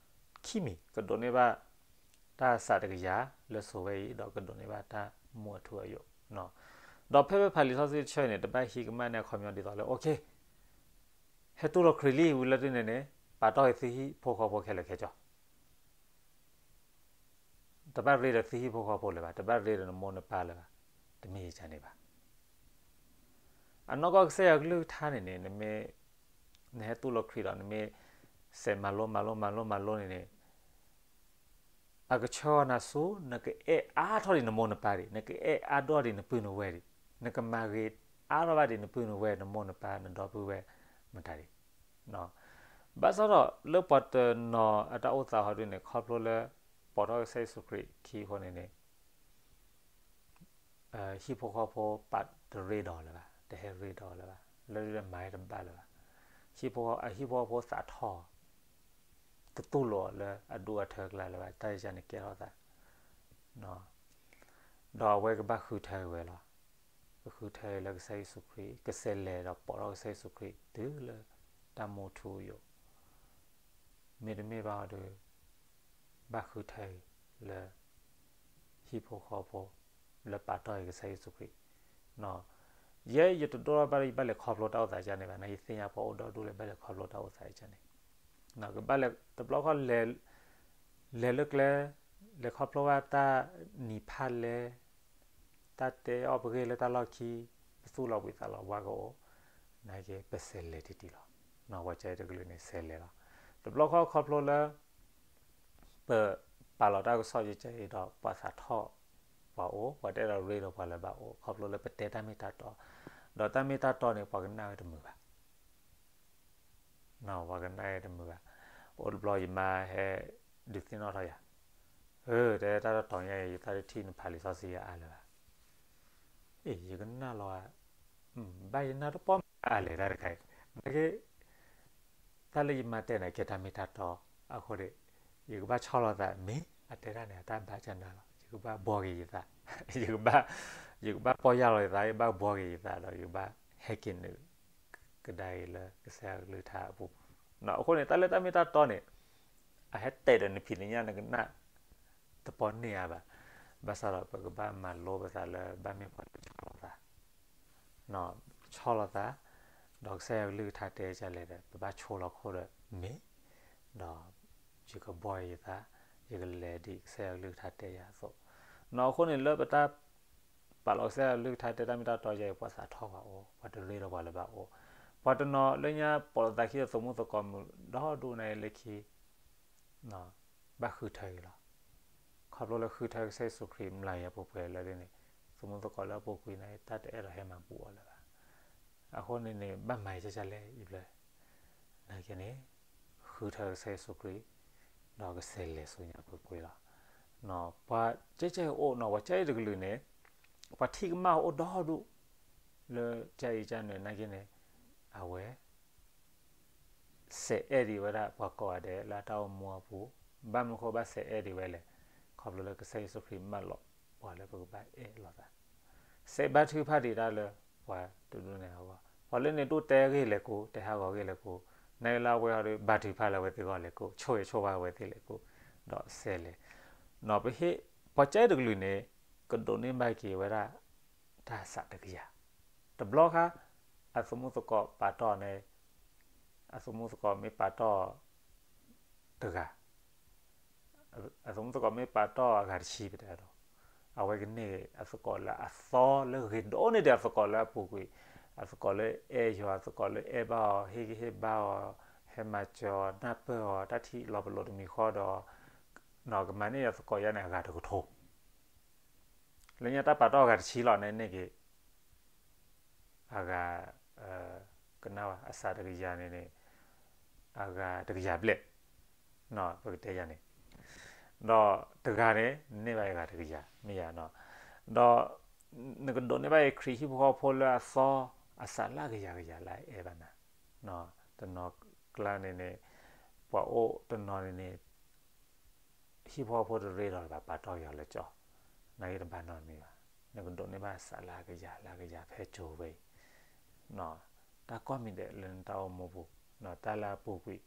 ခံမံၤ ကဒိးန့ၢ်ဘၣ် တၢ်စးတကယၤလၢစိၤဝဲအံၤ ဒီးကဒိးန့ၢ်ဘၣ်တၢ်မူအထူအယိာ်, ဒီးဖဲဖဲဖးလံာ်စီဆှံတဆၢအံၤန့ၣ် တဘၣ်ဟံးကမၣ်န့ၢ်အခီပညီဒ်သိးလၢ အိၣ်ခ့ ဟဲတူၢ်လိာ်ခရံာ်လံဝံၤလၢဒ်န့ၣ်န့ၣ် ပာ်တီၢ်က့ၤသုဟံၣ်ဖိဃီဖိခဲလၢာ်ခဲဆ့ တဘၣ်ရ့ဒီးသုဟံၣ်ဖိဃီဖိလၢၤဘၣ်, တဘၣ်ရ့ဒီးနမိၢ်နပၢ်လၢၤဘၣ်, တမ့ၢ်ယကန့ၣ်ဘၣ်. အနီၢ်ကီၢ်ကစၢ်ယွၤကလုၢ်ကထါန့ၣ်န့ၣ် နမ့ၢ်, နဟဲတူၢ်လိာ်ခရံာ်ဒီး နမ့ၢ်စဲးမၤလိမၤလိမၤလိမၤလိန့ၣ်န့ၣ် အကဆှၢအီၤနၤဆူ နကအဲၣ်အါထီၣ်ဒံးနမိၢ်နပၢ်ဒံး, နကအဲၣ်အါဒိၣ်ဒံးနပုၢ်နဝဲၢ်ဒံး, နကမၤဂ့ၤအါထီၣ်ဘၣ်ဒံးနပုၢ်နဝဲၢ် နမိၢ်နပၢ် နဒီပုၢ်ဝဲၢ်မတၤဒံး. ဘၣ်ဆၣ်ဒီးလၢပှၤတနီၤအတၢ်အိၣ်သးဟီဒ်န့ၣ် ခီဖျိလၢ ပိာ်ထီၣ်ကစၢ်ယ့ၣ်ၡူးခရံာ်ခံအဃိန့ၣ်န့ၣ် ဟံၣ်ဖိဃီဖိပာ်တရ့ဒီးလၢၤဘၣ်, တဟဲရ့ဒီးလၢၤဘၣ်, လၢမၤတဘၣ်လၢၤဘၣ်. ဟံၣ်ဖိဃီ, အဟံၣ်ဖိဃီဖိသးထီၣ်, တတူၢ်လိာ်အီၤလၢအဒူၣ်အထၢကျါလၢၤဘၣ်, တၢ်ယကန့ၣ်ကဲထီၣ်သး ဒီးအဝဲကဘၣ်ဃုထၢက့ၤဝဲလီၤ. ကဃုထၢက့ၤလၢကစၢ်ယ့ၣ်ၡူးခရံာ်, ကစဲးလဲၤဒီးပိာ်ထီၣ်ကစၢ်ယ့ၣ်ၡူးခရံာ်တုၤလၢတၢ်မူထူယိာ်, မ့တမ့ၢ်ဘၣ်ဒီး ဘၣ်ဃုထၢအံၤလၢ ဟံၣ်ဖိဃီဖိ လၢပာ်တီၢ်အံၤကစၢ်ယ့ၣ်ၡူးခရံာ်, ယဲယတဒိၣ်ထီၣ်ဘၣ်ဒီး ယဘၣ်လဲၤခီဖျိတၢ်အိၣ်သးကန့ၣ်ဘၣ်, ယသ့ၣ်ညါပှၤအိၣ်ဒီဒူၣ်လၢဘၣ်လဲၤခီဖျိတၢ်အိၣ်သးကန့ၣ်, ကဘၣ်လဲၤတဘျီဃီ လဲၤလၢကျဲ, လဲၤခီဖျိဘၣ်တၢ်နံၤဖးလဲၢ်, တၢ်တဲအီၣ်ပဂ့ၢ်လၢတၢ်လီၢ်ခံ, ပသူၣ်လီၤဘှံးသးလီၤဘှါကအိၣ်, နာ်က့ ပစဲးလဲၤတံၢ်တံၢ်လီၤ. ပှၤကဲတကလုာ်န့ၣ်စဲးလဲၤလီၤ. တဘျီဃီခီဖျိလၢ ပပာ်လီၤတၢ်ကစီၣ်ယကဲအံၤဒီး ပှၤသးထီၣ်ပှၤအိၣ်, ပှၤတအဲၣ်ဒိးရ့ဒီးပှၤလၢၤဘၣ်အိၣ်, ခီဖျိလၢပတဲတၢ်မ့ၢ်တၢ်တီ, ဒီးတၢ်မ့ၢ်တၢ်တီန့ၣ် ပှၤကနၣ်ဝဲတမုာ်ဘၣ် ပှၤကနၣ်ဝဲတမုာ်ဘၣ်. အိၣ်တဘျီယမါဟဲဒုးသ့ၣ်နီၣ်ထီၣ်ယၤ, အၢ တဲတၢ်တတီၤညါအံၤ ယသးတထံၣ်နဖးလံာ်စီဆှံယၤအါလၢၤဘၣ်. အ့ ယကနၣ်လီၤဧါ, ဘၣ်ယနၢ်တပီၢ်မးအလဲၤတၢ်တခါအံၤ, နာ်က့ တၢ်လၢယမၤတဲန့ၣ် ကဲတၢ်မ့ၢ်တၢ်တီ, အဃိန့ၣ် ယကဘၣ်ဆီၣ်လီၤသးမ့ၢ်အတဲတၢ်န့ၣ် အတၢ်ဘၣ်ကနၣ်လီၤ. ယကဘၣ်ဘှီက့ၤယသး, ယကဘၣ်, ယကဘၣ်ပီၢ်ယၢ်လီၤယသး, ယကဘၣ်ဘှီက့ၤယသးဒီး ယကဘၣ်ဟဲက့ၤနုာ်ကဒါအံၤလၢကစၢ်ယွၤကလုၢ်ကထါအပူၤ. အဃိန့ၣ် တၢ်လၢတၢ်မ့ၢ်တၢ်တီန့ၣ် အဟဲတဲာ်ဒီးနဖံးနညၣ်နကနၣ်တပီၢ်န့ၢ်အါဘၣ်. ဘၣ်ဆၣ်ဒီးပကဘၣ်မၤလိပသးလၢ ဘၣ်မ့ၢ်ပှၤလၢဆီၣ်လီၤသး ဆီၣ်လီၤသး, ဒီးကစၢ်ယွၤကလုၢ်ကထါတဲဒ်လဲၣ်ဒီး ပဘၣ်ဆိလီၤခိၣ်ဒီးမ့ၢ်, ဒီးယကဘှီယသး, ယကလဲၤဒ်ကစၢ်ယွၤကလုၢ်ကထါတဲယၤအသိး. အဃိန့ၣ်လၢပတၢ်ပာ်လီၤကစၢ်ယွၤကလုၢ်ကထါတဲတၢ်မ့ၢ်တၢ်တီယဲအံၤ ပှၤသးထီၣ်ပှၤအိၣ်, ပှၤတရ့ဒီးပှၤလၢဘၣ်အိၣ်, ပှၤတနီၤလၢညါပိာ်လီၤသးခံဒီးသမူသကိးမုၣ်ဒီဒူၣ်န့ၣ်လၢခံ ဘၣ်ဃုထၢအံၤလီၤ. ခီဖျိလၢဃုထၢကစၢ်ယ့ၣ်ၡူးခရံာ်မျးယၤပှဲၤပှဲၤလၢဒ်န့ၣ်, သမူသကိးလၢအပူၤကွံာ်န့ၣ် တၢ်တအဲၣ်ဒိးဟဲမၤဘူၣ်အီၤလၢၤဘၣ်. အဃိန့ၣ်န့ၣ် ဘၣ်မၤယၤကလဲၣ်အံၤဘျဲၣ်, နာ်က့န့ၣ် ဃုထၢကစၢ်ယ့ၣ်ၡူးခရံာ်, ဒီးကစဲးလဲၤဆူညါပှဲၤပှဲၤလီၤ. ပှၤကဲကဲအိၣ်နီၤ, ပှၤကဲအံၤတကလုာ်န့ၣ် ပှၤထံၣ်ကမၣ်အိၣ်ဒီဒူၣ် လၢကအံၤကန့ၣ် နာ်က့န့ၣ် အဝဲ စဲးအဲၣ်ဒံးဝဲဒၣ်ပှၤကိးဂၤဒဲးလၢအတၢ်အိၣ်မူအပူၤ, ဘၣ်မနုၤဃိဘၣ်စဲးအဲၣ်ဒံးဝဲလဲၣ်, ခီဖျိလၢကစၢ်ယ့ၣ်ၡူးခရံာ်မၢလီၤပှၤလၢပကဘၣ်အဲၣ်လိာ်သး, စဲးဘါထုကဖၣ်ဒံးတၢ်လၢပှၤတဒူၣ်န့ၣ်အဂီၢ်, ပှၤလၢန့ၣ်ဒိၣ်တဲဂ့ၢ်လဲၤကိး, တဲဟးဂီၤဂ့ၢ်လဲၤကိး, နာ်က့လၢအဝဲအီၤဒီး ဘါထုကဖၣ်လၢအဝဲသ့ၣ်အဂီၢ်လဲၤကိး, ဆိၣ်ဂ့ၤဆိၣ်ဝါအဝဲသ့ၣ်လဲၤကိး, ဒီးစဲးလဲၤ, နီၤပဟ့ၣ်, ပှၤကဲအံၤတကလုာ်န့ၣ် ကဒိးန့ၢ်ဘၣ်က့ၤဝဲဒၣ် တၢ်အစးတကယၤ, တဘျီဃီ အသမူသကိးပာ်တီၢ်န့ၣ်, အသမူသကိးမ့ၢ်ပာ်တီၢ်တဂၤ, အသမူသကိးမ့ၢ်ပာ်တီၢ်အဂၤတဆံပတဲဒီး, အဝဲကန့ၢ်အသကိးလၢအသီလၢဂ့ၤဒိၣ်န့ၢ်ဒံးအသကိးလၢအပူၤကွံာ်, အသကိးလၢအဲၣ်ယွၤ, အသကိးလၢအဲၣ်ဘၣ်အီၤ, ဟ့ၣ်ဂံၢ်ဟ့ၣ်ဘါအီၤ, ဟဲမၤစၢၤအီၤ, နၢ်ပၢၢ်အီၤ, တၢ်ထံၣ်လီၤပလိာ်တမံၤဃီဒီး, ကမၤန့ၢ်အသကိးယါန့ၣ်အဂၤတကထိ လၢညါတၢ်ပာ်တီၢ်အဂၤတဆံလီၤန့ၣ်န့ၢ်က့ၤ အဂၤ, ကနၣ်ဝဲ အစးတကယၤန့ၣ်န့ၣ်, အဂၤတကယၤဘျဲၣ်, ပကတဲယၤန့ၣ်, ဒီးတဂၤန့ၣ် န့ၢ်ဘၣ်အဂၤတကယၤ မ့ၢ်ယၤနီၤ, ဒီး နကဒိးန့ၢ်ဘၣ်အံၤခရံာ်ဟံၣ်ဖိဃီဖိလၢအသီ, အစးလၢအကယၤကယၤလၢအအဲၣ်ဘၣ်နၤ, တနီၤကျါန့ၣ်န့ၣ်, ပှၤအိၣ်တနီၤန့ၣ်န့ၣ် ဟံၣ်ဖိဃီဖိတရ့ဒီးဘၣ် ပာ်တီၢ်ယွၤလၢကၠီ, နာ်က့တဘၣ်နီတမံၤဘၣ်, နကဒိးန့ၢ်ဘၣ်စးလၢအကယၤလၢအကယၤဖဲကၠိဝဲအံၤ, တၢ်ကိးမံၤဒဲးလၢနတၢ်အိၣ်မူပူၤ, တၢ်လၢအပူၤကွံာ်,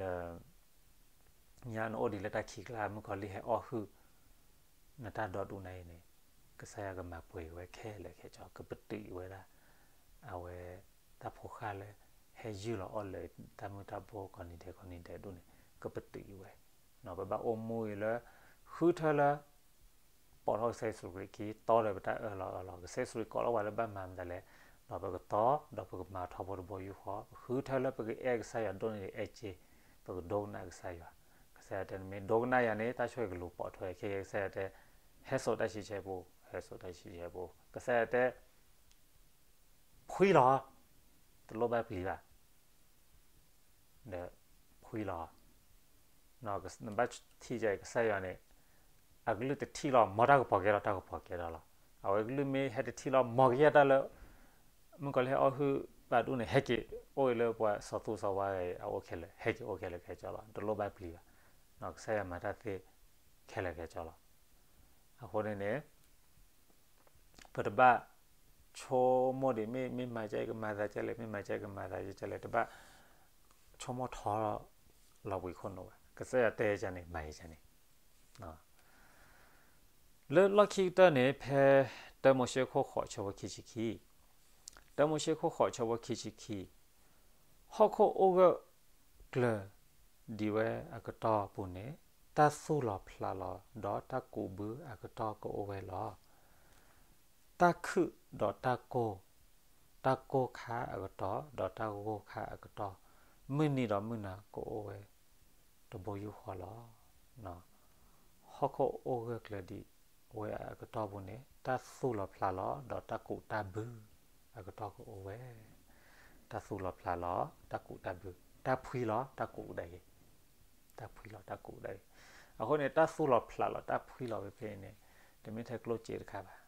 လၢ ညါနအိၣ်ဒံးလၢတၢ်ခံးကျါ မုၣ်ကီၤလံၢ်ဟဲအီၣ်ဟုၣ် နတၢ်ဒီဒူၣ်နၤအံၤန့ၣ်, ကစၢ်ယွၤကမၤပှဲၤက့ၤဝဲခဲလၢာ်ခဲဆ့, ကပတုာ်က့ၤဝဲဒၣ်, အဝဲ, တၢ်ဖိဃၢ်လၢ, ဟဲယုၢ်လီၤအီၣ်လၢတၢ်မုၢ်တၢ်ဘိကိးနံၤဒဲးကိးနံၤဒဲးဒူၣ်န့ၣ်, ကပတုာ်က့ၤဝဲ, ပဘၣ်အိၣ်မူအံၤလၢ, ဃုထၢလၢ ပိာ်ထီၣ်ကစၢ်ယ့ၣ်ၡူးခရံာ်အခံ, တီဒီးပတၢ်အၢၣ်လီၤအီလီၤ, ကစၢ်ယ့ၣ်ၡူးခရံာ်ကိးလီၤပှၤလၢဘၣ်မၤမနုၤလဲၣ်, ဒီးပကတီ, ဒီးပကမၤထီဘိတဘိယူၢ်ဃီ, ပဃုထၢလၢပကအဲၣ်ကစၢ်ယွၤဒိၣ်န့ၢ်ဒံးအဲၣ်က့ၤ, ပကဒိကနၣ်ကစၢ်ယွၤ, ကစၢ်ယွၤတဲနမ့ၢ်ဒိကနၣ်ယၤန့ၣ် တၢ်ဆိၣ်ဂ့ၤကလူၤပိာ်ထွဲခဲကဲ, ကစၢ်ယွၤတဲ, ဟဲစိာ်တၢ်ဆံးဆဲပူ, ဟဲစိာ်တၢ်ဆံးဆဲပူ, ကစၢ်ယွၤတဲ ဖှံလီၤ, တလိၣ်ဘၣ်ပျံၤဘၣ်, ဒီးဖှံလီၤ, နဘၣ်ထံၣ်ကစၢ်ယွၤန့ၣ်, အကလုၢ်တထံၣ်လီၤ မ်တၢ်ကပီၤကဲထီၣ် တၢ်ကပီၤကဲထီၣ်လီၤ, အဝဲကလုၢ်မ့ၢ်ဟဲတထံၣ်လီၤ မ်ကယဲၢ်တၢ်လၢ, မုၣ်ကီၤလံၢ်ဟဲအီၣ်ဟုၣ်ဘၣ်ဒူၣ်န့ၣ် ဟဲက့ၤအိၣ်လၢပှၤစီၤသူစီၤဝါအအိၣ်ခဲလၢာ်, ဟဲက့ၤအိၣ်ခဲလၢာ်ခဲဆ့လီၤ, တလိၣ်ဘၣ်ပျံၤဘၣ်, ကစၢ်ယွၤမၤတၢ်သ့ခဲလၢာ်ခဲဆ့လီၤ, အဃိန့ၣ်န့ၣ် ပတဘၣ်, ဆိကမိၣ်ဒံး မ့ၢ်မၤကဲကမၤသးကဲလဲၣ် မ့ၢ်မၤကဲကမၤသးကဲလဲၣ် တဘၣ်, ဆိကမိၣ်ထီ, လီၤဘှံးခိၣ်နူာ်ဘၣ်, ကစၢ်ယွၤတဲယၤန့ၣ် မၤယၤန့ၣ်, လၢလီၢ်ခံကတၢၢ်န့ၣ် ဖဲ, တၢမိၤၡ့ခိၣ်ဃိးဆၢဖိခံဆံခံ, တၢမိၤၡ့ခိၣ်ဃိးဆၢဖိခံဆံခံ, ဟီၣ်ခိၣ်အိၣ်ဂၢၢ်ကျၢၤဒံးဝဲအကတီၢ်ပူၤန့ၣ်, တၢ်သူၣ်လီၤဖျးလီၤ ဒီးတၢ်ကူးဘုအကတီၢ်ကအိၣ်ဝဲလီၤ. တၢ်ခုၣ်ဒီးတၢ်ကိၢ်, တၢ်ကိၢ်ခါအကတီၢ် ဒီးတၢ်ဂိၢ်ခါအကတီၢ်, မုၢ်နံၤဒီးမုၢ်နၤကအိၣ်ဝဲတဘိယူၢ်ဃီလီၤ. ဟီၣ်ခိၣ်အိၣ်ဂၢၢ်ကျၢၤဒံးဝဲအကတီၢ်ပူၤန့ၣ် တၢ်သူၣ်လီၤဖျးလီၤ ဒီးတၢ်ကူးတၢ်ဘုအကတီၢ်ကအိၣ်ဝဲ, တၢ်သူၣ်လီၤဖျးလီၤ တၢ်ကူးတၢ်ဘု, တၢ်ဖှံလီၤ တၢ်ကူးဒၣ်ဂ့ၤ, တၢ်ဖှံလီၤတၢ်ကူးဒၣ်ဂ့ၤ, အဃိန့ၣ် တၢ်သူၣ်လီၤဖျးလီၤ တၢ်ဖှံလီၤဖဲန့ၣ်, တမ့ၢ်ထဲကျိၣ်စ့တခါဘၣ်,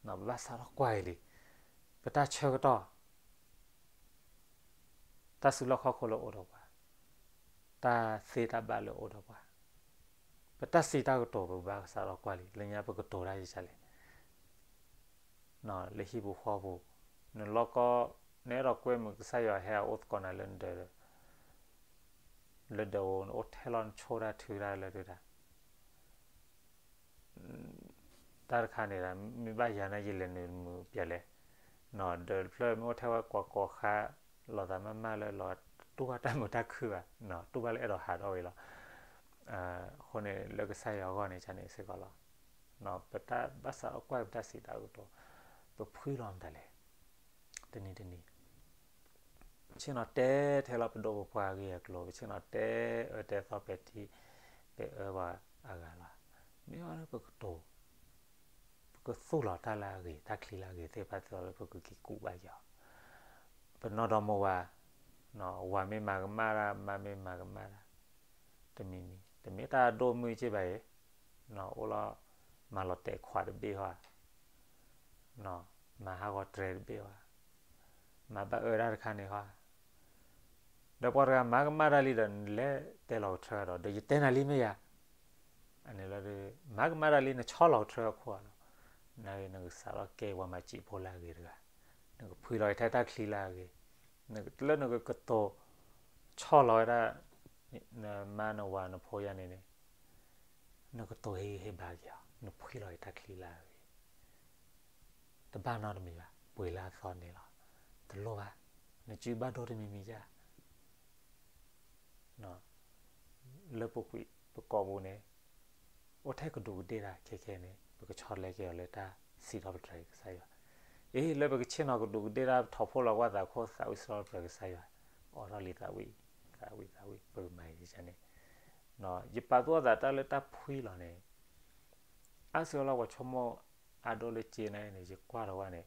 ပဘၣ်စးထီၣ်ကွၢ်အံၤလံ, ပတၢ်ဆၢကတီၢ်, တၢ်စုလီၢ်ခီၣ်ခိၣ်လၢအိၣ်ဒီးပှၤ, တၢ်သ့တၢ်ဘၣ်လၢအိၣ်ဒီးပှၤ, ပတၢ်စံးတၢ်ကတိၤ ပဘၣ်ကစးထီၣ်ကွၢ်လံ လၢညါပကတိၤတၢ်ယကလဲၣ် လၢဟံၣ်ပူၤဃီပူၤ, နလီၢ်ကီ, နအဲၣ်ဒိးကွဲမုာ်ကစၢ်ယွၤ ဟဲအအိၣ်သကိးနၤလၢနဒၢး, လၢဒၢးဧိၤ နအိၣ်ထဲလီၤ နဆိၣ်တၢ်ထုတၢ်လၢဒုးဒၣ် တၢ်တခါန့ၣ်ဒၣ် မ့ၢ်ဘၣ်ယၤန့ၣ် ယလဲၤနုာ်မုာ်ပျဲလဲၣ်, ဒီးတဖျၢၣ်မ့ၢ်အိၣ်ထဲဝဲ ကွၢ်ကိးဃါ, လီၤသးမးမးလၢလီၤ, တူၢ်ဘၣ်တၢ်မုာ်တၢ်ခုၣ်ဘၣ်, တူၢ်ဘၣ်လၢအဲၣ်ဒိးဟးထီၣ်ဝဲလီၤ. အဃိန့ၣ် လၢကစၢ်ယွၤအဂီၢ်န့ၣ်န့ၣ်စ့ၢ်ကီးလီၤ. ပတၢ်ဘၣ်စးထီၣ်ကွၢ်ပတၢ်စံးတၢ်ကတိၤ, ပဖှံလီၤမတၤလဲၣ်, တနံၤတနံၤ ပဆ့ၣ်နီၤတဲထဲလီၤပဒိၣ်ပပှၢ်အဂ့ၢ်အကျိၤ, ပဆ့ၣ်နီၤတဲအၢတဲသီ ပဲာ်ထံပဲာ်အၢပှၤအဂၤလီၤ. မ့ၢ်အီၤလၢပကတိၤ, ပကသူၣ်လီၤတၢ်လၢအဂ့ၤ, တၢ်ချံလၢအဂ့ၤသ့ၣ်တဖၣ် သ့ၣ်လီၤလၢပကက့ၤကူးဘၣ်က့ၤအီၤ. ပနီၢ်ဒီမါဝၤ, ဝၤမ့ၢ်မၤကမၣ်တၢ်, မါမ့ၢ်မၤကမၣ်တၢ်, တမံၤမံၤ တမ့ၢ်တၢ်ဒိၣ်မုၢ်က့ဘၣ်အံၤ, အိၣ်လီၤ, မၤလီၤတဲာ်ခွးတဘ့ၣ်ဟီ, မၤဟးဂီၤတြဲၤတဘ့ၣ်ဟီ, မၤဘၣ်အၢတၢ်တခါန့ၣ်ဟီ, ဒီးပှၤတဂၤမၤကမၣ်တၢ်လံဒီး နလဲၤတဲလီၤကထၢဒီး ဒီးယတဲနၤလံမ့ၢ်ယၤ, အန့ၣ်လၢ မၤကမၣ်တၢ်လံ နဆီလီၤကထၢအခိၣ်လီၤ. နဂ့ၤ နကစးထီၣ်ကဲပှၤမၤစံးဖိလၢအဂ့ၤတဂၤ, နကဖှံလီၤက့ၤထဲတၢ်ချံလၢအဂ့ၤ, လၢနကကတိၤဆီလီၤဝဲဒၣ် နမါနဝၤနဖိယၤန့ၣ်န့ၣ် နကတိၤဟ့ၣ်ဂံၢ်ဟ့ၣ်ဘါက့ၤအီၤ, နဖှံလီၤက့ၤတၢ်ချံလၢအဂ့ၤ, တဘၣ်နီတမံၤဘၣ်, ပှ့ၤလၢအသီန့ၣ်လီၤ. တလိၣ်ဘၣ်, နစုဘၣ်ဒိတမံၤမံၤယၤ လၢပကွံာ်ပကိာ်ပူၤန့ၣ် အိၣ်ထဲကဒူးကဒ့ၣ်တၢ်ခဲခဲန့ၣ် ပကဆီတလဲက့ၤအီၤလၢတၢ်စံးထီၣ်ပတြၢၤက့ၤကစၢ်ယွၤ. အ့ လၢပကဆ့ၣ်နီၤကဒူးကဒ့ၣ်တၢ် ပထီၣ်ဖိလီၤကွၢ်သးခိၣ် သးဝံၣ်စံးထီၣ်ပတြၢၤကစၢ်ယွၤ, အိးထီၣ်လံသးဝံၣ်, သးဝံၣ်သးဝံၣ် ပကမၤယၤန့ၣ်, ယပာ်သူၣ်အသးတၢ်လၢတၢ်ဖှံလီၤန့ၣ် အါစုအါလီၤ ပှၤဆိကမိၣ်အါဒိၣ်လၢက့နၤအံၤန့ၣ် ယကွၢ်ဒီးဝဲန့ၣ်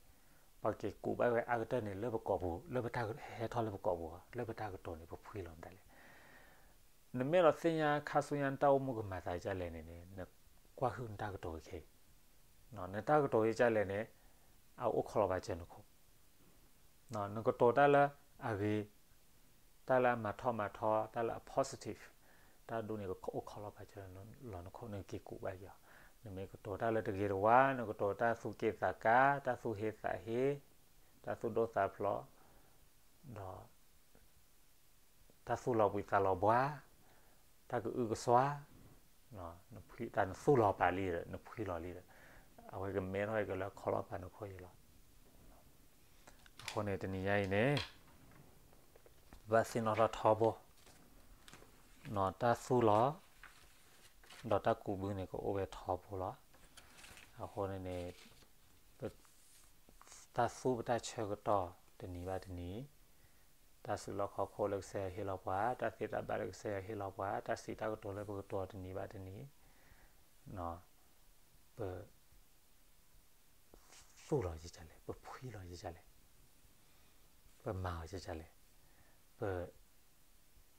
ပှၤက့ၤကူးဘၣ်ဝဲအါကတၢၢ်န့ၣ် လၢပကိာ်ပူၤ, လၢပတၢ်ဟဲထီၣ်လၢပကိာ်ပူၤ, လၢပတၢ်ကတိၤန့ၣ် ပဖှံလီၤမတၤလဲၣ်. နမ့ၢ်လီၤသ့ၣ်ညါခါဆူညါနတၢ်အိၣ်မူကမၤသးဒ်လဲၣ်န့ၣ်န့ၣ် နကွၢ်ဟုၣ်နတၢ်ကတိၤခဲအံၤ, နတၢ်ကတိၤဒ်လဲၣ်န့ၣ် အအိၣ်ခိးလီၤပာ်စၢၤနခိၣ် နကတိၤတၢ်လၢအဂ့ၤ, တၢ်လၢအမၤထီၣ်မၤထီ, တၢ်လၢအ positive, တၢ်ဒိၣ်န့ၣ် ကအိၣ်ခိးလီၤပာ်စၢၤလီၤနခိၣ်, နကက့ၤကူးဘၣ်က့ၤအီၤ. နမ့ၢ်ကတိၤတၢ်လၢတဂ့ၤတဝါ, နကတိၤတၢ်သူၣ်က့ၣ်သးကါ, တၢ်သူၣ်ဟ့သးဟ့, တၢ်သူၣ်ဒိၣ်သးဖျိး, ဒီး တၢ်သူၣ်လီၤဘှံးသးလီၤဘှါ, တၢ်ကအုကစွါ, တၢ်နသူၣ်လီၤပာ်လံဒီး နဖှံလီၤလံဒီး အဝဲကမဲထီၣ်က့ၤလၢခိးလီၤပာ်နခိၣ်အံၤလီၤ. အဃိန့ၣ် တနံၤညါအံၤန့ၣ် ဘၣ်သ့ၣ်နီၣ်ထီၣ်ထီဘိ, တၢ်သူၣ်လီၤ ဒီးတၢ်ကူးဘုန့ၣ် ကအိၣ်ဝဲထီဘိလီၤ. အဃိန့ၣ်န့ၣ် တၢ်သူၣ်ပတၢ်ဆၢကတီၢ်တနံၤဘၣ်တနံၤ, တၢ်စုလီၢ်ခီၣ်ခိၣ်လၢကစၢ်ယွၤဟ့ၣ်လီၤပှၤ, တၢ်သ့တၢ်ဘၣ်လၢကစၢ်ယွၤဟ့ၣ်လီၤပှၤ, တၢ်စံးတၢ်ကတိၤလၢပကတိၤတနံၤဘၣ်တနံၤ, ပ သူၣ်လီၤယကလဲၣ်, ပဖှံလီၤယကလဲၣ်, ပမၤအီၤယကလဲၣ်, ပ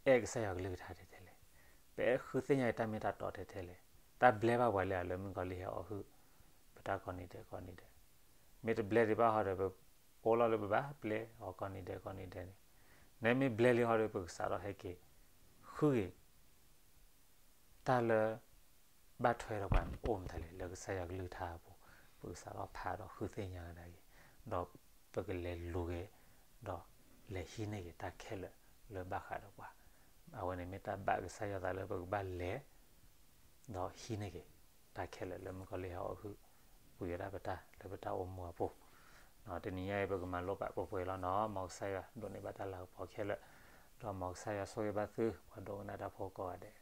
အဲၣ်ကစၢ်ယွၤကလုၢ်ကထါထဲထဲလဲၣ်, ပအဲၣ်ဃုသ့ၣ်ညါတၢ်မ့ၢ်တၢ်တီထဲထဲလဲၣ်, တၢ်ဘျဲဘၣ်ပှၤလၢအလၢမုၣ်ကီၤလံၢ်ဟဲအီၣ်ဟုၣ် ပတၢ်ကိးနံၤဒဲးကိးနံၤဒဲး, မ့ၢ်တဘျဲဒံးဘၣ်ဟီဒီး ပအိၣ်လီၤလၢပဘၣ်ဘျဲအီၤကိးနံၤဒဲးကိးနံၤဒဲးန့ၣ်, နမ့ၢ်ဘျဲလံဟီဒီး ပကစးထီၣ်ဟဲက့ၤ ဃုက့ၤ တၢ်လၢ ဘၣ်ထွဲဒီးပှၤအိၣ်မတၤလဲၣ် လၢကစၢ်ယွၤကလုၢ်ကထါအပူၤ, ပကစးထီၣ်ဖးဒီးဃုသ့ၣ်ညါကဒါက့ၤ, ဒီးပကလဲၤလူၤက့ၤ, ဒီးလဲၤဟံးန့ၢ်က့ၤတၢ်ခဲလၢာ်လၢဘၣ်ဃးဒီးပှၤ, အဝဲန့ၣ်မ့ၢ်တၢ်ဘၣ်ကစၢ်ယွၤသးလၢပကဘၣ်လဲၤ ဒီးဟံးန့ၢ်က့ၤ တၢ်ခဲလၢာ်လၢမုၣ်ကီၤလံၢ်ဟဲအီၣ်ဟုၣ် ပှ့ၤဝဲဒၣ်ပတၢ်လၢပတၢ်အိၣ်မူအပူၤ, တနံၤညါအံၤ ပကမၤလိဘၣ်ပှဲၤပှဲၤလီၤနီၤ, မ်ကစၢ်ယွၤဒိးန့ၢ်ဘၣ်တၢ်လၤကပီၤခဲလၢာ်, ဒီးမ်ကစၢ်ယွၤဆိၣ်ဂ့ၤဘၣ်သု ပှၤဒိကနၣ်တၢ်ဖိကိးဂၤဒဲး.